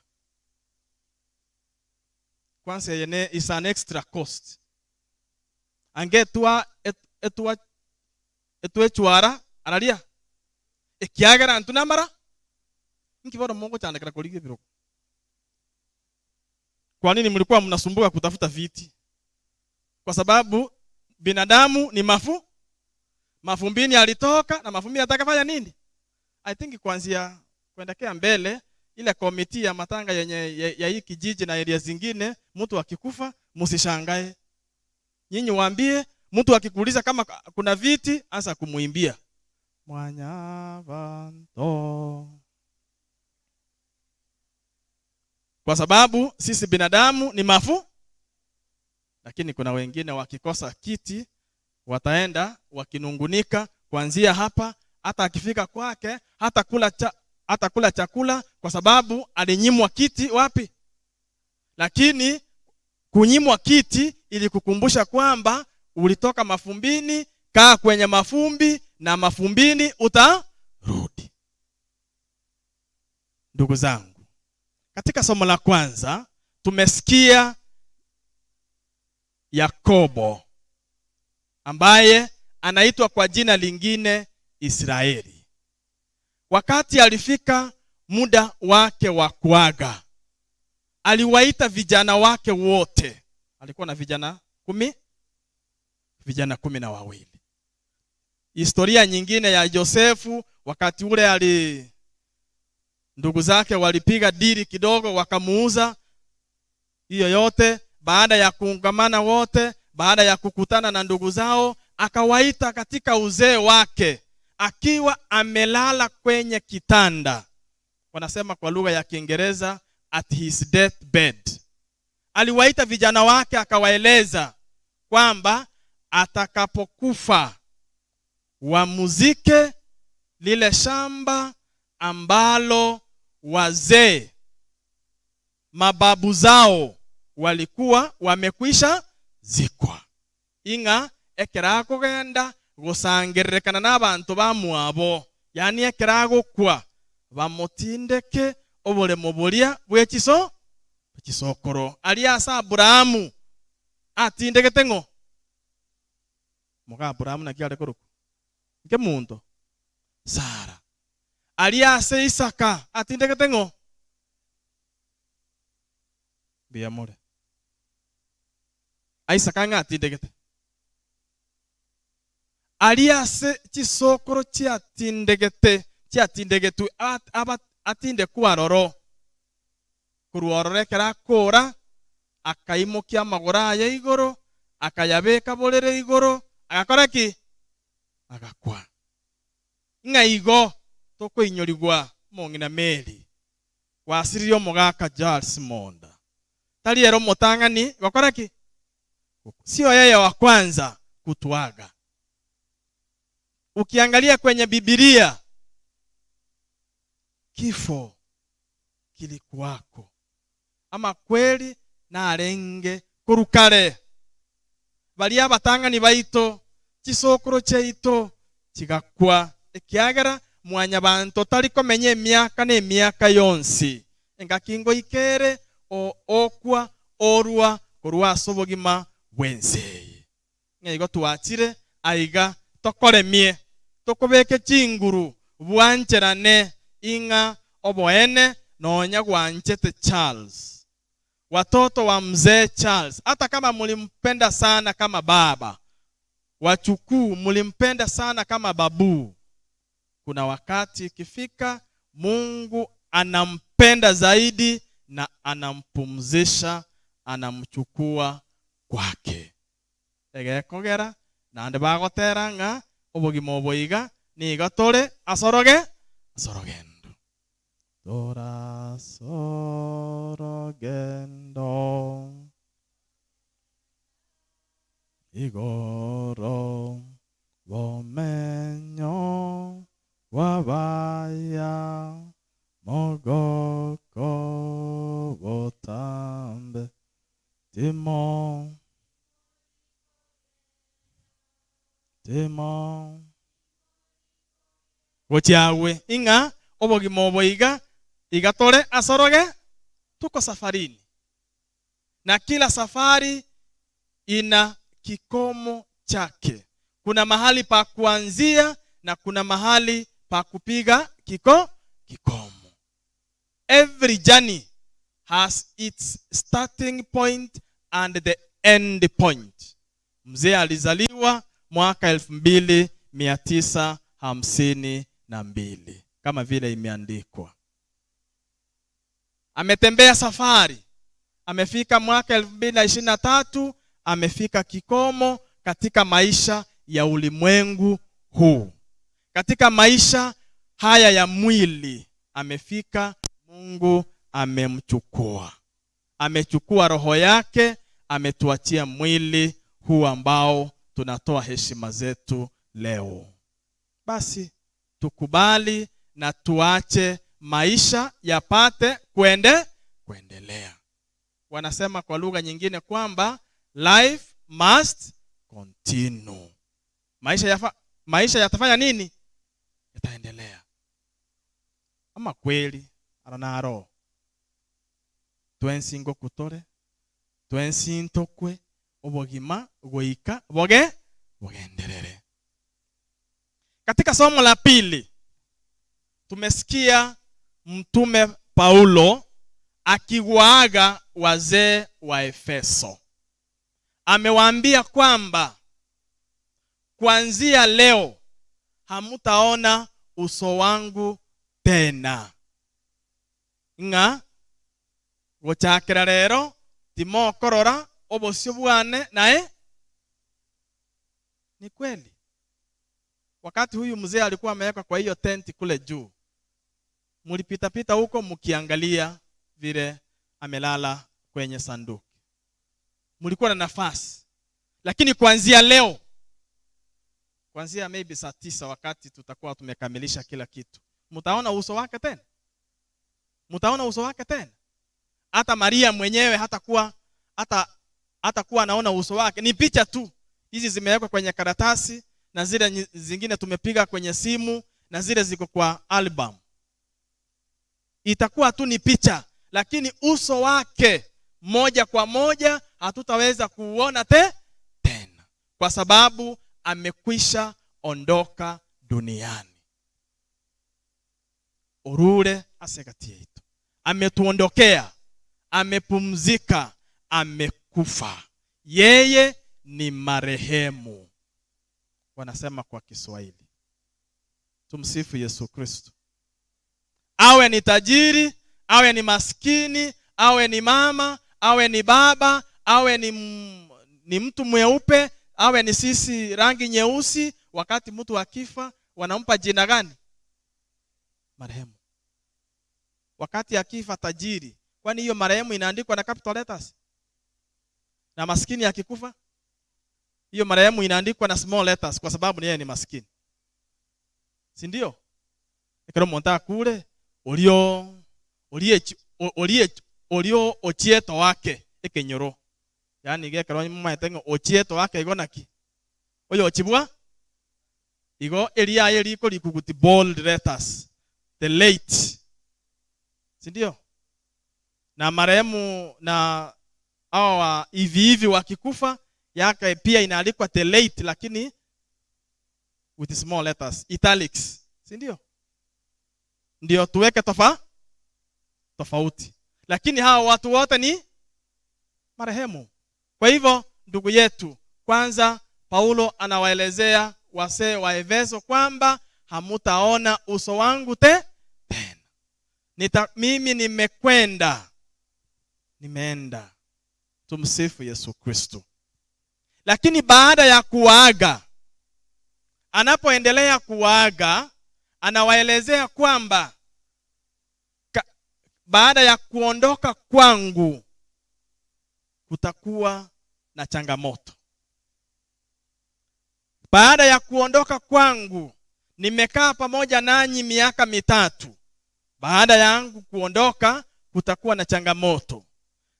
Kwanza yene is an extra cost. Angetua etua etuechwara araria ekiagera ntu namara nkibona Mungu chandikira kuliga biroko. Kwa nini mlikuwa mnasumbuka kutafuta viti? Kwa sababu binadamu ni mafumbini alitoka na mafumbini atakafanya nini? I think kuanzia kuendelea mbele ile komiti ya matanga yenye ya hii kijiji na area zingine, mtu akikufa msishangae. Nyinyi waambie, mtu akikuuliza kama kuna viti, anza kumuimbia mwanyabanto. Kwa sababu sisi binadamu ni mafu, lakini kuna wengine wakikosa kiti wataenda wakinungunika kuanzia hapa, hata akifika kwake hata kula chakula, kwa sababu alinyimwa kiti wapi? Lakini kunyimwa kiti ili kukumbusha kwamba ulitoka mafumbini, kaa kwenye mafumbi na mafumbini utarudi. Ndugu zangu, katika somo la kwanza tumesikia Yakobo ambaye anaitwa kwa jina lingine Israeli. Wakati alifika muda wake wa kuaga, aliwaita vijana wake wote. Alikuwa na vijana 10, vijana 12. Historia nyingine ya Yosefu, wakati ule ndugu zake walipiga dili kidogo wakamuuza. Hiyo yote baada ya kuungamana wote, baada ya kukutana na ndugu zao, akawaita katika uzee wake akiwa amelala kwenye kitanda. Wanasema kwa lugha ya Kiingereza at his deathbed. Aliwaita vijana wake akawaeleza kwamba atakapokufa wamuzike lile shamba ambalo wazee mababu zao walikuwa wamekwisha zikwa. Inga ekera kugenda gusangerekana n'abantu bamwabo, yani ekera gukwa bamutindeke obulemo bulia bwekiso kisokoro. Ali asa Abrahamu atindekete ngo muka Abrahamu naki ale koruku nke muntu Sara. Ali ase Isaka atindekete ngo biamore Isaka nga atindekete. Ali ase chisokoro chiatindegete chiatindegetu atinde kuaroro. Korwa akora akaimukia amagoro aye igoro akayabeka borere igoro agakora ki agakwa. Ng'a igo tokoinyorigwa mong'ina Mary wasiririe omogaka Charles Monda tari ero motang'ani gokora ki, sio yeye wa kwanza kutuaga. Ukiangalia kwenye Biblia kifo kilikuwako ama kweli narenge korukare baria abatang'ani baito chisokoro chiaito chigakwa ekiagera mwanyabanto tari komenya emiaka na emiaka yonsi engakingo ikere o okwa orwa korwa ase obogima bwenseye. Ng'a igo twachire aiga tokoremie tokobeke chinguru bwancherane ing'a oboene nonya gwanchete Charles, watoto wa mzee Charles, hata kama mulimpenda sana kama baba, wachukuu mulimpenda sana kama babu, kuna wakati ikifika Mungu anampenda zaidi na anampumzisha, anamchukua kwake. Egekogera nande bagotera ng'a obogima oboiga nigo tore asoroge asorogendo tora sorogendo igoro bomenyo wabaya mogoko botambe timo timo gochiawe ing'a obogima oboiga igatore asoroge. Tuko safarini na kila safari ina kikomo chake. Kuna mahali pa kuanzia na kuna mahali pa kupiga kikomo. Every journey has its starting point and the end point. Mzee alizaliwa mwaka 2952 kama vile imeandikwa. Ametembea safari, amefika mwaka 2023, amefika kikomo katika maisha ya ulimwengu huu. Katika maisha haya ya mwili amefika, Mungu amemchukua. Amechukua roho yake, ametuachia mwili huu ambao tunatoa heshima zetu leo. Basi tukubali na tuache maisha yapate kuendelea. Wanasema kwa lugha nyingine kwamba life must continue. Maisha yatafanya nini? Yataendelea. Ama kweli aranaro twensingo kutore twensintokwe obogima goika boge bogenderere. Katika somo la pili tumesikia Mtume Paulo akiwaaga wazee wa Efeso. Amewaambia kwamba kuanzia leo hamutaona uso wangu tena. Ng'a gochakera rero timokorora obosio bwane nae. Ni kweli. Wakati huyu mzee alikuwa amewekwa kwa hiyo tenti kule juu, mulipita pita huko mkiangalia vile amelala kwenye sanduku. Mulikuwa na nafasi. Lakini kuanzia leo, kuanzia maybe saa 9 wakati tutakuwa tumekamilisha kila kitu, mtaona uso wake tena. Mtaona uso wake tena. Hata Maria mwenyewe hatakuwa anaona uso wake. Ni picha tu. Hizi zimewekwa kwenye karatasi na zile zingine tumepiga kwenye simu na zile ziko kwa album. Itakuwa tu ni picha, lakini uso wake moja kwa moja hatutaweza kuuona tena, kwa sababu amekwisha ondoka duniani. Orure asekati yetu. Ametuondokea, amepumzika, amekufa. Yeye ni marehemu, wanasema kwa Kiswahili. Tumsifu Yesu Kristo. Awe ni tajiri, awe ni maskini, Awe ni mama, awe ni baba, awe ni mtu mweupe, awe ni sisi rangi nyeusi, wakati mtu akifa wanampa jina gani? Marehemu. Wakati akifa tajiri, kwani hiyo marehemu inaandikwa na capital letters? Na maskini akikufa, hiyo marehemu inaandikwa na small letters kwa sababu yeye ni maskini. Si ndio? Ekero omonto akure, orio orie orie orio ochieto wake ekenyoro. Yaani gekero mumaete ng'a ochieto wake igo naki? Oyo ochibwa? Igo eria eriko rikuguti bold letters. The late. Si ndio? Na marehemu na hawa hivi hivi wakikufa yake pia inaandikwa the late, lakini with small letters, italics. Si ndio? Ndio tuweke tofauti. Lakini hawa watu wote ni marehemu. Kwa hivyo ndugu yetu, kwanza Paulo anawaelezea wasee wa Efeso kwamba hamutaona uso wangu tena. Mimi nimekwenda. Nimeenda. Tumsifu Yesu Kristo. Lakini baada ya kuaga, anapoendelea kuaga, anawaelezea kwamba baada ya kuondoka kwangu kutakuwa na changamoto. Baada ya kuondoka kwangu, nimekaa pamoja nanyi miaka 3. Baada yangu kuondoka kutakuwa na changamoto.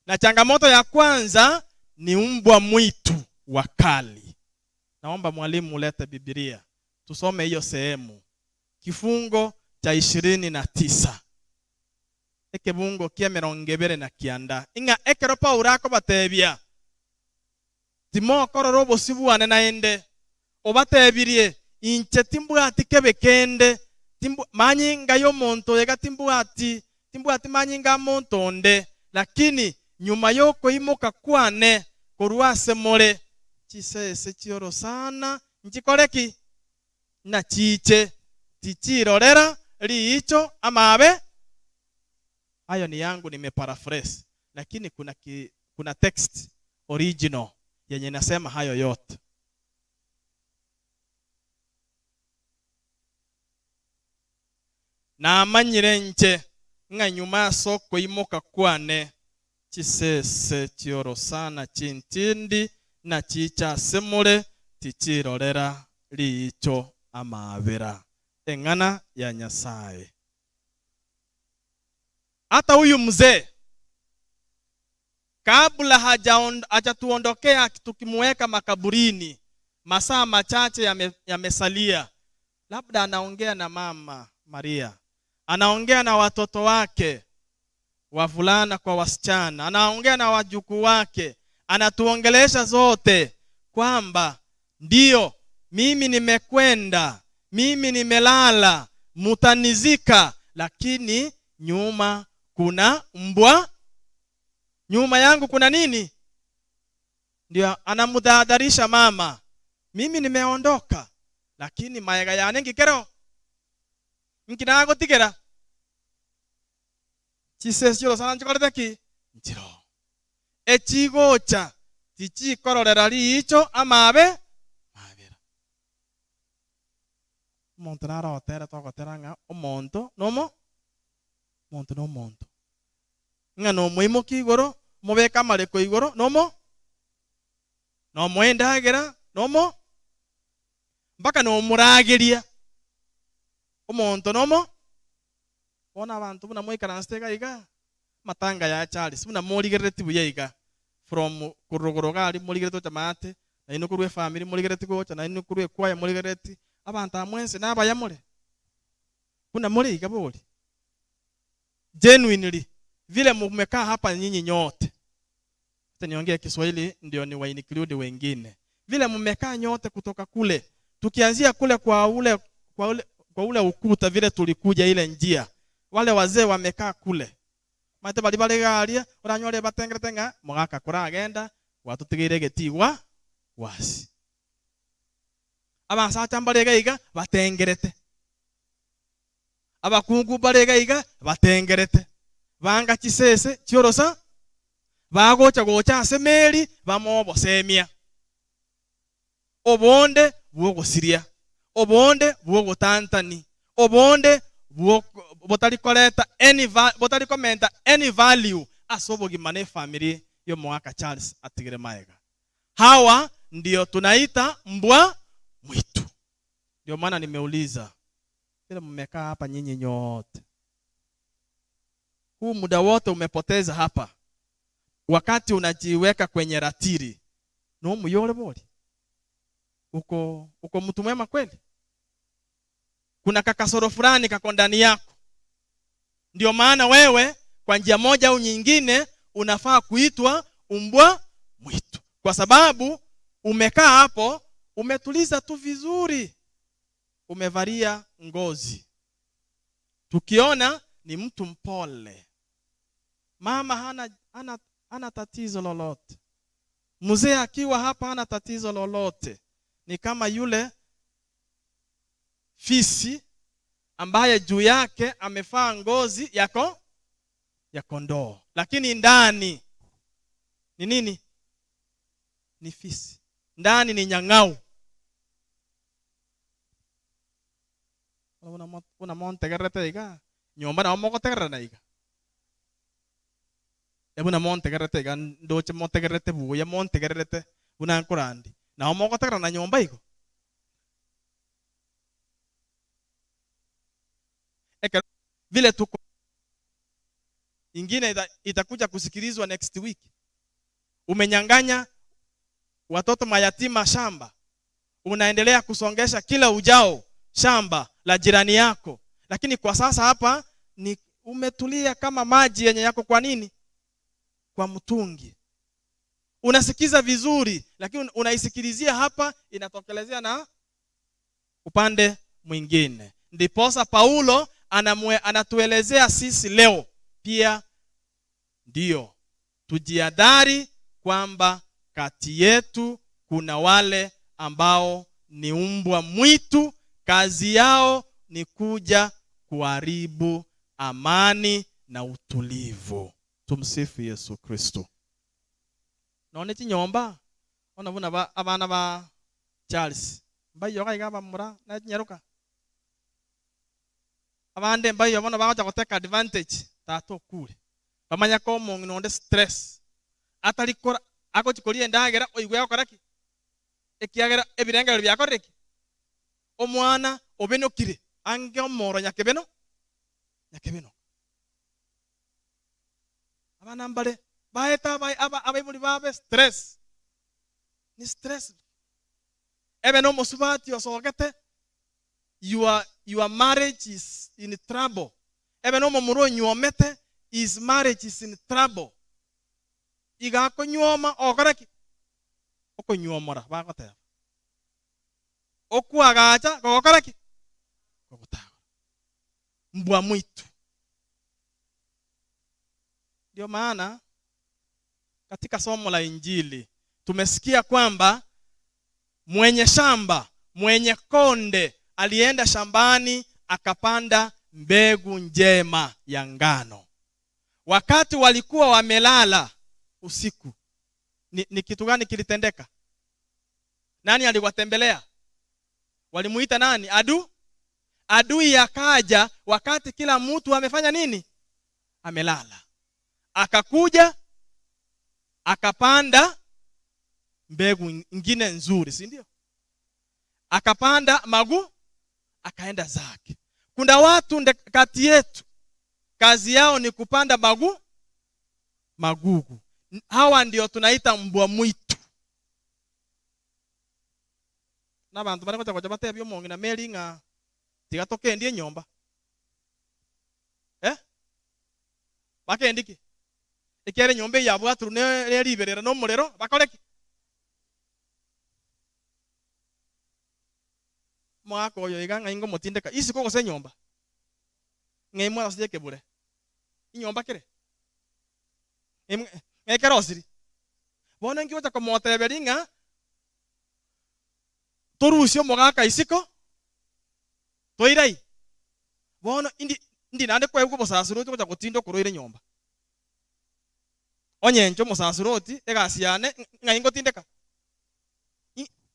Na changamoto ya kwanza ni mbwa mwitu wakali. Naomba mwalimu ulete Biblia tusome hiyo sehemu. Kifungo cha 29. Ekebungo kia 29. Inga ekero Paulo akobatebia timokorora obosi bwane naende. Obatebirie inche timbwati kebekende, manyinga y'omonto ega timbwati manyinga monto onde, lakini nyuma yokoimoka kwane korwase more chisese chioro sana nchikoreki na chiche tichirorera riicho amabe. Hayo ni yangu, nimeparaphrase, lakini kuna text original yenye inasema hayo yote. Na amanyire nche nga nyuma soko imoka kwane chisese chioro sana chintindi na chicha semure tichirorera liicho amabera. Engana ya Nyasaye. Hata huyu mzee kabla hajatuondokea tukimuweka makaburini, masaa machache yamesalia, labda anaongea na mama Maria, anaongea na watoto wake wavulana kwa wasichana, anaongea na wajukuu wake, anatuongelesha zote kwamba ndio mimi nimekwenda, mimi nimelala, mutanizika, lakini nyuma kuna mbwa, nyuma yangu kuna nini? Ndio anamtahadharisha mama, mimi nimeondoka, lakini maega yane ngikero nkinagotigera chisesio sana nchikorete nchiro echigocha tichikororera riicho amabe mabera. Omonto narotera togotera ng'a omonto nomo omonto nomonto ng'a nomoimoki igoro mobeka amareko igoro nomo nomoendagera nomo mpaka nomurageria omonto nomo. Bona abantu buna moikaranse iga matanga ya Charles buna morigereti buya iga from kurugoro gari morigereti ochamate na ino kurwe family morigereti gocha na ino kurwe kwaya morigereti abantu amwense nabayamure buna muri iga bori genuinely vile mmekaa hapa nyinyi nyote. Sasa niongee Kiswahili ndio ni wa include wengine. Vile mmekaa nyote kutoka kule, tukianzia kule kwa ule ukuta vile tulikuja ile njia, wale wazee wamekaa kule mate bali bali garia uranyore batengeretenga mugaka kuragenda watutigire getigwa wasi abasacha mbarega iga batengerete, abakungu barega iga batengerete, Banga chisese chiorosa bagocha gocha ase meri bamobosemia. Obonde bwogosiria, obonde bwogotantani, obonde botari koreta any botari komenta any value ase obogima ne family yo mwaka Charles atigire maega. Hawa ndio tunaita mbwa mwitu. Ndio maana nimeuliza vile mmekaa hapa nyinyi nyote, huu muda wote umepoteza hapa wakati unajiweka kwenye ratiri no muyore bori. Uko mtu mwema kweli? Kuna kakasoro fulani kako ndani yako. Ndio maana wewe kwa njia moja au nyingine unafaa kuitwa umbwa mwitu, kwa sababu umekaa hapo umetuliza tu vizuri, umevalia ngozi, tukiona ni mtu mpole, mama hana tatizo lolote, mzee akiwa hapa hana tatizo lolote. Ni kama yule fisi ambaye juu yake amefaa ngozi ya kondoo, lakini ndani ni nini? Ni fisi. Ndani ni nyang'au. Una montegerete iga nyomba na mogotegerana iga. Ebu na montegerete iga ndoche montegerete buya montegerete buna nkorandi. Na mogotegerana nyomba igo. Eka vile tuko ingine itakuja kusikilizwa next week. Umenyang'anya watoto mayatima shamba, unaendelea kusongesha kila ujao shamba la jirani yako, lakini kwa sasa hapa ni umetulia kama maji yenye yako. Kwa nini? Kwa mtungi. Unasikiza vizuri, lakini unaisikilizia hapa, inatokelezea na upande mwingine. Ndiposa Paulo anatuelezea sisi leo pia, ndio tujiadhari kwamba kati yetu kuna wale ambao ni umbwa mwitu, kazi yao ni kuja kuharibu amani na utulivu. Tumsifu Yesu Kristo. None chinyomba ona buna abana ba Charles mbayo gaiga bamura na nyaruka abande mbayo bona bagocha goteka advantage tato kure bamanya ko omongi nonde stress atari kora agochikoria endagera oigwe gokora ki ekiagera ebirengero byakoreki omwana obenokire ange omoro nyakebeno nyakebeno abana mbale baeta abaibuli babe stress ni stress ebe no mosubati osogete your marriage is in trouble. Ebe no momuro nyuomete his marriage is in trouble. Iga konyuoma okoreki okonyuomora bagoteba okwagacha gokoreki gogotagora mbwa mwitu. Ndio maana katika somo la Injili tumesikia kwamba mwenye shamba, mwenye konde alienda shambani akapanda mbegu njema ya ngano. Wakati walikuwa wamelala usiku, ni kitu gani kilitendeka? Nani aliwatembelea? Walimuita nani? Adui akaja wakati kila mtu amefanya nini? Amelala. Akakuja akapanda mbegu nyingine nzuri, si ndio? Akapanda magu, akaenda zake. Kuna watu kati yetu kazi yao ni kupanda magugu. Hawa ndio tunaita mbwa mwitu. Na bantu bari gocha batebia omongi na meri ng'a tiga tokendie nyomba. Bakendiki. Ekere nyomba yabwaturu ne riberera no omorero bakoreki. Mwaka oyo iga ng'a ingo motindeka isiko gose nyomba. Ng'ai mwana sije kebure. Inyomba kere. Ng'ai kerosiri. Bono ngigocha komoteberi ng'a torusio mogaka isiko toirai. Bono indi nande kwegwa bosasuro gocha gotinda okoroire nyomba. Onye inche omosasuroti egasi yane ng'ai ngotindeka.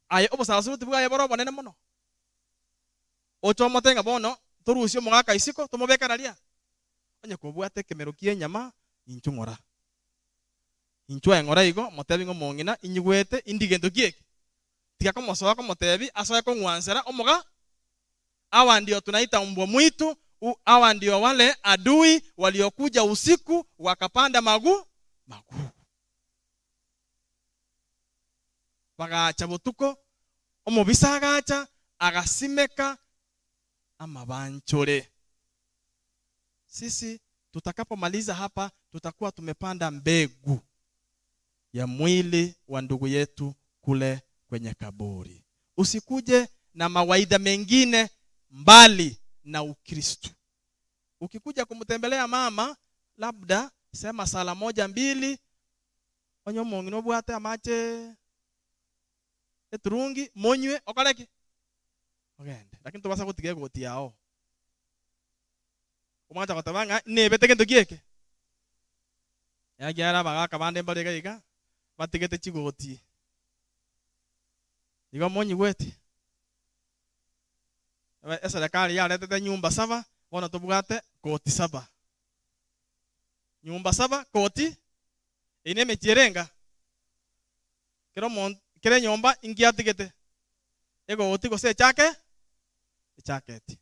Aye obosasuroti bwaye boro obonene mono. Oche omote ng'a bono torusie omogaka isiko tomobeke raria. Onye kobwate ekemero kia enyama inchu ng'ora. Inchu aye ng'ora igo motebi ng'a omong'ina inyigwete indi gento ki eke. Tiga komosoa komotebi asoe kong'wansera omoga. Hawa ndio tunaita mbwa mwitu. Hawa ndio wale adui waliokuja usiku wakapanda magu magu. Bagacha botuko omobisa agacha agasimeka amabanchore. Sisi tutakapomaliza hapa tutakuwa tumepanda mbegu ya mwili wa ndugu yetu kule kwenye kaburi. Usikuje na mawaidha mengine mbali na Ukristo. Ukikuja kumtembelea mama, labda sema sala moja mbili, onye omong'ina obwate amache eturungi monywe okoreki ogende, lakini tobasa gotiga egoti yao omwacha goteba ng'a nebete gento kieke yagiara abagaka bande mbare iga iga batigete chigoti igo monyigwete. Eserikali yaretete nyumba saba, bono tobwate koti saba. Nyumba saba koti ine emechierenga kero kere nyomba ingiatigete egoti gose echake echaketi.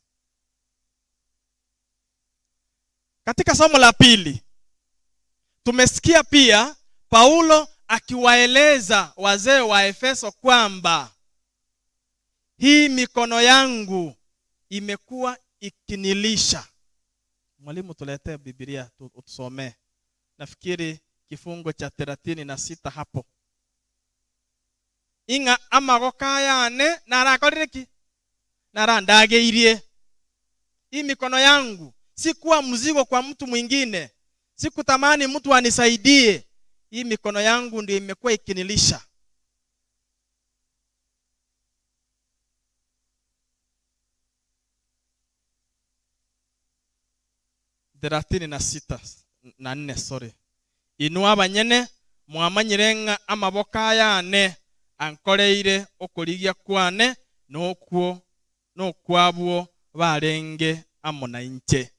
Katika somo la pili tumesikia pia Paulo akiwaeleza wazee wa Efeso kwamba hii mikono yangu imekuwa ikinilisha. Mwalimu, tuletee Biblia utusomee. Nafikiri kifungo cha 36 hapo. Inga amagoka yane narakorire narandageirie. Hii mikono yangu sikuwa mzigo kwa mtu mwingine, sikutamani mtu anisaidie. Hii mikono yangu ndio imekuwa ikinilisha. Thelathini na sita na nne, sorry. Inua abanyene mwamanyire ng'a amaboka yane ankoreire okorigia kwane nokwo nokwabwo barenge amo na inche.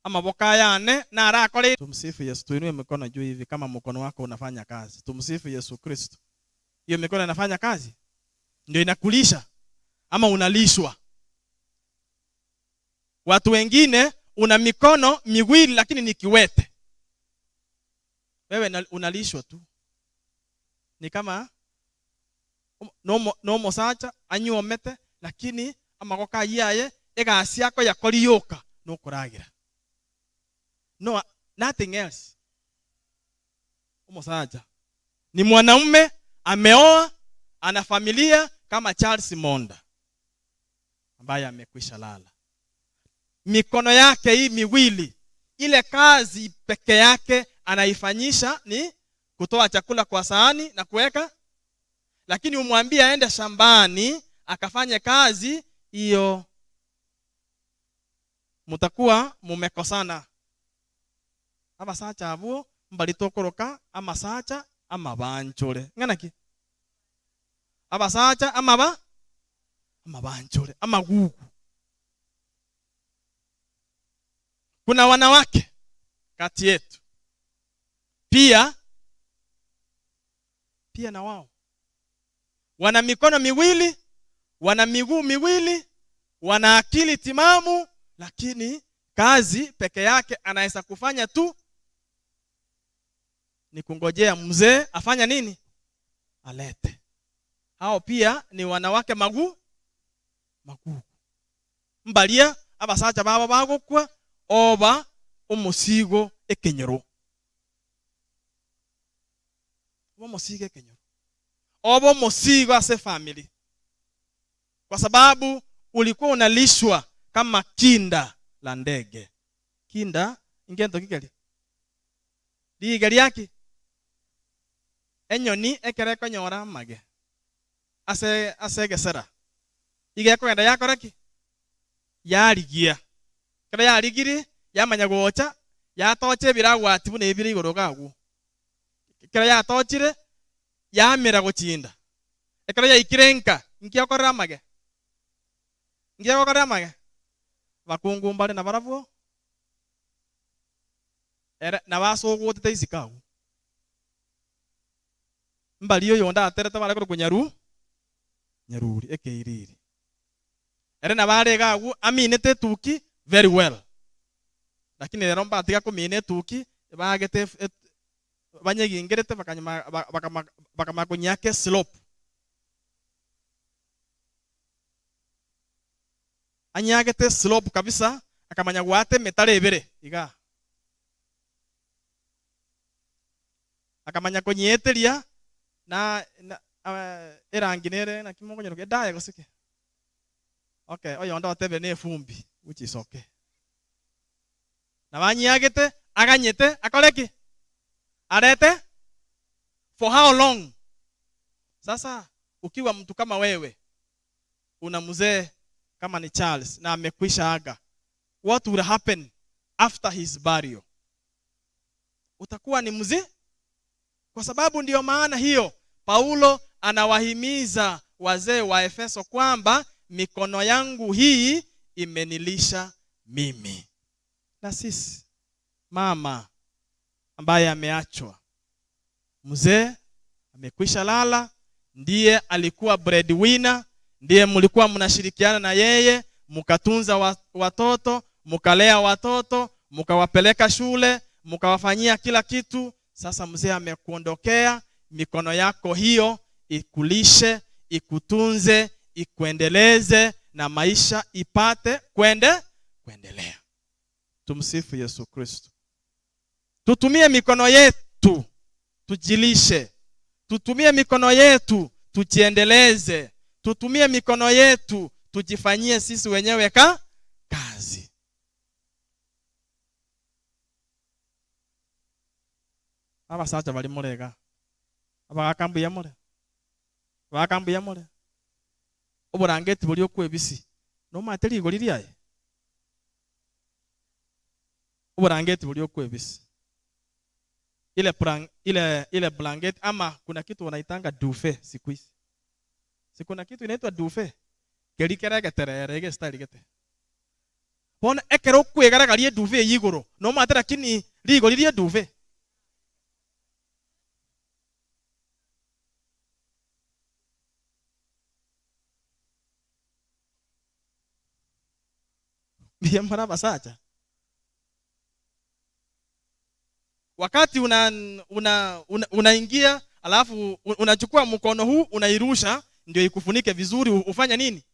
Amaboka yane narakore. Tumsifu Yesu. Tuinue mikono juu hivi kama mkono wako unafanya kazi. Tumsifu Yesu Kristo. Hiyo mikono inafanya kazi? Ndio inakulisha ama unalishwa? Watu wengine una mikono miwili lakini ni kiwete. Wewe unalishwa tu. Ni kama no mosacha anyuomete lakini amagoka yaye egasi yako yakoriyoka no kuragira. No, nothing else. Omosacha ni mwanaume ameoa, ana familia kama Charles Monda ambaye amekwisha lala. Mikono yake hii miwili, ile kazi peke yake anaifanyisha ni kutoa chakula kwa sahani na kuweka, lakini umwambie aende shambani akafanye kazi hiyo, mutakuwa mumekosana. Abasacha abo mbalitokoroka amasacha amabanchore ng'anaki abasacha amaba amabanchore amagugu. Kuna wanawake kati yetu pia na wao wana mikono miwili, wana miguu miwili, wana akili timamu, lakini kazi peke yake anaweza kufanya tu ni kungojea mzee afanya nini? Alete. Hao pia ni wanawake magu magu. Mbalia abasacha babo bagokwa oba omusigo ekenyoro. Oba musigo ekenyoro. Oba musigo ase family. Kwa sababu ulikuwa unalishwa kama kinda la ndege. Kinda ingento kikeli. Ligari yake. Enyoni ekereko nyora mage. Ase gesera. Igeko enda yakoraki. Yarigia. Kera yarigiri yamanya gocha yatoche biragwati bune ebire igoro gagu. Ekero yatochire yamera gochinda. Ekero yaikire nka nkiakorera amage. Nkiakorera amage. Bakungu mbare na barabwo. Era nabasogotete isikagu. Mbali oyo ndaterete bare kunyaru nyaruri ekeiriri. Ere nabarega agu aminete tuki very well. Lakini rero mbatiga kumine tuki bagete banyegingerete bakanyuma bakamakunyake slope. Anyagete slope kabisa akamanya gwate metare ebere iga. Akamanya konyeteria na erangi nere na kimongo edaya gosike. Okay, oyo ndo atebe ne fumbi which is okay. Na banyagete aganyete akoreki arete for how long? Sasa ukiwa mtu kama wewe una mzee kama ni Charles na amekwisha aga, what will happen after his burial? Utakuwa ni mzee. Kwa sababu ndiyo maana hiyo Paulo anawahimiza wazee wa Efeso kwamba mikono yangu hii imenilisha mimi. Na sisi mama ambaye ameachwa, mzee amekwisha lala, ndiye alikuwa breadwinner, ndiye mlikuwa mnashirikiana na yeye, mkatunza watoto, mkalea watoto, mkawapeleka shule, mkawafanyia kila kitu. Sasa mzee amekuondokea, mikono yako hiyo ikulishe, ikutunze, ikuendeleze na maisha ipate kuendelea. Tumsifu Yesu Kristo. Tutumie mikono yetu tujilishe. Tutumie mikono yetu tujiendeleze. Tutumie mikono yetu tujifanyie sisi wenyewe kazi. Abasacha bali murega. Abakambuya mure. Abakambuya mure. Oburangeti buri okwebisi. No materi igori ryaye. Oburangeti buri okwebisi. Ile blanket ama kuna kitu wanaitanga duvet siku hizi. Si kuna kitu inaitwa duvet. Kelikera geterere ge style gete. Bona ekero kwegaragarie duvet yigoro. No matera kini rigori rie duvet. Bien mara basacha. Wakati unaingia alafu unachukua mkono huu unairusha ndio ikufunike vizuri, ufanya nini?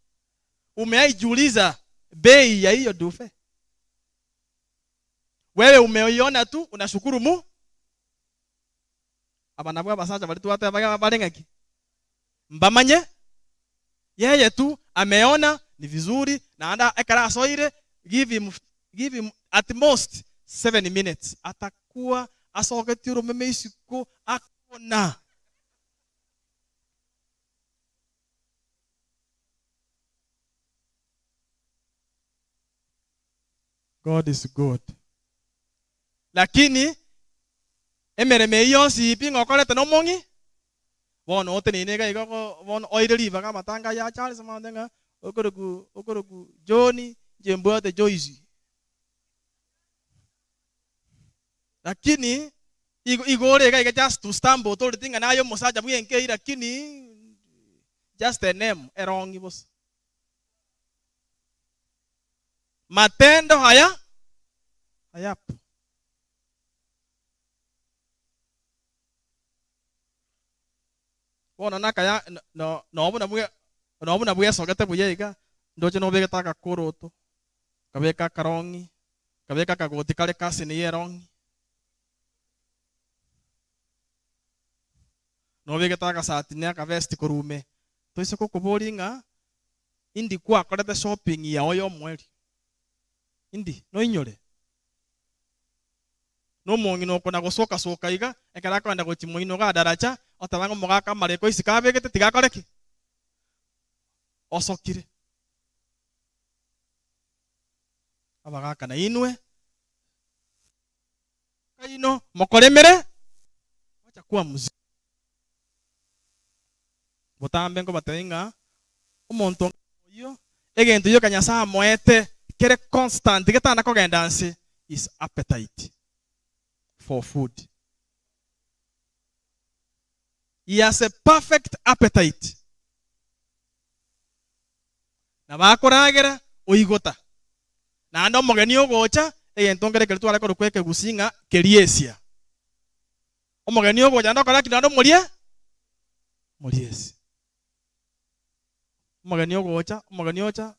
Umeaijiuliza bei ya hiyo dufe? Wewe umeiona tu unashukuru mu? Abanabwa basacha bali tu hata balenga ki. Mbamanye yeye tu ameona ni vizuri na anda ekara asoire, give him at most 7 minutes atakuwa asogeti urumeme isiko akona. God is good. Lakini emereme iyo sipi ngokorete no mongi bono otenene igo bono oire riba kamatanga ya Charles mandenga okoroku Johnny jembote Joyce. Lakini igore iga just to stumble to tinga nayo musaja bwenke, lakini just a name erongi boss. Matendo haya hayapo. Bona nakaya no no buna bwe no buna bwe sogete buye iga ndoche no bege taka koroto kabeka karongi kabeka kagoti kale kasi ni erongi no bege taka sati ne ka vest korume toise kokoboringa indi kwa korete shopping ya oyo mweri indi no inyore no mongi no kona gosoka soka iga ekara kwenda gochimoino ga daracha otabango mogaka mareko isikabegete tigakoreki osokire abagaka na inwe kaino mokoremere wacha Kuwa mzigo. Botambe ngo batenga omonto oyo egento yo kanyasa moete kere constant getana kogenda nsi is appetite for food. He has a perfect appetite. Na bakoragera oigota. Na ando omogeni ogocha egento ngere kere tware korokwa ekegusinga keriesia. Omogeni ogocha ndokora kinando morie moriesi. Omogeni ogocha, omogeni ocha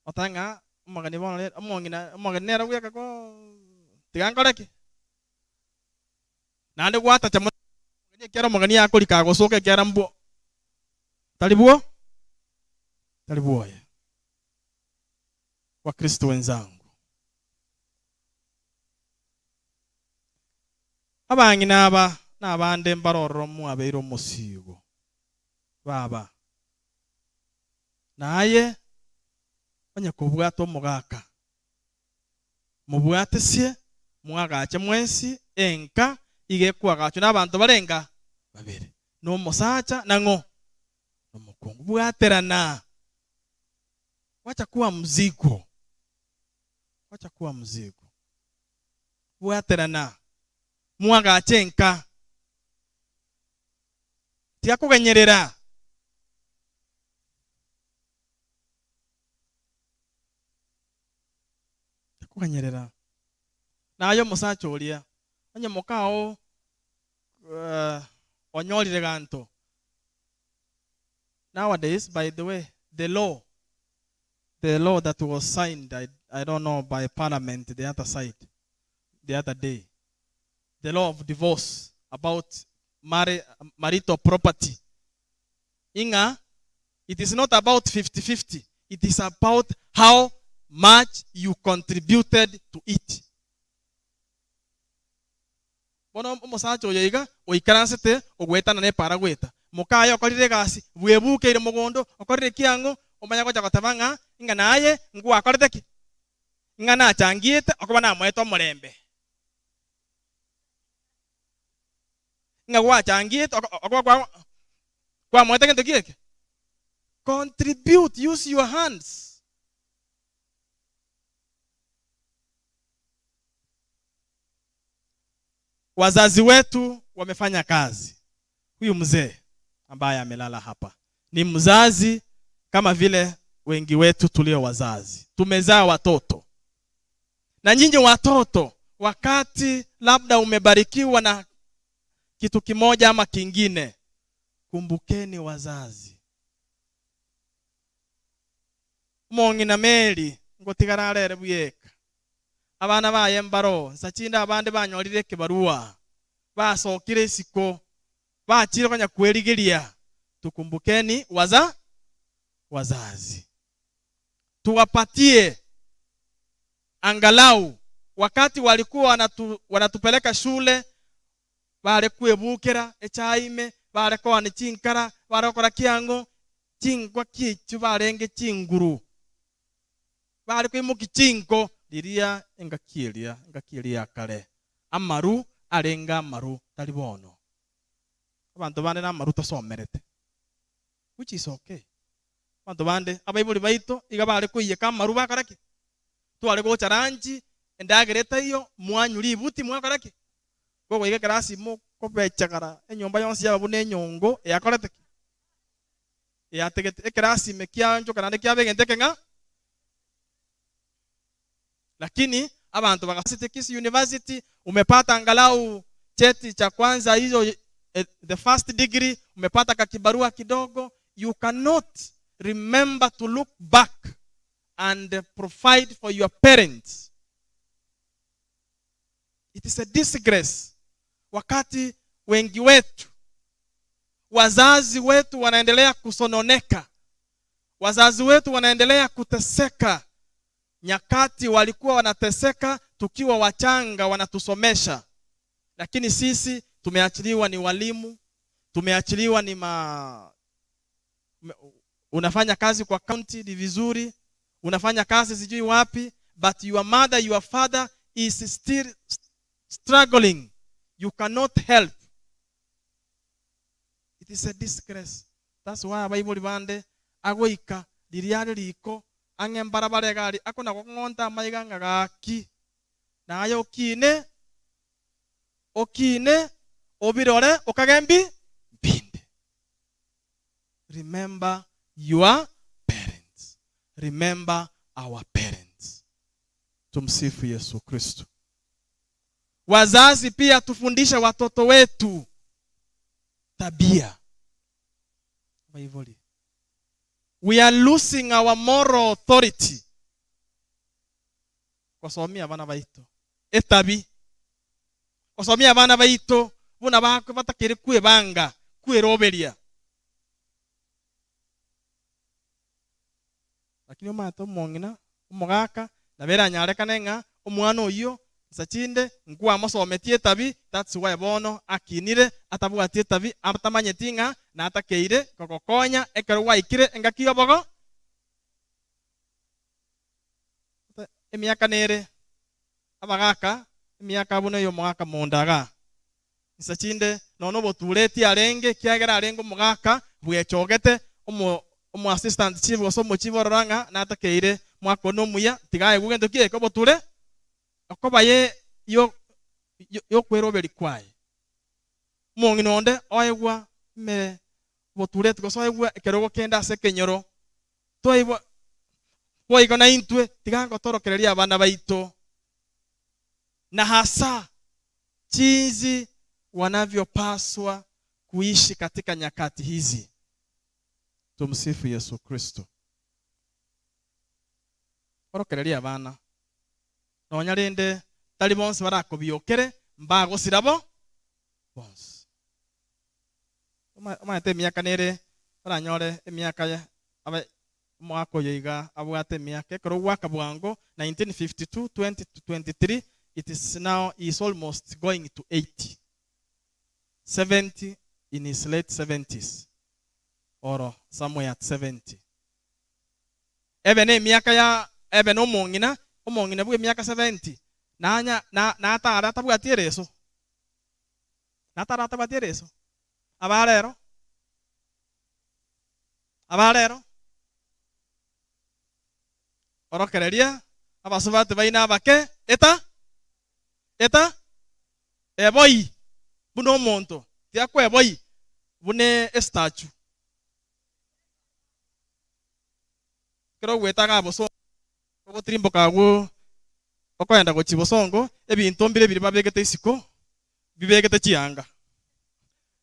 otanga omogeni bono omongina omogeni nere gweka ko tigankoreki. Nande gwatacha omogeni kera omogeni akorika agosoka kera mbwo. Tari bwo? Tari bwoye. Wakristo wenzangu, abang'ina aba n'abande mbarororo mwabeire omusigo baba naye onye kobwata omogaka mubwatesie mwagache mwensi enka igekwagacho n'abantu barenga babere n'omusacha nang'o n'omukungu bwaterana. Wacha kuwa mzigo. Wacha kuwa mzigo. Bwaterana mwagache enka tiakugenyerera. Kuganyerera nayo musacha oria onye mukao onyorire ganto. Nowadays, by the way, the law that was signed, I don't know, by parliament the other side the other day, the law of divorce about marital property, inga, it is not about 50-50, it is about how much you contributed to it. Bono omusacha oyo iga oikaransete ogwetana ne para gweta mukayo okorire gasi bwebukeire mugondo okorire kiango omanya gocha goteba ng'a inga naye ngwakorete ki ng'a nachangiete okoba namoete omorembe ng'a gwachangiete okoba kwamoete gento kieke. Contribute, use your hands. Wazazi wetu wamefanya kazi. Huyu mzee ambaye amelala hapa ni mzazi kama vile wengi wetu tulio wazazi. Tumezaa watoto. Na nyinyi watoto, wakati labda umebarikiwa na kitu kimoja ama kingine, kumbukeni wazazi. Mong'ina Mary ngotigara arere buyeka. Abana baye mbaro nsachinda abande banyorire kibarua basokire isiko bachire konya kwerigeria. Tukumbukeni wazazi, tuwapatie angalau wakati walikuwa wanatupeleka shule bare kwebukera echaime bare koani chinkara bare kora kiango chingwa kichu barenge chinguru bare kwimuki chinko liria engakieria engakieria kare amaru arenga amaru tari bono abantu bande na amaru tosomerete, which is okay. Abantu bande abaibuli baito iga bare kuiyeka amaru bakaraki tware gocha ranchi endagereta iyo mwanyuri ibuti mwakaraki gogo iga klasi mo kobechagara enyomba yonsi yabune enyongo yakorete yategete eklasi mekianjo kana kyabegente kenga. Lakini abantu bakasite Kisii University umepata angalau cheti cha kwanza hizo, the first degree umepata kakibarua kidogo, you cannot remember to look back and provide for your parents. It is a disgrace. Wakati wengi wetu wazazi wetu wanaendelea kusononeka, wazazi wetu wanaendelea kuteseka. Nyakati walikuwa wanateseka tukiwa wachanga, wanatusomesha, lakini sisi tumeachiliwa ni walimu, tumeachiliwa ni unafanya kazi kwa county ni vizuri, unafanya kazi sijui wapi, but your mother, your father is still struggling. You cannot help. It is a disgrace. That's why abaibori bande agoika riria are riko ang'e mbarabara egari akona gokong'onta amaiga ng'a gaki naye okine okine obirore okagembi mbinde. Remember your parents. Remember our parents. Tumsifu Yesu Kristo. Wazazi pia tufundishe watoto wetu tabia. We are losing our moral authority. Kwasomia abana baito etabi. Kwasomia abana baito buna bakwe batakiri kwebanga kweroberia. Lakini omato omong'ina omogaka nabera nyarekane ng'a omwana oyo nsachinde nkwa mosometie etabi. That's why bono akinire atabwatie etabi atamanyeti ng'a natakeire kogokonya ekero gwaikire engaki obogo emiaka nere abagaka emiaka buno yo omogaka mondaga nsachinde nono botureti arenge kiagera arenge omogaka bwechogete omo assistant chief gose omochief orora ng'a natakeire mwako nomuya tigae gugento kieke oboture okobaye yo yokweroberi kwaye mong'ina onde oegwa me botureti gose oegwa ekerogo kende ase ekenyoro twaibwa boigo na intwe tigangotorokereria abana baito na hasa jinsi wanavyopaswa kuishi katika nyakati hizi. Tumsifu Yesu Kristo. Orokereria abana nonya rinde tari bonsi barakobiokere mbagosirabo bonsi. Omaete emiaka nere baranyore emiaka ya omwaka oyo iga abwate emiaka ekero gwaka bwango 1952 20 to 23. It is now is almost going to 80 70 in his late 70s or somewhere at 70. Ebe ne emiaka ya ebe no omong'ina omong'ina bwe emiaka 70 nanya na natara tabwatie ereso natara tabwatie ereso abarero abarero orokereria abasubati baina abake eta eta eboi buno omonto tiakweboi bune estachu kero gwetaga boso ogotirimboka gwo okoenda gochi bosongo ebinto mbire biri babegete isiko bibegete chianga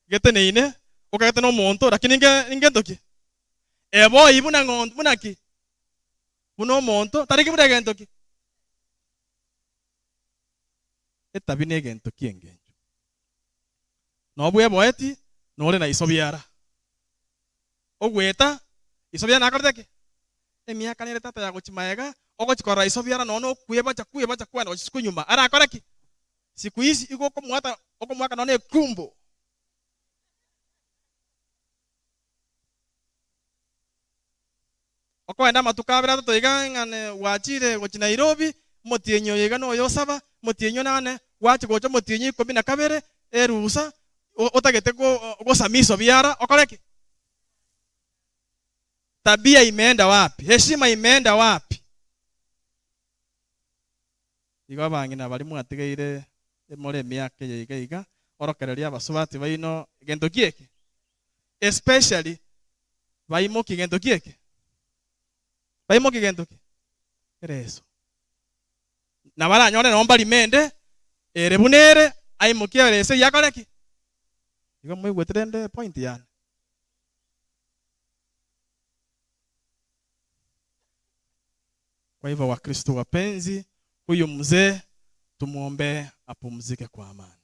gete neine okagete no omonto lakini ingentoki eboi buna ng'onto bunaki buno omonto tariki buna gentoki etabi ne gentoki engencho nobweboeti nore na isobiara ogweta isobiara nakorete ki emiaka nere tata yagochimaega ogochikora isobiara nono okwebacha kwebacha kwenda gochisiku nyuma arakora ki siku hizi iko okomwata okomwaka none ekumbo okoenda matuka abere atato iga ng'ane gwachire gochi Nairobi motienyo iga noyo osaba motienyo nane gwachi gocha motienyo 12 erusa otagete gosamiso biara okoreki. Tabia imeenda wapi? Heshima imeenda wapi? Igo abang'ina bari mwatigeire emore emiaka eye iga iga orokereria abasubati baino gento kieke especially baimoki gento kieke baimoki gento ki ereso na baranyore nomba rimende ere bunere aimoki erese yakoreki igo mwigweterende point yani. Kwa hivyo Wakristo wapenzi, huyu mzee tumuombe apumzike kwa amani.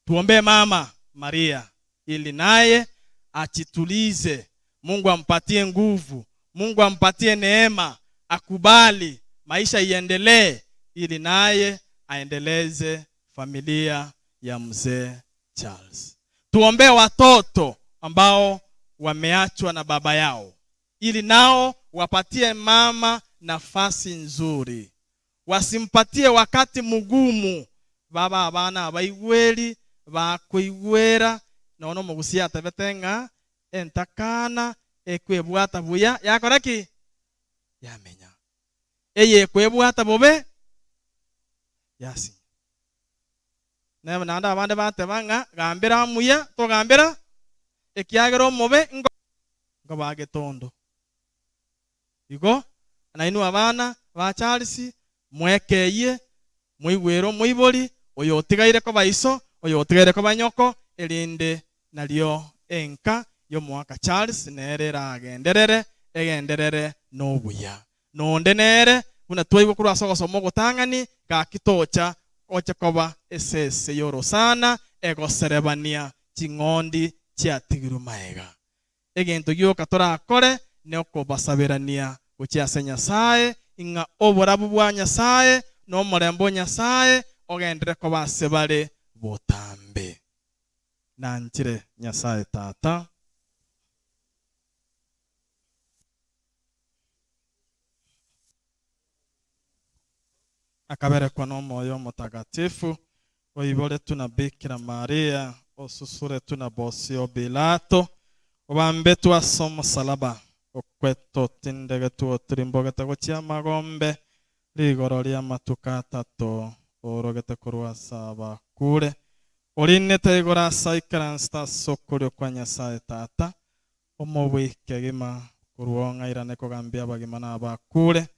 Tuombe mama Maria ili naye achitulize. Mungu ampatie nguvu, Mungu ampatie neema, akubali maisha iendelee ili naye aendeleze familia ya mzee Charles. Tuombe watoto ambao wameachwa na baba yao ili nao wapatie mama nafasi nzuri, wasimpatie wakati mgumu. Baba abana abaigweri Bakoigwera nono mogusia atebete ng'a entakana ekwebwata buya yakora ki yamenya eye kwebwata bobe yasi naba nanda abande bateba ng'a gambera muya togambera ekiagera omobe ngo bagetondo igo nainu abana ba Charles mwekeye mwigwero mwibori oyo otigaire ko baiso oyo otigaire ko banyoko erinde nario enka yo mwaka Charles nere ragenderere egenderere nobuya nonde nere buna twaigwa kurwa sogosomo gotang'ani gakitocha oche koba esese yorosana egoserebania ching'ondi chiatigirwe maega egento gioka torakore ne okobasaberania gochia ase Nyasaye ing'a oborabu bwa Nyasaye n'omorembo Nyasaye ogendere koba ase bare botambe nanchire Nyasaye tata. Akaberekwa n'omwoyo mutagatifu oiboretwe na Bikira Maria osusuretwe na Bosio Pilato obambetwe ase omosalaba okweto tindegetwe otirimbogete gochia magombe rigoro ria matuka atato orogete korwa ase abakure orinete igoro ase aikaranste ase okorio kwa Nyasaye tata omobwike gima korwa ng'airane kogambia abagima na abakure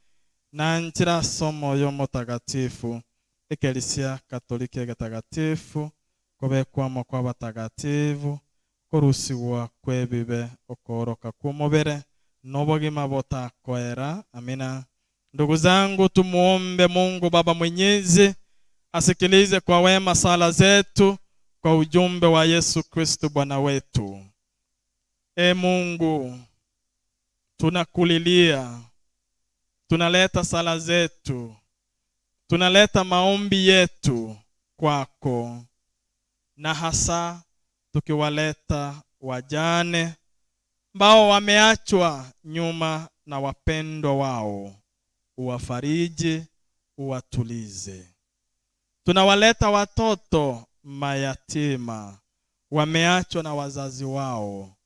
nanchira ase omwoyo mutagatifu ekelisia katoliki egetagatifu kobekwamo kwa abatagatifu korusigwa kwebibe okoroka kw'omubere n'obogima botakoera. Amina. Ndugu zangu, tumuombe Mungu Baba Mwenyezi asikilize kwa wema sala zetu kwa ujumbe wa Yesu Kristo Bwana wetu. E Mungu, tunakulilia, tunaleta sala zetu, tunaleta maombi yetu kwako, na hasa tukiwaleta wajane ambao wameachwa nyuma na wapendwa wao, uwafariji, uwatulize. Tunawaleta watoto mayatima wameachwa na wazazi wao,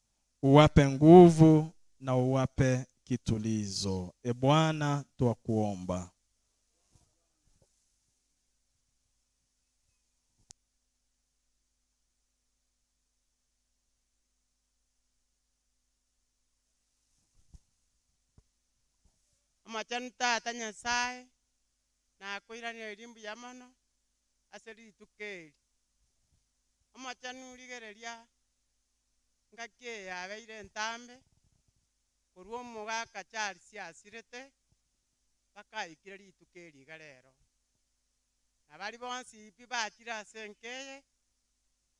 uwape nguvu na uwape kitulizo. E Bwana, twakuomba. Amachanu tata Nyasaye nakwirania erimbu ya mono ase rituko eri amachanu rigereria ngaki yabeire entambe korwa omogaka Charles asirete bakaikire rituko eri iga rero abari bonsi pi bachire ase enkeye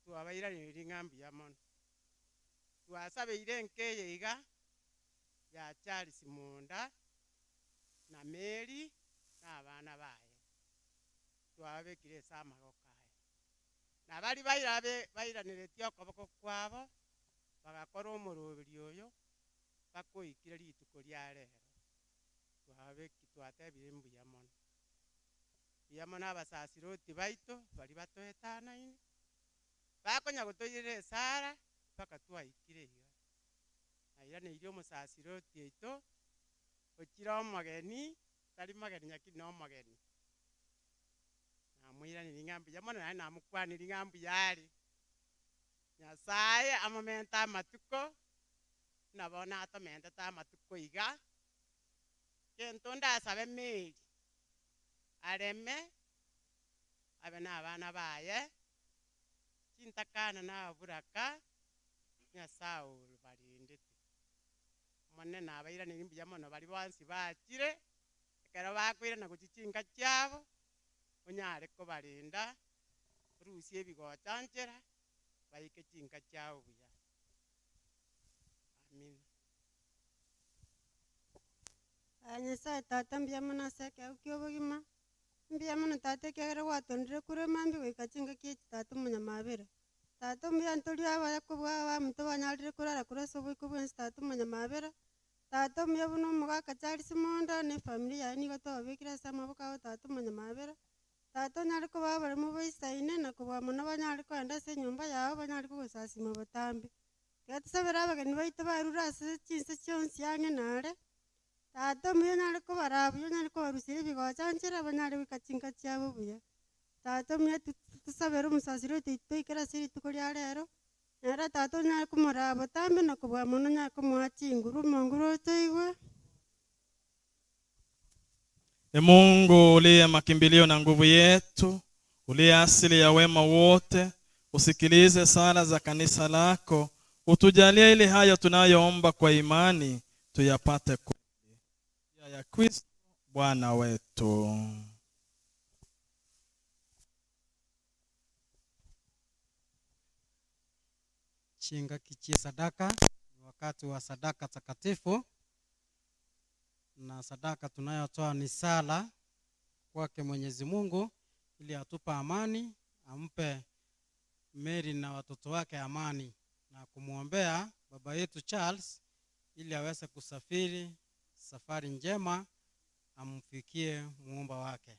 twabairanirie ng'a mbuya mono twasabeire enkeye iga ya Charles Munda na Mary na abana baye twababekire ase amagoko aye na bari bairaniretie okoboko kwabo bagakora omoroberi oyo bakoikire rituko ria rero twababeki twatebire mbuya mono mbuya mono abasasiroti baito bari batoetanaine bakonya gotoirera esara mpaka twaikire iga nairaneirie omosasiroti oito ochira omogeni tari mageni nyakini na omogeni namwiranirie ng'a mbuya mono naye namokwanirie ng'a mbuya are Nyasaye amomente amatuko nabo natomentete amatuko iga kento ndasabe Mary areme abe na abana baye chintakana na aburaka Nyasaye obarindete monene abairanirie mbuya mono bari bonsi bachire ekero bakoirana gochichinka chiabo onyare kobarinda orusie ebigochanchera baike chinka chiabo buya. Amina. Nyasaye tata mbuya mono ase ekero kia obogima mbuya mono tata ekiagera gwatondire korwa emambi goika chingaki echi tata omonyamabera tata mbuya ntori abaya kobua abaminto banyarire korara korwa ase oboiko bwensi tata omonyamabera tata mbuya buna omogaka Charles Monda na efamiri yaye nigo twababekire ase amaboko abo tata omonyamabera Tata onyare koba abaremu baisaine na kobua mono banyare kogenda ase enyomba yao banyare kogosasima botambe. Tiga tusabere abageni baito barure ase chinse chionsi ang'e nare. Tata omuya onyare kobara buya onyare kobarusia ebigocha nchera banyare goika chinka chiabo buya. Tata omuya tusabere omosasiri oito toikere ase rituko ria rero. Nere tata onyare komoraba botambe na kobua mono onyare komoa chinguru omonguru otoigwe. E Mungu uliye makimbilio na nguvu yetu, uliye asili ya wema wote, usikilize sala za kanisa lako, utujalie ili hayo tunayoomba kwa imani tuyapate kweli. Njia ya Kristo Bwana wetu. Chinga kichie sadaka, ni wakati wa sadaka takatifu, na sadaka tunayotoa ni sala kwake Mwenyezi Mungu ili atupe amani, ampe Mary na watoto wake amani, na kumwombea baba yetu Charles ili aweze kusafiri safari njema amfikie muumba wake.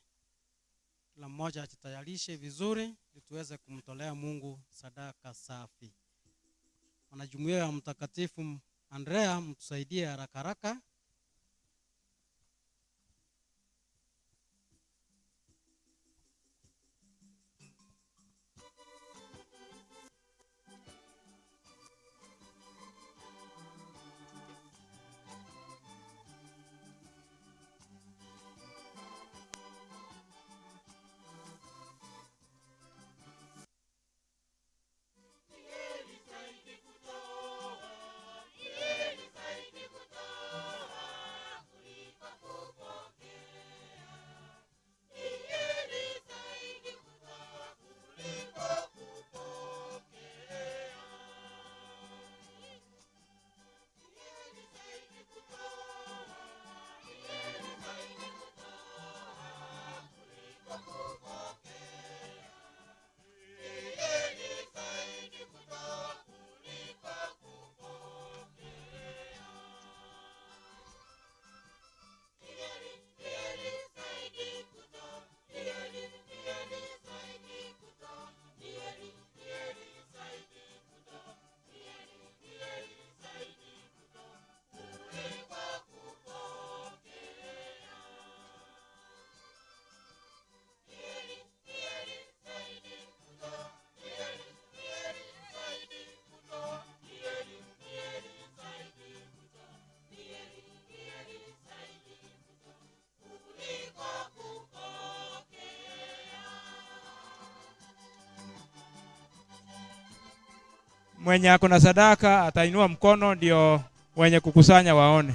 Kila mmoja ajitayarishe vizuri ili tuweze kumtolea Mungu sadaka safi. Wanajumuiya ya Mtakatifu Andrea, mtusaidie haraka haraka. Mwenye ako na sadaka atainua mkono ndio wenye kukusanya waone.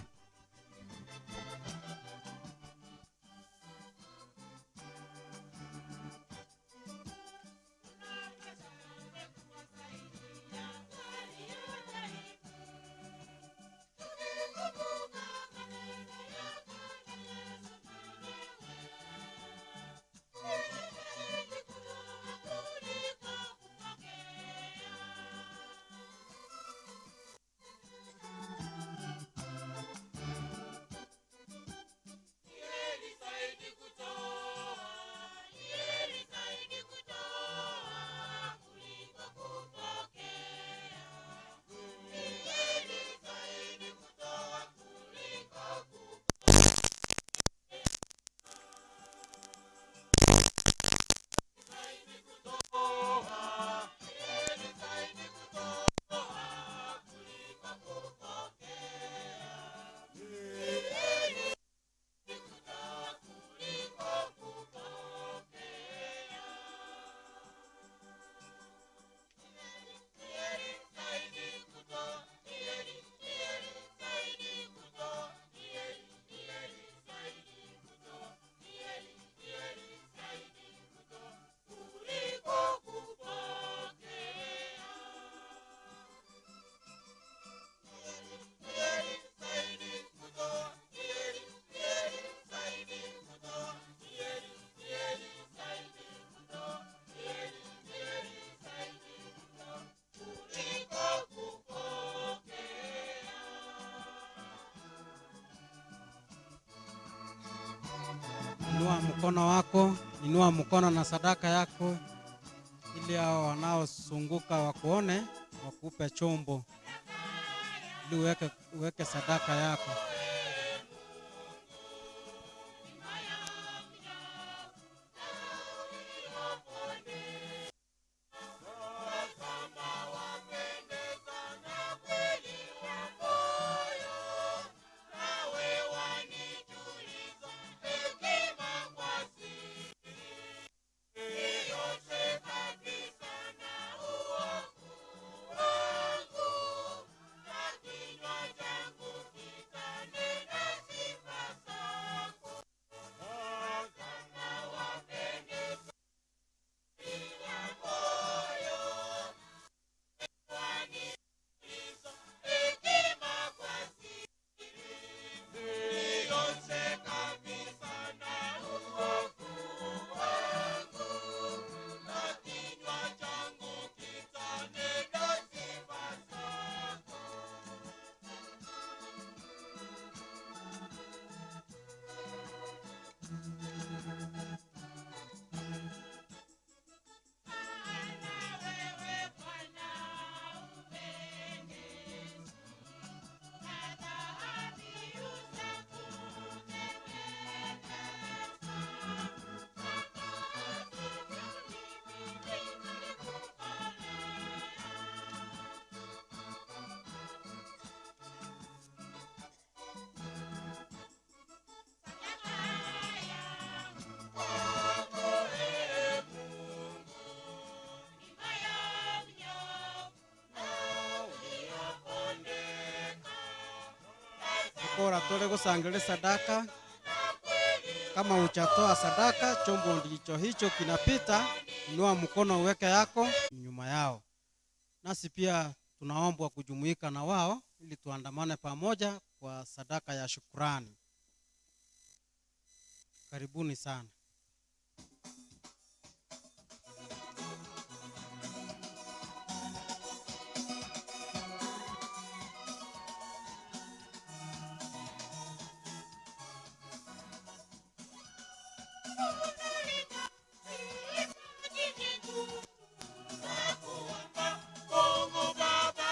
Inua mkono wako Inua mkono na sadaka yako ili hao wanaozunguka wakuone, wakupe chombo ili uweke sadaka yako. Kora tole kusangile sadaka. Kama hujatoa sadaka, chombo ndicho hicho kinapita. Inua mkono uweke yako nyuma yao. Nasi pia tunaombwa kujumuika na wao ili tuandamane pamoja kwa sadaka ya shukrani. Karibuni sana. Mungu Baba.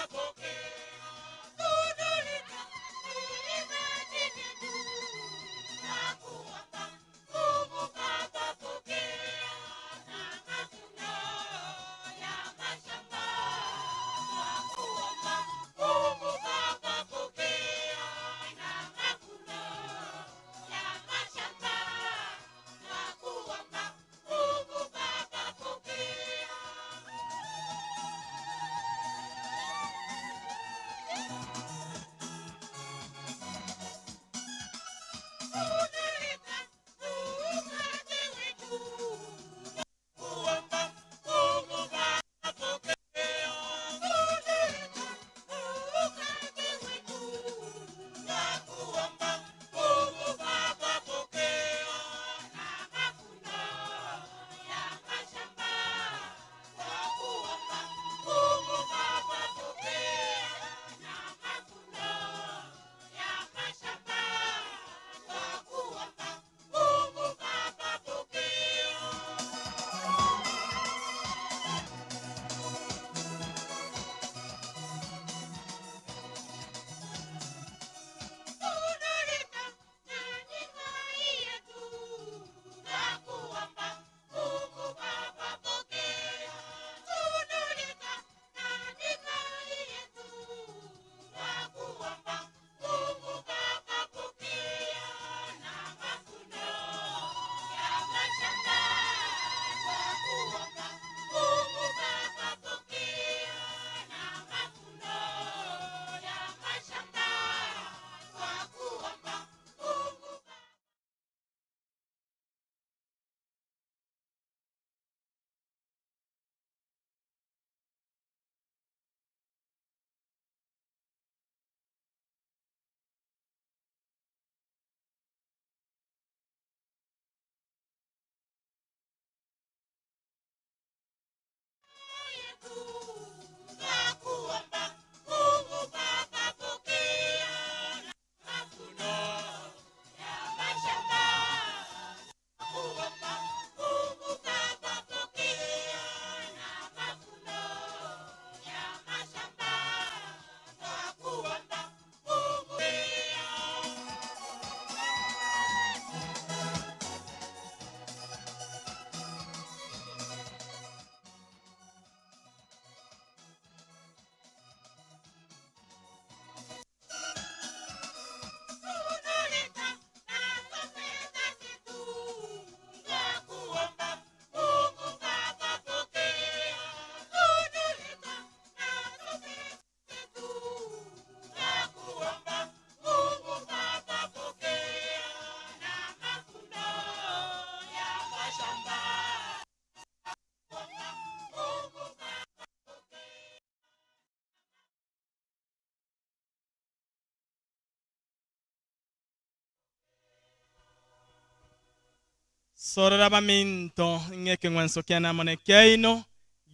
Sorora baminto ng'eke ng'wenso kianamone kiaino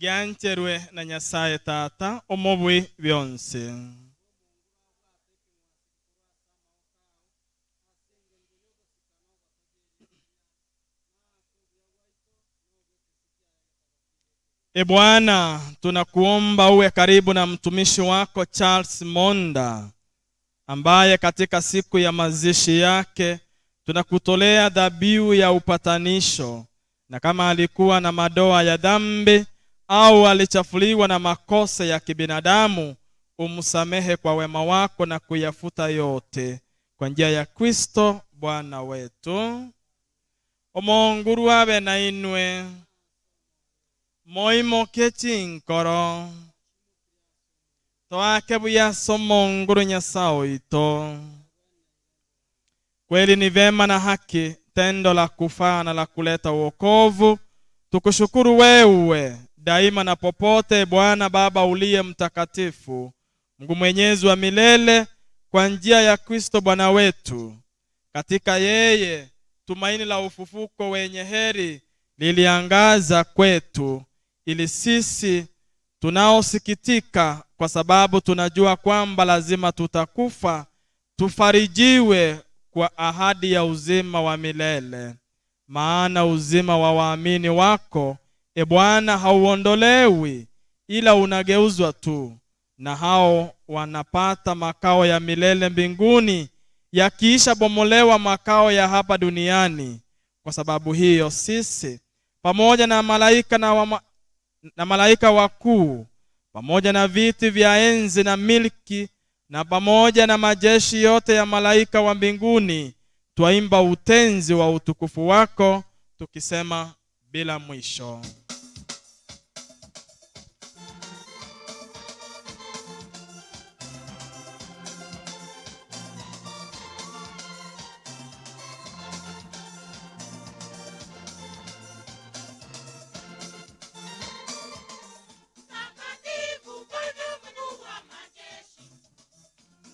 giancherwe na Nyasaye Tata omobwi byonsi. E Bwana, tunakuomba uwe karibu na mtumishi wako Charles Monda ambaye katika siku ya mazishi yake tunakutolea dhabihu ya upatanisho, na kama alikuwa na madoa ya dhambi au alichafuliwa na makosa ya kibinadamu, umsamehe kwa wema wako na kuyafuta yote kwa njia ya Kristo Bwana wetu. Omonguru abe na inwe moimoke chinkoro twake buyaso Monguru Nyasaye oito. Kweli ni vema na haki, tendo la kufaa na la kuleta wokovu, tukushukuru wewe daima na popote, Bwana Baba uliye mtakatifu, Mungu mwenyezi wa milele, kwa njia ya Kristo Bwana wetu. Katika yeye tumaini la ufufuko wenye heri liliangaza kwetu, ili sisi tunaosikitika kwa sababu tunajua kwamba lazima tutakufa, tufarijiwe kwa ahadi ya uzima wa milele. Maana uzima wa waamini wako, e Bwana, hauondolewi, ila unageuzwa tu, na hao wanapata makao ya milele mbinguni, yakiisha bomolewa makao ya hapa duniani. Kwa sababu hiyo sisi pamoja na malaika na malaika wakuu, pamoja na viti vya enzi na milki, na pamoja na majeshi yote ya malaika wa mbinguni, twaimba utenzi wa utukufu wako, tukisema bila mwisho. Mtakatifu Bwana Mungu wa majeshi,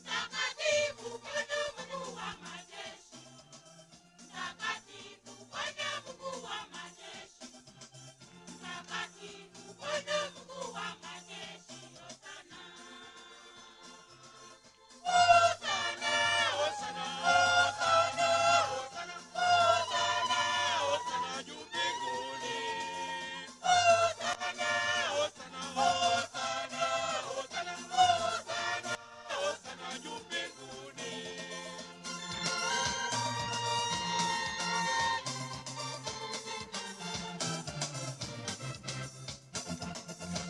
Mtakatifu Bwana Mungu wa majeshi, Mtakatifu Bwana Mungu wa majeshi, Mtakatifu Bwana Mungu wa majeshi, Hosana. Hosana, Hosana, Hosana, Hosana, Hosana, Hosana juu mbinguni. Hosana, Hosana, Hosana, Hosana, Hosana, Hosana juu mbinguni.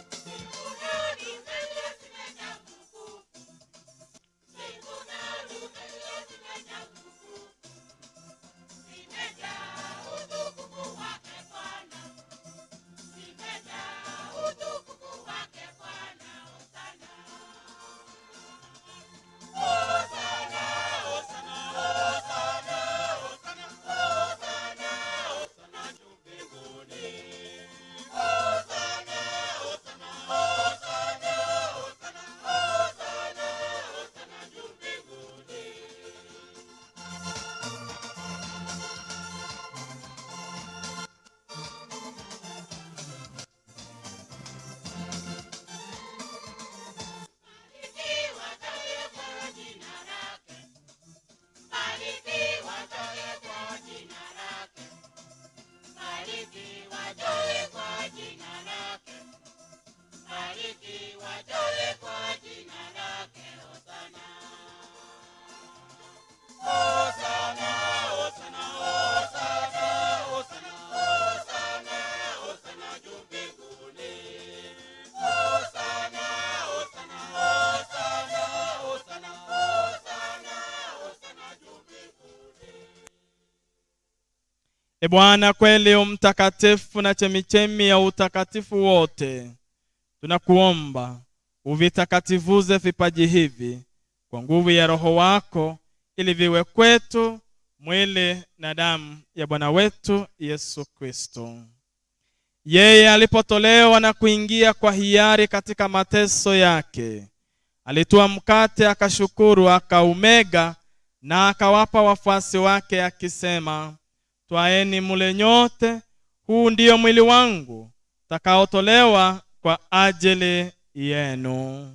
Mbinguni mbele zimejaa utukufu, mbinguni mbele zimejaa utukufu, zimejaa utukufu wake Bwana, zimejaa utukufu wake Bwana, Hosana. Hosana, Hosana, Hosana, Hosana, Hosana, Hosana juu mbinguni. Hosana, Hosana, Hosana, Hosana, Hosana, Hosana juu mbinguni. Barikiwa taye kwa jina lake, barikiwa taye kwa jina lake, barikiwa taye kwa jina lake, barikiwa taye kwa jina lake, Hosana. Hosana, Hosana, Hosana, Hosana, Hosana, Hosana juu mbinguni. Hosana, Hosana, Hosana, Hosana, Hosana, Hosana juu mbinguni. E Bwana, kweli umtakatifu na chemichemi ya utakatifu wote, tunakuomba uvitakatifuze vipaji hivi kwa nguvu ya Roho wako, ili viwe kwetu mwili na damu ya Bwana wetu Yesu Kristo. Yeye alipotolewa na kuingia kwa hiari katika mateso yake, alitoa mkate, akashukuru, akaumega na akawapa wafuasi wake akisema, Twaeni mule nyote, huu ndiyo mwili wangu utakaotolewa kwa ajili yenu.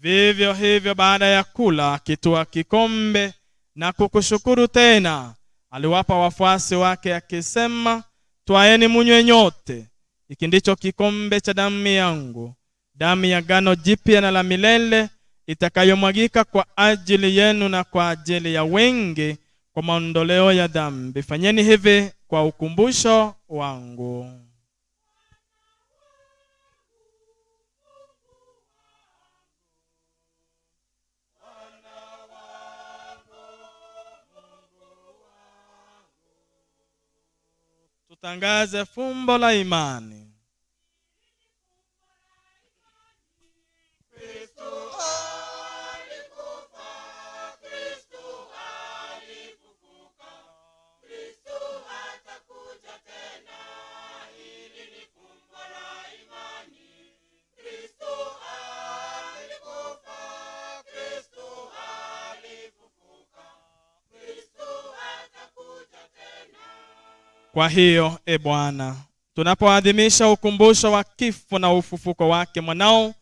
Vivyo hivyo baada ya kula, akitwaa kikombe na kukushukuru tena, aliwapa wafuasi wake akisema, twaeni munywe nyote, hiki ndicho kikombe cha damu yangu, damu ya agano jipya na la milele, itakayomwagika kwa ajili yenu na kwa ajili ya wengi kwa maondoleo ya dhambi. Fanyeni hivi kwa ukumbusho wangu. Tutangaze fumbo la imani. Kwa hiyo, e Bwana, tunapoadhimisha ukumbusho wa kifo na ufufuko wake mwanao,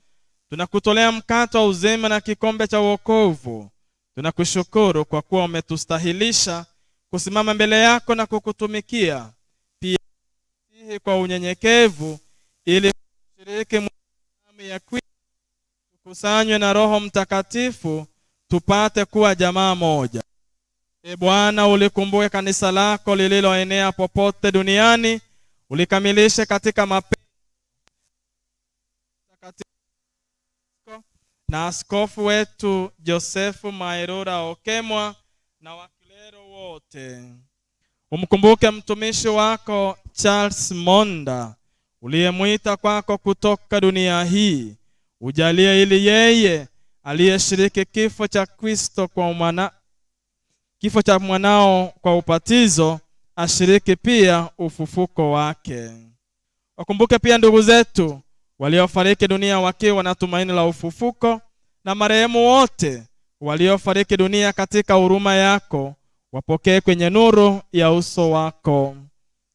tunakutolea mkate wa uzima na kikombe cha wokovu. Tunakushukuru kwa kuwa umetustahilisha kusimama mbele yako na kukutumikia. Pia kwa unyenyekevu, ili kushiriki damu ya Kristo, tukusanywe na Roho Mtakatifu, tupate kuwa jamaa moja. E Bwana, ulikumbuke kanisa lako lililoenea popote duniani, ulikamilishe katika mapendo na askofu wetu Josefu Mairura Okemwa na wakilero wote. Umkumbuke mtumishi wako Charles Monda uliyemwita kwako kutoka dunia hii. Ujalie ili yeye aliyeshiriki kifo cha Kristo kwa kifo cha mwanao kwa upatizo ashiriki pia ufufuko wake. Wakumbuke pia ndugu zetu waliofariki dunia wakiwa na tumaini la ufufuko, na marehemu wote waliofariki dunia katika huruma yako, wapokee kwenye nuru ya uso wako.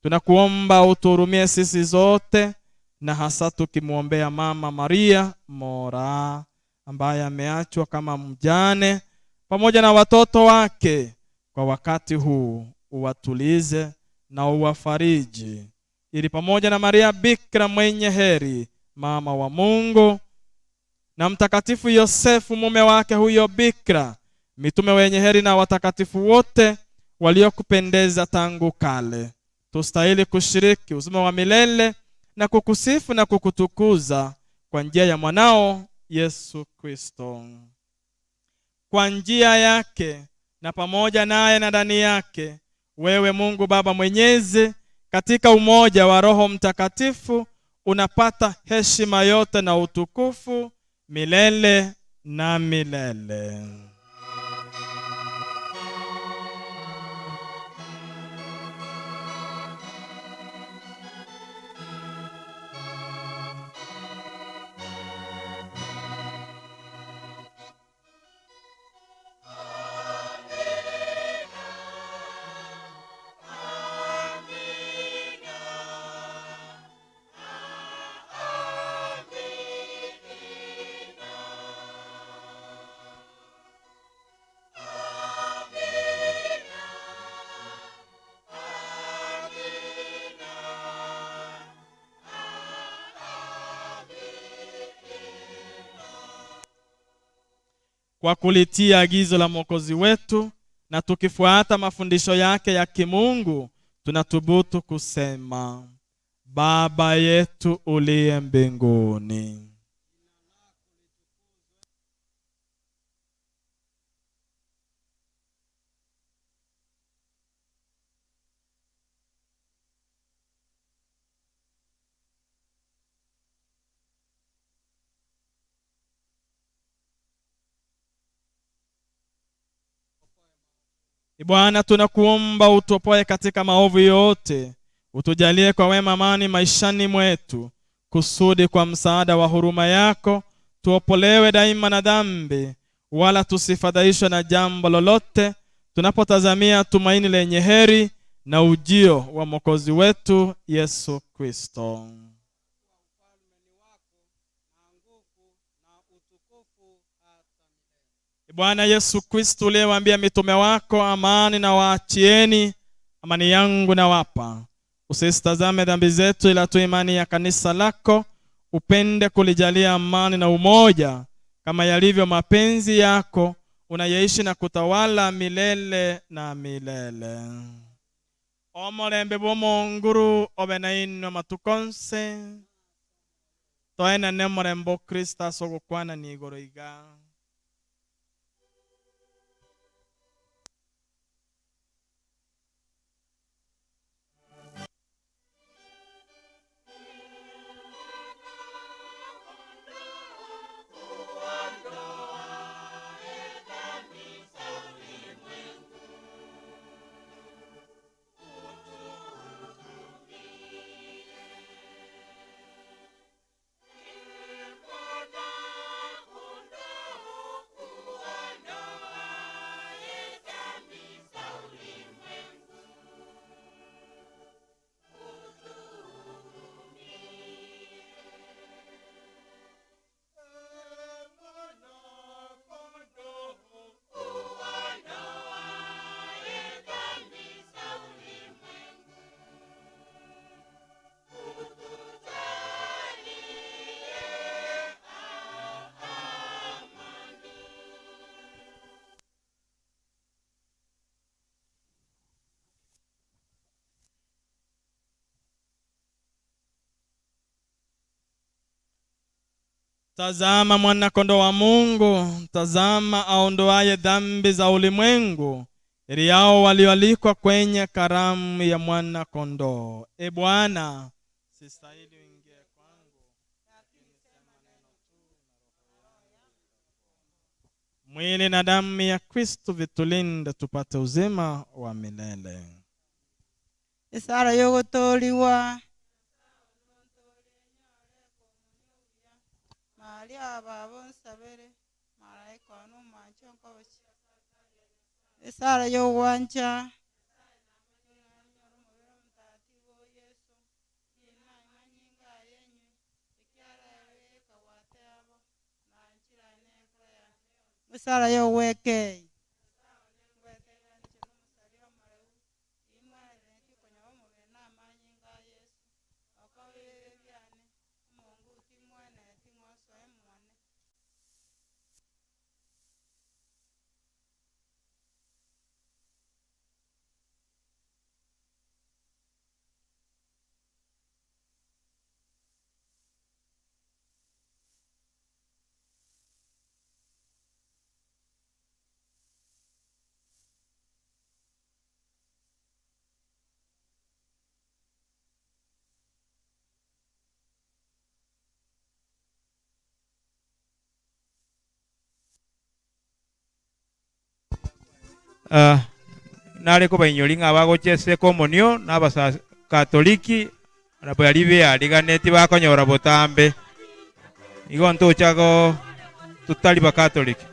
Tunakuomba utuhurumie sisi zote, na hasa tukimwombea Mama Maria Mora ambaye ameachwa kama mjane pamoja na watoto wake kwa wakati huu. Uwatulize na uwafariji, ili pamoja na Maria Bikira mwenye heri, mama wa Mungu, na Mtakatifu Yosefu mume wake huyo Bikira, mitume wenye heri na watakatifu wote waliokupendeza tangu kale, tustahili kushiriki uzima wa milele na kukusifu na kukutukuza kwa njia ya mwanao Yesu Kristo. Kwa njia yake na pamoja naye na ndani yake, wewe Mungu Baba Mwenyezi, katika umoja wa Roho Mtakatifu, unapata heshima yote na utukufu milele na milele. Kwa kulitia agizo la Mwokozi wetu na tukifuata mafundisho yake ya kimungu, tunathubutu kusema: Baba yetu uliye mbinguni, Bwana, tunakuomba utuopoe katika maovu yote, utujalie kwa wema amani maishani mwetu, kusudi kwa msaada wa huruma yako tuopolewe daima na dhambi, wala tusifadhaishwe na jambo lolote, tunapotazamia tumaini lenye heri na ujio wa Mwokozi wetu Yesu Kristo. Bwana Yesu Kristo, uliyewaambia mitume wako, amani na waachieni, amani yangu nawapa, usisitazame dhambi zetu, ila tu imani ya kanisa lako, upende kulijalia amani na umoja kama yalivyo mapenzi yako, unayeishi na kutawala milele na milele. Omulembe bw'omonguru obe nainwe matuko nse, toenane omulembe o Kristo ase ogokwanania igoro iga. Tazama mwana-kondoo wa Mungu, tazama aondoaye dhambi za ulimwengu. Heri yao walioalikwa kwenye karamu ya mwana-kondoo. E Bwana, sistahili uingie kwangu, lakini sema neno tu na roho yangu. Mwili na damu ya Kristo vitulinde tupate uzima wa milele. Isara yogotoliwa Maria babo nsabere malaika ono mwancho nkobochi Isara yogwancha Isara yogwekei. Nare kobainyori ng'a bagochese komonio n'abasa katoliki nabo yari beariganeti bakonyora botambe igo ntochago tutari bakatoliki.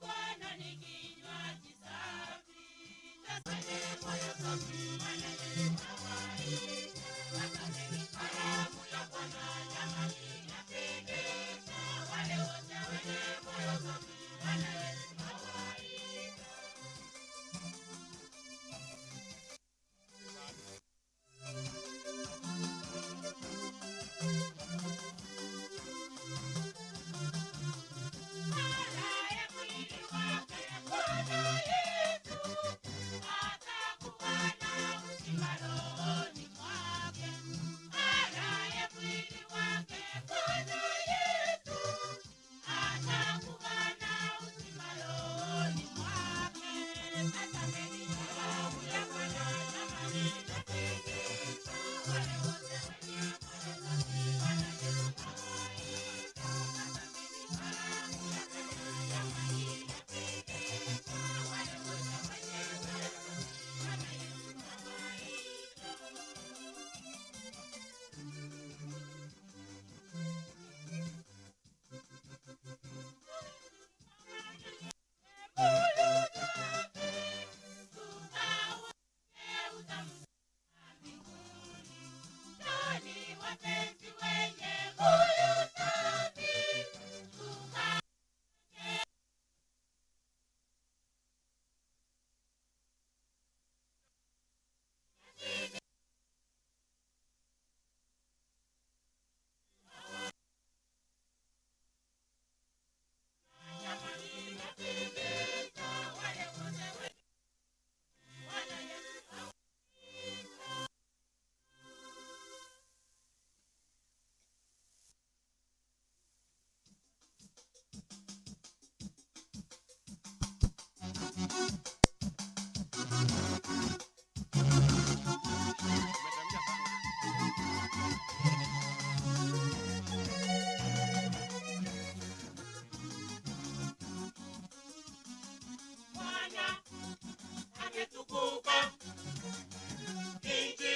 Bwana ni kinywaji safi. Bwana ametukuka, nchi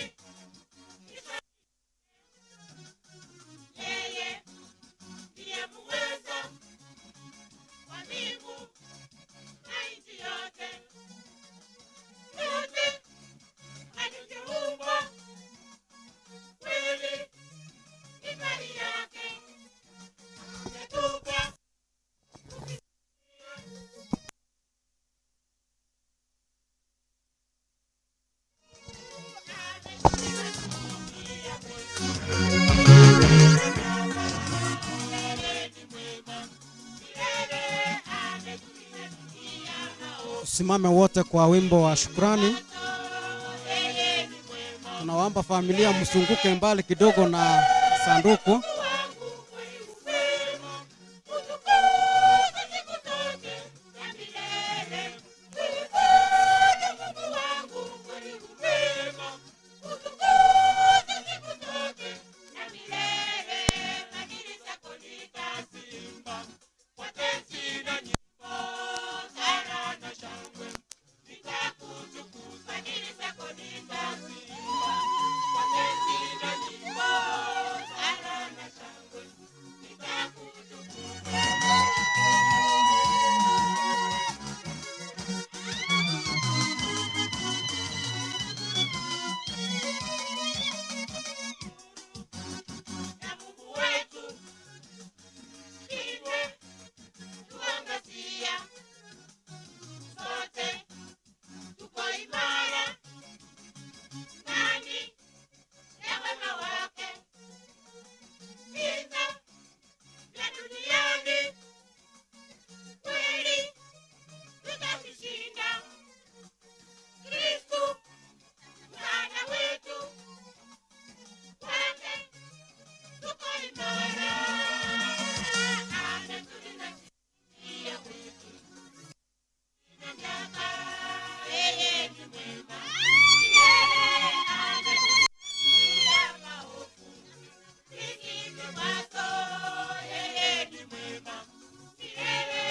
yeye ndiye muweza wa mbingu na nchi yote. Yote alivyoumba kweli ni mali yake, ametupa. Tusimame wote kwa wimbo wa shukrani. Tunawaomba familia msunguke mbali kidogo na sanduku. Wetu kimwe tuangazia, sote tuko imara ndani ya wema wake. Vita vya duniani kweli tutavishinda. Kristu msaada wetu, kwake tuko imara. Ametulinda njia wetu na miaka, yeye ni mwema. Yeye ametulinda maovu, dhiki vikwazo, yeye ni mwema milele.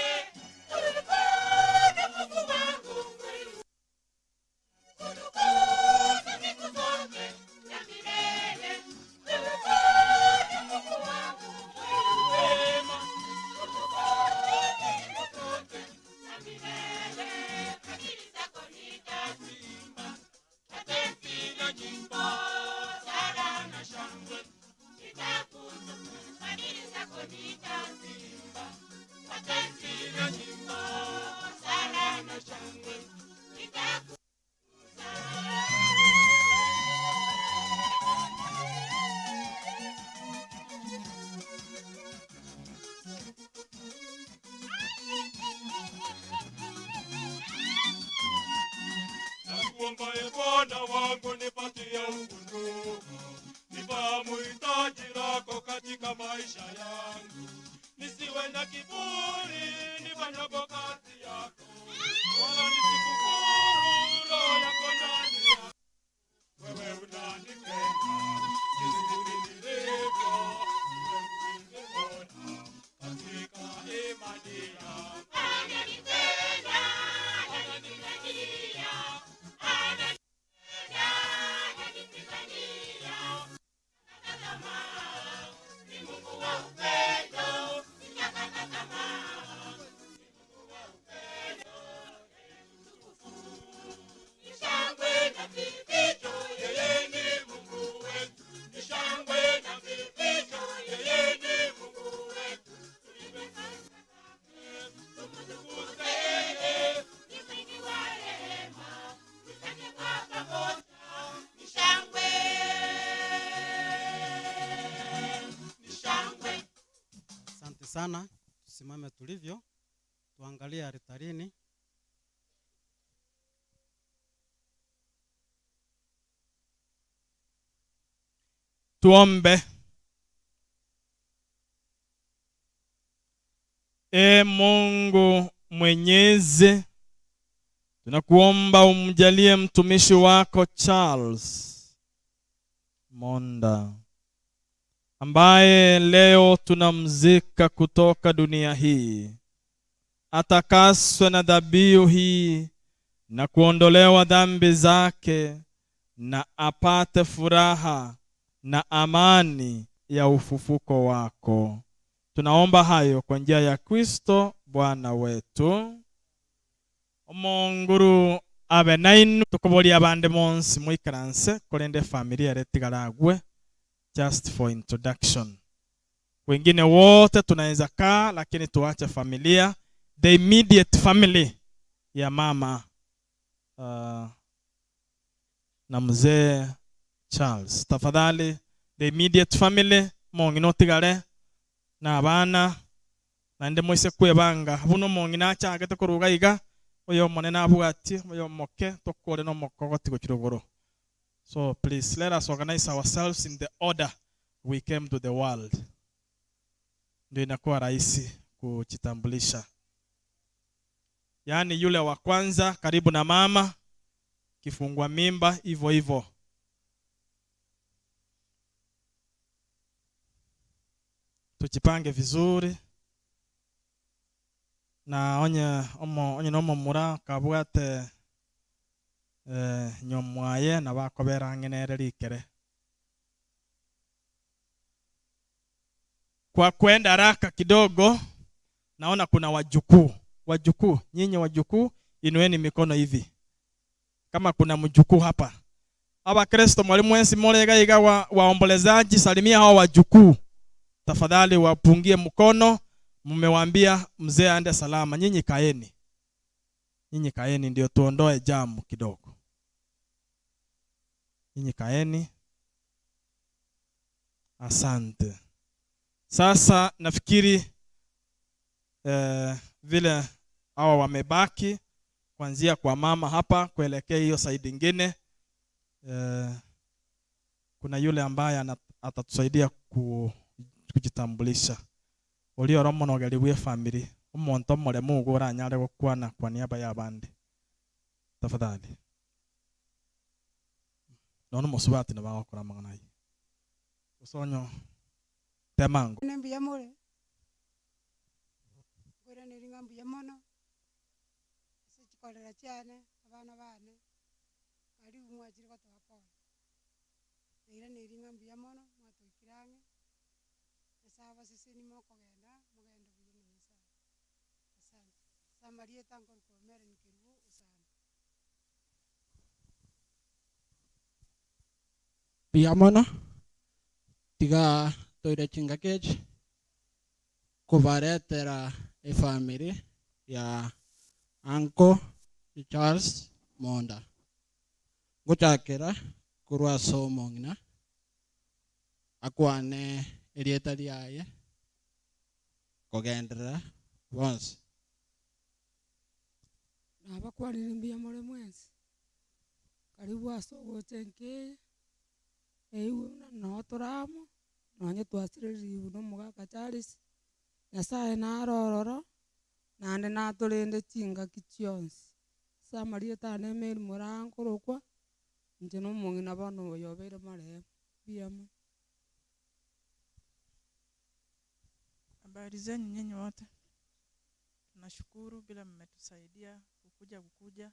Utukuze Mungu wangu, utukuze siku zote na milele. Utukuze Mungu wangu, mwema, utukuze siku zote na milele. Fadhili zako nitaziimba, na tenzi na nyimbo, sala na shangwe nitakutukuza. Fadhili zako nitaziimba, kwa tenzi na nyimbo, sala na shangwe nitakutukuza. Nakuomba e Bwana wangu, nipatie ufunguo, nifahamu hitaji lako katika maisha yangu, nisiwe na kiburi nifanyapo kazi yako, wala nisikufuru roho yako ndani yangu. Wewe unanipenda jinsi mimi nilivyo, wewe Bwana katika imani yangu. Ananipenda, ananipigania, ananipenda, ananipigania. Sitakata tamaa, ni Mungu wa upendo. Sitakata tamaa, ni Mungu wa upendo. Yeye ni mtukufu, ni shangwe na vifijo. Yeye ni Mungu wetu, ni shangwe na vifijo. Yeye ni Mungu wetu, tuimbe sifa zake, tumtukuze yeye. Ni mwingi wa rehema, tusanye kwa pamoja, ni shangwe, ni shangwe. Asante sana. Tusimame tulivyo, tuangalie altarini. Tuombe. E Mungu Mwenyezi, Tunakuomba umjalie mtumishi wako Charles Monda, ambaye leo tunamzika kutoka dunia hii, atakaswe na dhabihu hii na kuondolewa dhambi zake, na apate furaha na amani ya ufufuko wako. Tunaomba hayo kwa njia ya Kristo Bwana wetu. Omonguru abe nainu. Tukuboria abande monsi mwikaranse korende familia ere tigaragwe, just for introduction. Wengine wote tunaweza kaa, lakini tuache familia, the immediate family ya mama na mzee Charles. Tafadhali, the immediate family, mong'ina otigare na abana, naende moise kwebanga buno omong'ina achagete koruga iga oyo omonene abwati oyo omoke tokore na omokogoti gochia rogoro. So please let us organize ourselves in the order we came to the world, ndio inakuwa rahisi kujitambulisha. Yaani yule wa kwanza karibu na mama, kifungua mimba, hivyo hivyo. Tujipange vizuri. Na onye omo onye nomo mura kabwate nyomwaye na bakobera ng'enere rikere. Kwa kwenda haraka kidogo, naona kuna wajukuu. Wajukuu, nyinyi wajukuu, inueni mikono hivi kama kuna mjukuu hapa. Abakristo mwalimu wensi molega iga waombolezaji, salimia hao wajukuu tafadhali, wapungie mkono. Mmewaambia mzee aende salama. Nyinyi kaeni, nyinyi kaeni, ndio tuondoe jamu kidogo. Nyinyi kaeni, asante. Sasa nafikiri vile hawa wamebaki kuanzia kwa mama hapa kuelekea hiyo side ingine, kuna yule ambaye atatusaidia kujitambulisha. Ulio romo nogeriwe family omonto omoremu ugo oranyare gokwana kwa niaba ya abande, tafadhali. Nono mosubati na bagokora mang'ana ayio osonyo temango. Mbuya more ngwiraneri ng'a mbuya mono ase chikorera chiane abana bane karibu mwachire gotoa pole nairaneri ng'a mbuya mono mwatoikire ang'e. Nyasaye abaseseni mokogenda mogende buya na Nyasaye. Asante. Ase amarieta nkorokwa Meren Kerubo Osano. Mbuya mono tiga toire chingaki echi kobaretera efamily ya Uncle Charles Monda, ngochakera korwa ase omong'ina akwane erieta riaye kogenderera bonsi. Nabakwanire mbuya more mwensi, karibu ase ogocha nkeye eiwe no toramo nonye twasiririwe na omogaka Charles. Nyasaye narororo naende natorende chingaki chionsi. Ase amarieta ane Mary Morankorokwa, inche na omong'ina bono oyo obeire marehemu. Mbuya mono. Habari zenu nyinyi wote. Tunashukuru bila mmetusaidia kukuja.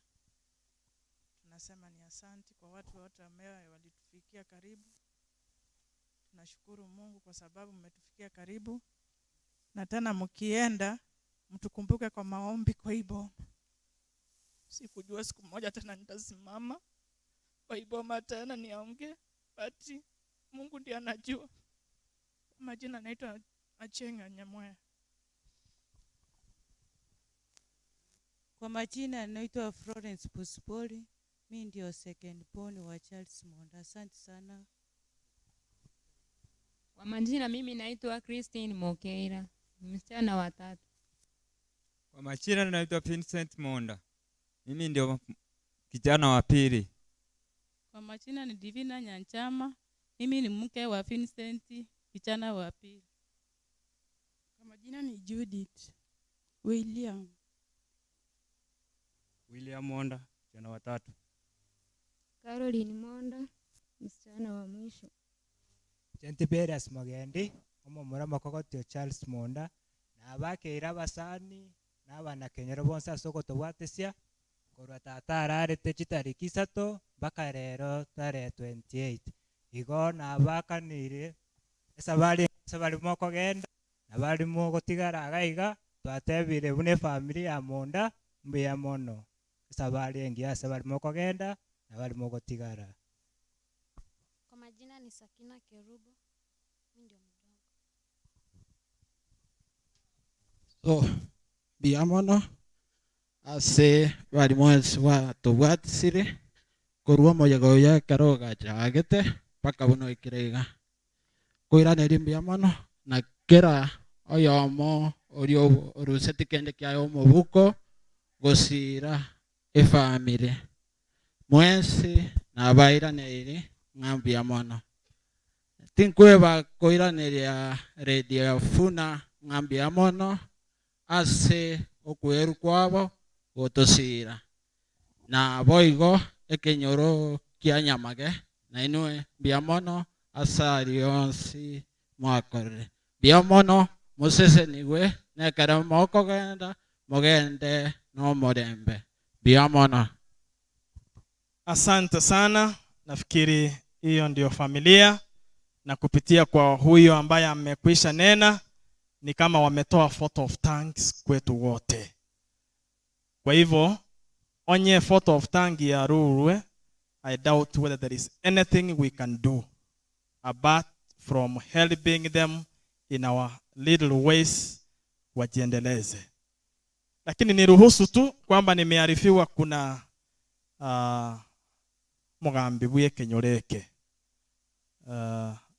Tunasema ni asanti kwa watu wote ambao walitufikia karibu. Tunashukuru Mungu kwa sababu mmetufikia karibu. Na tena mkienda mtukumbuke kwa maombi kwa hii boma. Sikujua siku moja tena nitasimama kwa hii boma tena niongee, but Mungu ndiye anajua. Majina naitwa Achenga Nyamwaya. Kwa majina naitwa Florence Puspoli. Mi ndio second born wa Charles Monda. Asante sana. Kwa majina mimi naitwa Christine Mokeira, msichana wa tatu. Kwa majina naitwa Vincent Monda. Mimi ndio kijana wa pili. Kwa majina ni Divina Nyanchama. Mimi ni mke wa Vincent, kijana wa pili. Kwa majina ni Judith William. William Monda, kijana wa tatu. Caroline Monda, msichana wa mwisho. Tiberius Mogendi, omomura mokogotio Charles Monda, nabakeire abasani n'abanakenyoro bonsi ase ogotobwatesia korwa tata ararete chitariki isato mpaka rero tarehe 28. Igo nabakanire esabari ase barimo okogenda na barimo gotigara iga iga twatebire buna efamiri ya Monda mbuya mono. Esabari engiya ase barimo okogenda na barimo gotigara. Kwa majina ni Sakina Kerubo, mimi ndio mdogo. So mbuya mono ase bari mwensi batobwatisire korwa omoyega oyo ekero ogachagete mpaka buno oikire iga. Koiraneria mbuya mono na kera oyomo oria oruseti kende kiaye omobuko gosira efamiri mwensi nabairaneiri ng'a mbuya mono. Tinkweba koiraneria Radio Funa ng'a mbuya mono ase okweru kwabo gotosira na boigo ekenyoro kia Nyamage na inwe mbuya mono ase aria onsi mwakorire. Mbuya mono mosesenigwe nekero mokogenda mogende n'omorembe. Mbuya mono. Asante sana. Nafikiri hiyo ndio familia, na kupitia kwa huyo ambaye amekwisha nena ni kama wametoa vote of thanks kwetu wote. Kwa hivyo onye vote of thanks ya Rurwe, I doubt whether there is anything we can do apart from helping them in our little ways wajiendeleze. Lakini niruhusu tu kwamba nimearifiwa kuna mugambi bwe kenyoreke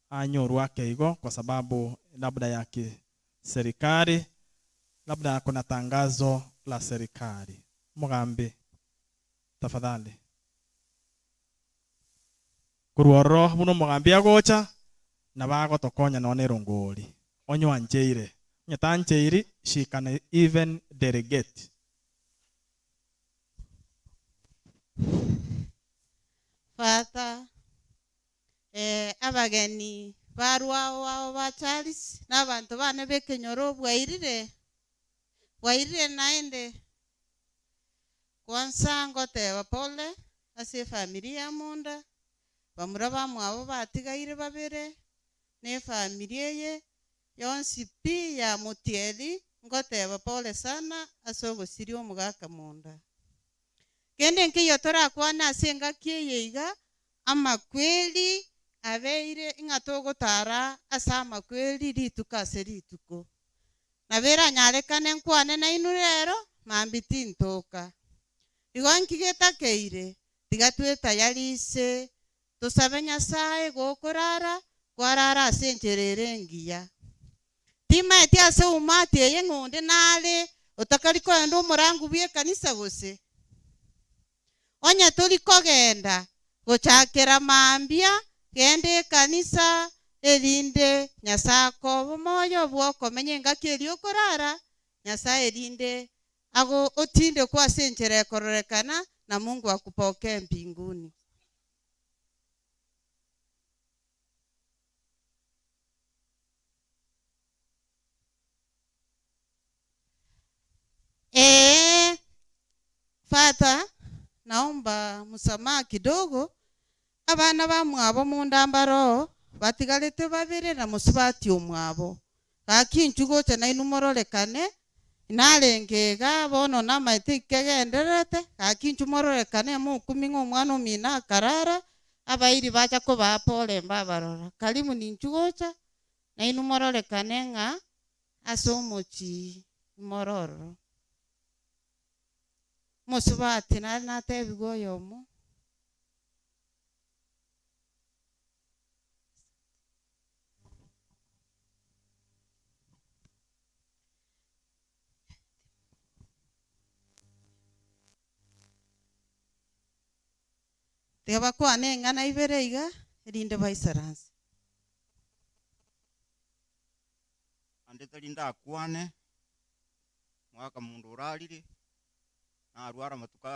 anyorwa keigo kwa sababu labda ya serikali, labda kuna tangazo la serikali. Mugambi tafadhali kuruoro buno mugambi agocha na bagotokonya none rongori onyo anjeire nyatanjeiri, she can even delegate. Father, abageni barwao wao ba Charles n'abantu bane bekenyoro bwairire bwairire naende kwanza ngoteba pole ase familia ya Munda bamura bamwabo batigaire babere ne familia ye yonsi pi ya Mutieli ngoteba pole sana ase ogosiria omogaka Munda. Kende nkiyo torakwana ase engaki eye iga amakweli abeire ng'a togotara ase amakweli rituko ase rituko. Nabera nyarekane nkwane nainwe rero mambi tintoka. Igo nkigetakeire tiga twetayarise tusabe Nyasaye gokorara kwarara ase enchera ere engiya. Timaeti ase umati eye ng'onde nare otakari koenda omorangu bwe ekanisa gose. Onye tori kogenda gochakera mambia gende ekanisa erinde Nyasaye akobe omoyo bwokomenya engaki eria okorara Nyasaye erinde ago otinde kwa ase enchera ekororekana na Mungu akupokee mbinguni. Fata, naomba msamaha kidogo. Abana bamwabo mundambaro batigarete babere na musubati omwabo gaki nchugocha nainu mororekane narengega bono namaete ikegenderete gaki nchu mororekane mukumi ng'omwana omina akarara abairi bacha kobaa pole mbabarora karimu ninchugocha nainu mororekane ng'a ase omochi mororo musubati nari natebiwa oyomo. Tiga bakwane eng'ana ibere iga erinde baisaranse. Ande tari ndakwane mwaka mundu orarire Narwara amatuko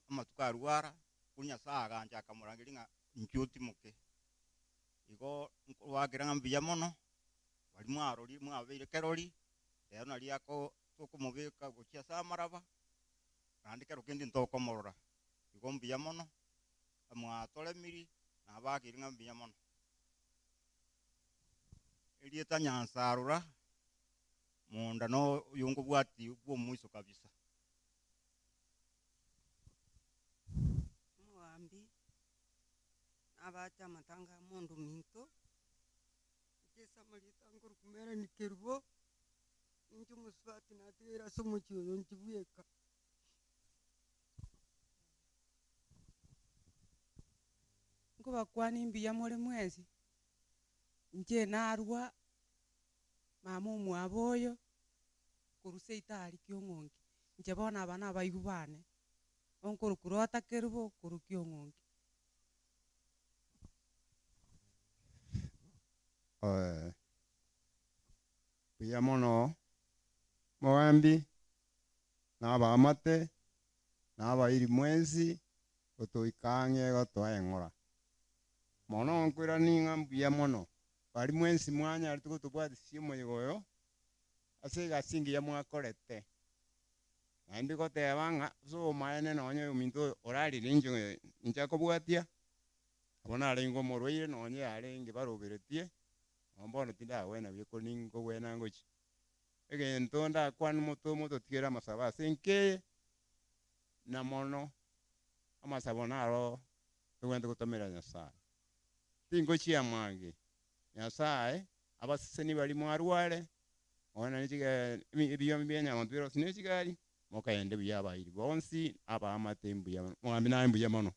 amatuko arwara, ko Nyasaye agancha akamorangeria ng'a inchuo otimoke. Igo nkorwakera ng'a mbuya mono, bari mwarori mwabeire kerori, rero nari ako tokomobeka gochia ase amaraba, naende kero kende ntokomorora. Igo mbuya mono, mwatoremiri, nabakire ng'a mbuya mono. Erieta Nyansarora, Monda no oyo nkobwati bwa omoiso kabisa. Omogambi, nabache amatanga a mondu minto, nchesa amarieta nkoruku Melanie Kerubo, ninche omosubati natigaire ase omochie oyo nchibweka. Nkobakwani mbuya more mwensi, inche narwa mama omwabo oyo, korusia etari kiong'onki. Inche bono aba nabaigu bane, onkorukurota Kerubo koru kiong'onki. Mbuya mono mogambi nabamate nabairi mwensi otoikang'e gotoa eng'ora mono nkwirani ng'a mbuya mono bari mwensi mwanyarete gotobwatisia omoyega oyo ase egasi engiya mwakorete. Naende goteba ng'a ase obomaene nonye ominto oyo orarire inche inche akobwatia, abo narenge omorwaire nonye yarenge baroberetie, nabo bono tindagwena buya kori ninkogwena ngochia. Egento ndakwane moto mototigere amasabo ase enkeye, na mono amasabo naro togwente gotomera Nyasaye. Tingochia mange, Nyasaye abaseseni bari mwarware, ona nichiga ebiyomi bia nyamonto birosi ne chigari, mokaende buya abairi bonsi, abamate mbuya mono. Mogambi naye mbuya mono.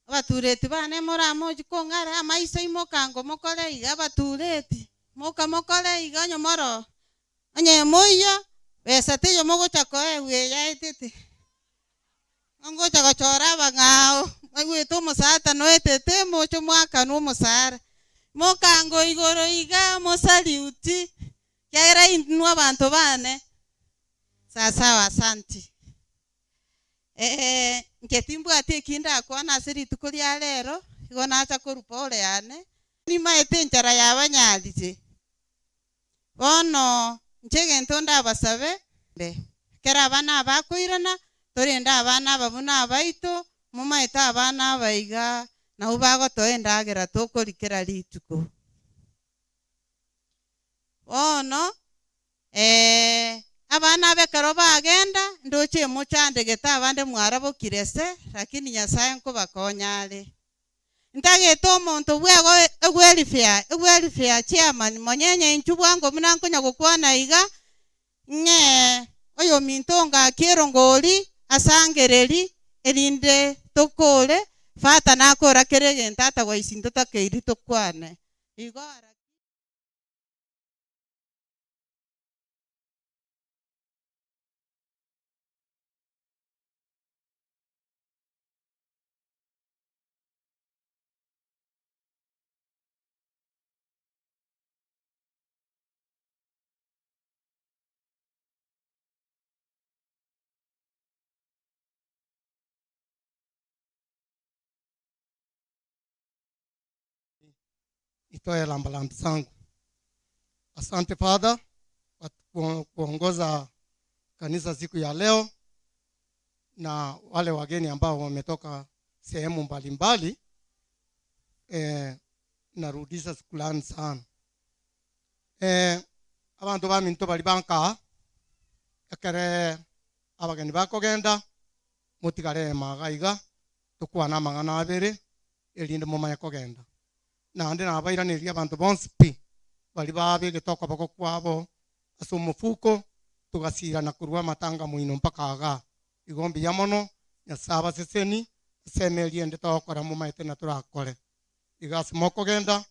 Abatureti bane moramochi kong'ara amaiso imokango mokore iga abatureti moka mokore iga onye moro onye moiyo besa teiyo mogocha koegwa eyaetete ongocha gochora abang'ao mwaigwete omosata noetete mocho mwakanwa omosara mokango igoro iga mosaliuti kiagera inwe abanto bane sasawa asanti. Inche timbwati ekinda akwana ase rituko ria rero igo nacha korupa ore yane nimaete enchara yabanyarire bono inche egento ndabasabe mbe kera abana abakoirana torende abana aba buna abaito momaete abana abaiga nabo bagotoa endagera tokorikera rituko bono abana abekero bagenda ndoche emochandegete abande mwarabokire se lakini Nyasaye nkobakonyare ntagete omonto bwego egwelfare egwelfare chairman monyenye inchu bwango buna nkonya gokwana iga ng'e oyo minto ngakero ngori asangereri erinde tokore fata nakora kere egento atagwaisinto takeiri tokwane igo. Nitoe lambalambi zangu. Asante Father kwa kuongoza kanisa siku ya leo na wale wageni ambao wametoka sehemu mbalimbali. Narudisha shukrani sana. Abantu baminto bali banka ekere abageni bakogenda mutigare magaiga tukwana mang'ana abere erinde momanye kogenda. Naende nabairaneria abanto bonsi pi bari babegete okoboko kwabo ase omofuko tugasirana korwa amatanga moino mpaka aga. Igo mbuya mono Nyasaye abaseseni ase emeri ende togokora momaete na torakore. Iga ase mokogenda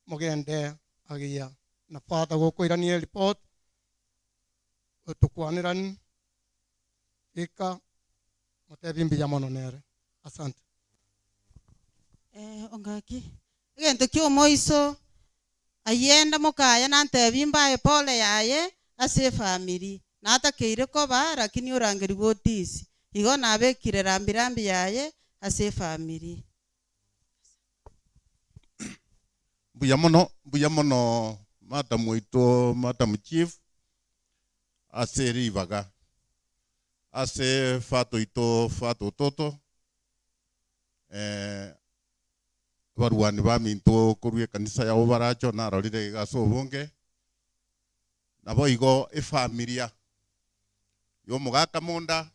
mogende agiya na Father gokoirania report tukwanerani ika motebi mbuya mono nere. Asante. Ongaki egento kia omoiso Ayenda mokaya nantebi mbaye pole yaye ase efamiri natakeire koba lakini orangeri otisi igo nabekire rambirambi yaye ase efamiri. Mbuya mono madam oito madam chief ase ribaga ase fato ito fato toto barwani baminto korwa ekanisa yabo baracho narorire gase obonge nabo igo efamilia yomogaka monda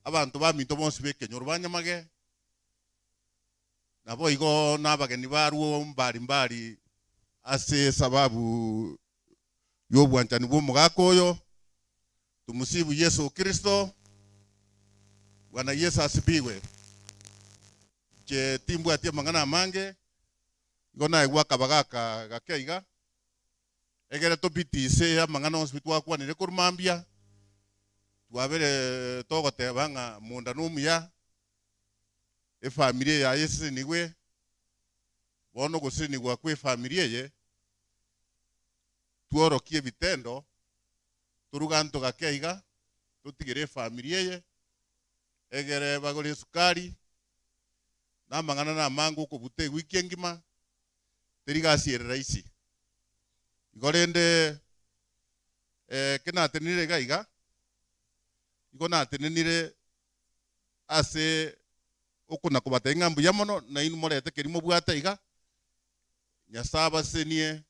abantu baminto bonsi bekenyoro banyamage nabo igo nabageni barwo mbali mbali ase sababu yobwanchani bw'omogaka oyo. Tumusibu Yesu Kristo. Bwana Yesu asibiwe. Che timbwatie mang'ana amange igo naigwa akabagaka gake iga egere tobitise amang'ana onsi twakwanire korwa mambia twabere togoteba ng'a monda nomuya efamilia yaye esesenigwe bono gosesenigwa kwa efamilia eye tworokie ebitendo turuganto gake iga tutigere efamilia eye egere bagore esukari namang'ana namange okobuta ewiki engima terigasiere rahisi igo rende kenatenenire iga iga igo natenenire ase okona kobatebia ng'a mbuya mono nainwe morete keri mobwate iga Nyasaye abasenie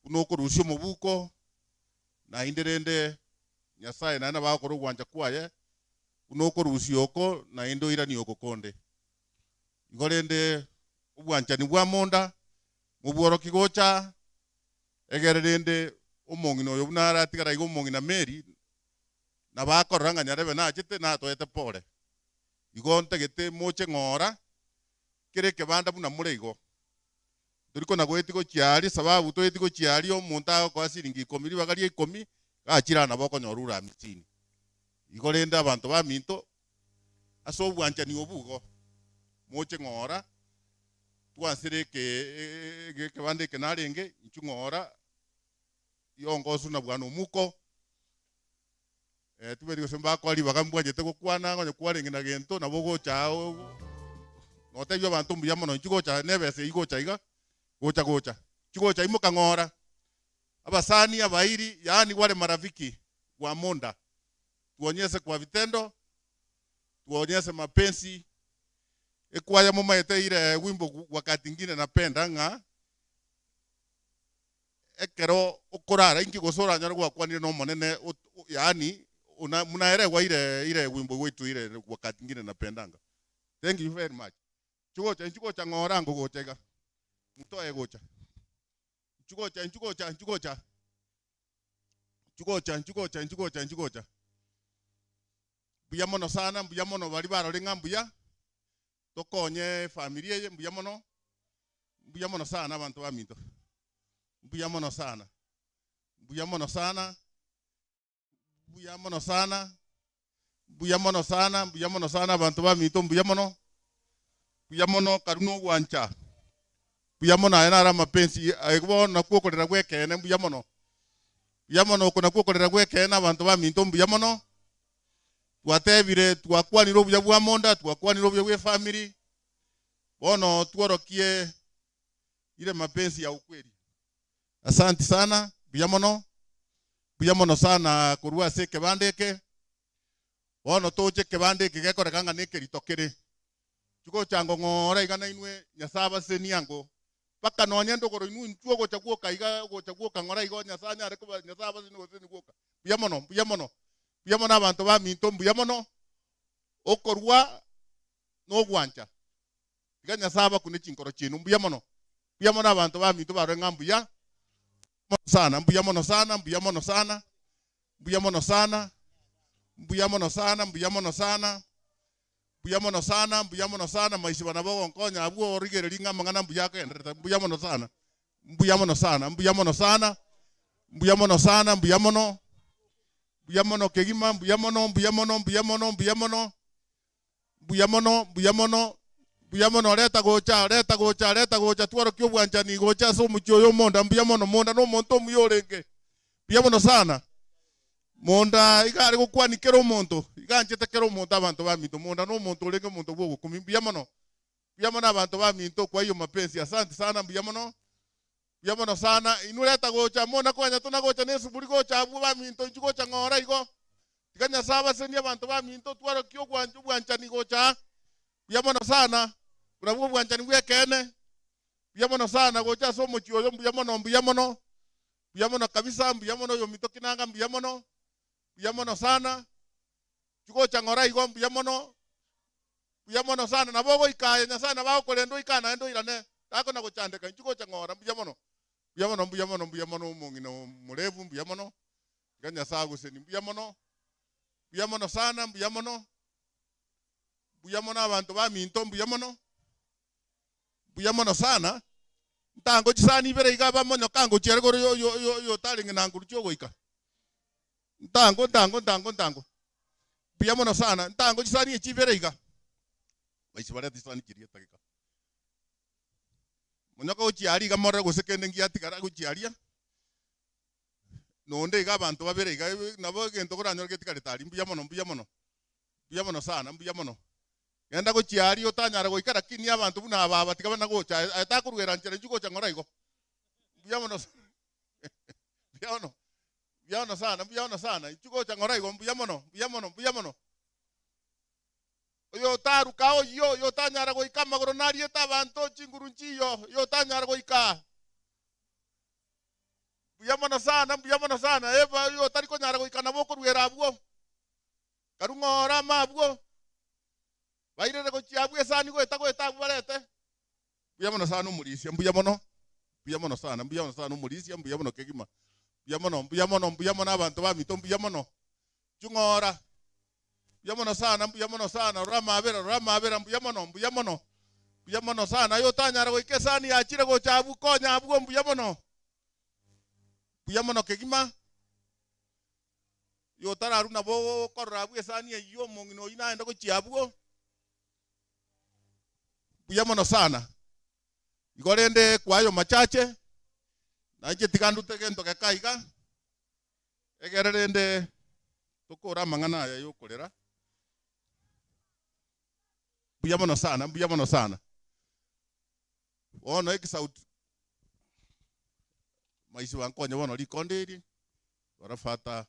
buna okorusia omobuko nainde rende Nyasaye naende bagokora ogwancha kwaye buna okorusia oko nainde oiranie oko konde igo rende obwanchani bwa monda mobworoki gocha egere rende omong'ina oyo buna aratigara iga omong'ina Mary nabakorora ng'a nyarebe nachete natoete pore igo ntagete moche ng'ora kere ekebanda buna more igo toriko nagoeti gochiaria sababu toeti gochiaria omonto agokoa siringi ikomi ribaga ria ikomi gachira nabo okonyora ura hamsini igo rende abanto baminto ase obwanchani obugo moche ng'ora twansire ekebanda eke narenge inchu ng'ora yongosu na bwana omuko tuberi gose mbakwa ribaga mbwachete gokwana onye kwarenge na gento nabo gocha notebia abanto mbuya mono inchu gocha nebesa eywo gocha iga gocha gocha chigocha imoka ng'ora abasani abairi yaani wale marafiki wa monda tuonyeshe kwa vitendo tuonyeshe mapenzi ekwaya mumaete ile wimbo wakati ingine napenda ng'a ekero okorara inki gosora nyara gwakwanire no monene yaani munaelewa ile wimbo wetu ile wakati ingine napendanga. Thank you very much. Chigocha chigocha ng'ora ngogochega mtoe gocha chigocha chigocha chigocha chigocha chigocha chigocha chigocha mbuya mono sana mbuya mono bari barore ng'a mbuya tokonye familia ye mbuya mono sana abantu baminto mbuya mono sana mbuya mono sana mbuya mono sana mbuya mono sana mbuya mono sana abantu baminto mbuya mono karuno gwancha mbuya mono aya nara mapenzi aigo nakuokorera gwekene mbuya mono oko nakuokorera gwekene abantu baminto mbuya mono twatebire twakwanire obuya bwa monda twakwanire obuya bwa family bono tworokie ile mapenzi ya ukweli. Asante sana mbuya mono sana korwa ase ekebanda eke bono toche ekebanda eke gekoreka ng'a nekerito kere chigochango ng'ora iga nainwe Nyasaye abasenie ango paka nonye ndogoro inwe intwe ogocha gwoka iga ogocha gwoka ng'ora igo Nyasaye anyare koba Nyasaye abasenie goseni gwoka mbuya mono mbuya mono mbuya mono abanto baminto mbuya mono okorwa nogwancha iga Nyasaye abakune chinkoro chinu mbuya mono abantu baminto barore ng'a mbuya sana mbuya mono sana mbuya mono sana mbuya mono sana mbuya mono sana mbuya mono sana mbuya mono sana mbuya mono sana maisi bana bogonkonya abwo origereri ng'a amang'ana mbuya akoenderete mbuya mono sana mbuya mono sana mbuya mono sana mbuya mono sana mbuya mono kegima mbuya mono mbuya mono mbuya mono mbuya mono mbuya mono mbuya mono Mbuya mono reta gocha reta gocha reta gocha tworokia obwanchani gocha ase omochie oyo Monda mbuya mono Monda na omonto omuya orenge. Mbuya mono sana. Monda iga are gokwania kera omonto, iga anchete kera omonto abanto baminto. Monda na omonto orenge omonto bwa ogokumi. Mbuya mono. Mbuya mono abanto baminto kwa hiyo mapenzi. Asante sana mbuya mono. Mbuya mono sana. Inwe reta gocha mona kwanya tonagocha na esuburi gocha abwo baminto inchu gocha ng'ora igo. Tiga Nyasaye abasenie abanto baminto twarokia obwancha obwanchani gocha. Mbuya mono sana. Burabwo obwanchani bw'ekeene. Mbuya mono sana gocha ase omochie oyo mbuya mono mbuya mono. Mbuya mono kabisa mbuya mono oyo minto kinanga mbuya mono. Mbuya mono sana. Chigocha ng'ora igo mbuya mono. Mbuya mono sana nabo ogoikaye Nyasaye nabo agokorenda oikane naende oirane. Takona gochandeka inchigocha ng'ora mbuya mono. Mbuya mono mbuya mono mbuya mono omong'ina omorevu mbuya mono. Tiga Nyasaye agoseni mbuya mono. Mbuya mono sana mbuya mono. Mbuya mono abanto baminto mbuya mono. Mbuya mono sana. Ntango chisani ibere iga bamonyoka ngochiere igoro yo yo yo yo tarenge nanguru chiogoika. Ntango ntango ntango ntango. Mbuya mono sana. Ntango chisani echi ibere iga. Baisi bareta chisani chiria tageka. Monyoka gochiaria iga morore gose kende ngiatigara gochiaria. Nonde iga abanto babere iga nabo egento koranyore getigarete aria mbuya mono mbuya mono. Mbuya mono sana mbuya mono. Genda gochiaria otanyara goika lakini abanto buna aba aba tiga banagocha aye takorugera nchera inchu gocha ng'ora igo. Mbuya mono mbuya mono. Mbuya mono sana mbuya mono sana inchu gocha ng'ora igo mbuya mono mbuya mono mbuya mono. Oyo otaruka oyo oyo otanyara goika amagoro nariete abanto chinguru nchiyo oyo otanyara goika. Mbuya mono sana mbuya mono sana eba oyo otari konyara goika nabo okoruera abwo. Karu ng'ora ama abwo. Bairere gochia abwo esani goeta goeta abwo barete. Mbuya mono sana omorisia mbuya mono. Mbuya mono sana mbuya mono sana omorisia mbuya mono kegima. Mbuya mono mbuya mono mbuya mono abanto baminto mbuya mono. Chung'ora. Mbuya mono sana mbuya mono sana rora amabera rora amabera mbuya mono mbuya mono. Mbuya mono sana oyo otanyara goika esani yachire gocha abwo konya abwo mbuya mono. Mbuya mono kegima. Oyo otararu nabo okorora abwo esani eywo omong'ina oyio naende gochia abwo. Mbuya mono sana. Igo rende kwayo machache nainche tiga ndute gento geka iga egere rende tokora amang'ana aya yokorera. Mbuya mono sana mbuya mono sana. Bono ekisauti maisi bankonye bono rikonde eri barafata.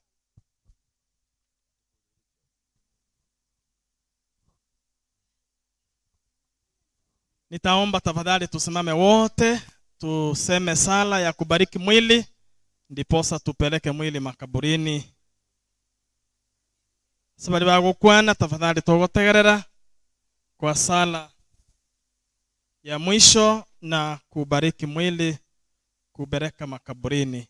Nitaomba tafadhali tusimame wote tuseme sala ya kubariki mwili ndiposa tupeleke mwili makaburini. Sabari bagokwana tafadhali togotegerera kwa sala ya mwisho na kubariki mwili kubereka makaburini.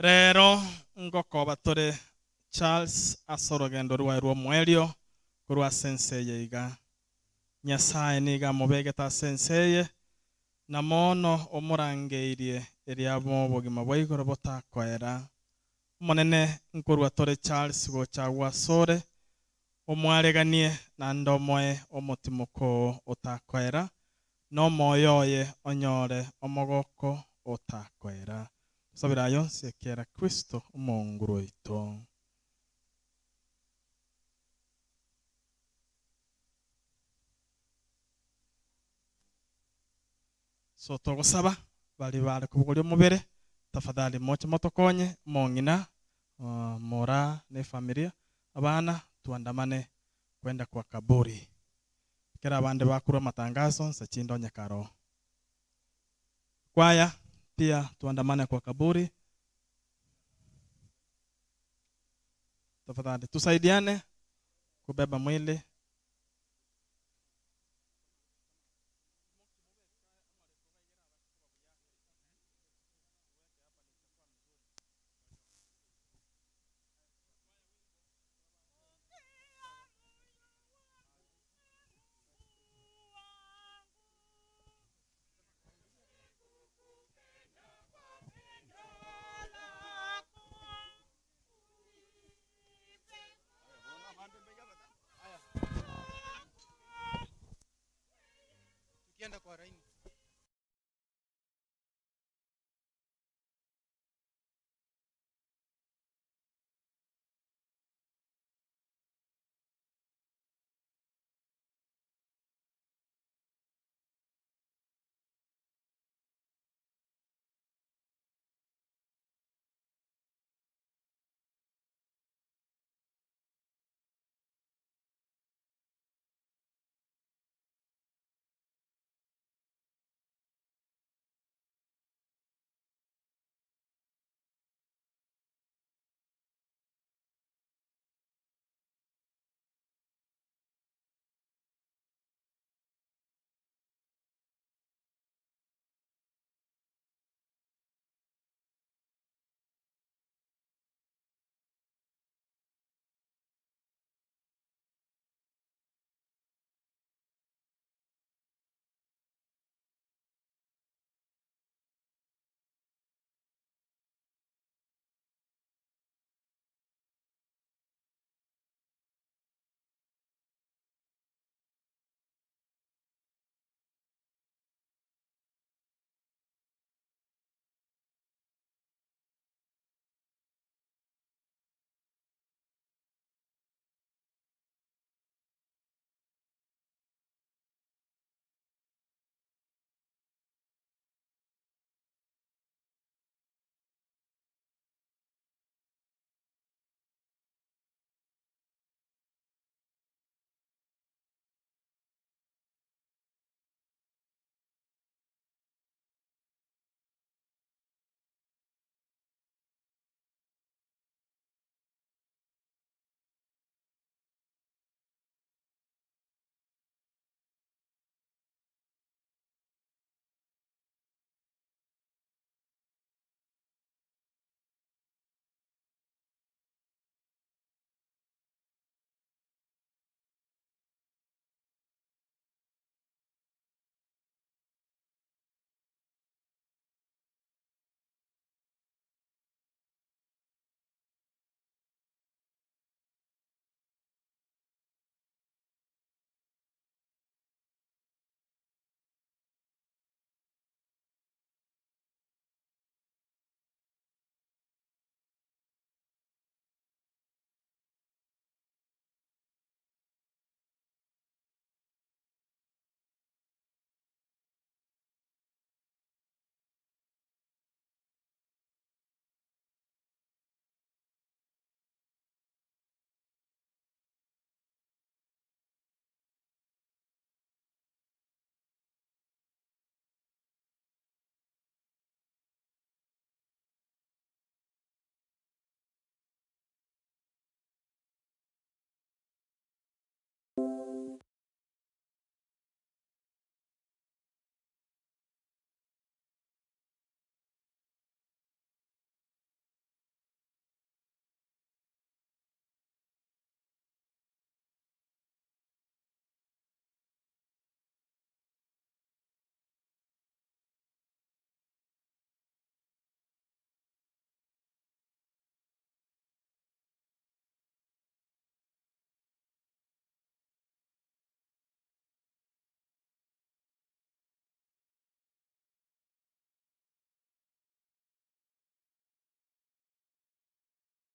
Rero ngokoba tore Charles asorogendo rwae rwa omwerio korwa senseye iga. Nyasaye niga amobegete senseye na mono omorangeirie eria bobogima bwa igoro botakoera. Omonene nkorwa tore Charles gocha gwasore omwareganie naende omoe omotimoko otakoera na omoyo oye onyore omogoko otakoera. Sabira yonsi ekera Kristo omonguru oito. So togosaba bali bari kubugoria omobere tafadhali moche motokonye mong'ina mora ne familia abana tuandamane kwenda kwa kaburi. Kera abande bakura matangazo nsachindo nyakaro. Kwaya pia tuandamane kwa kaburi. Tafadhali tusaidiane kubeba mwili. Tukienda kwa laini.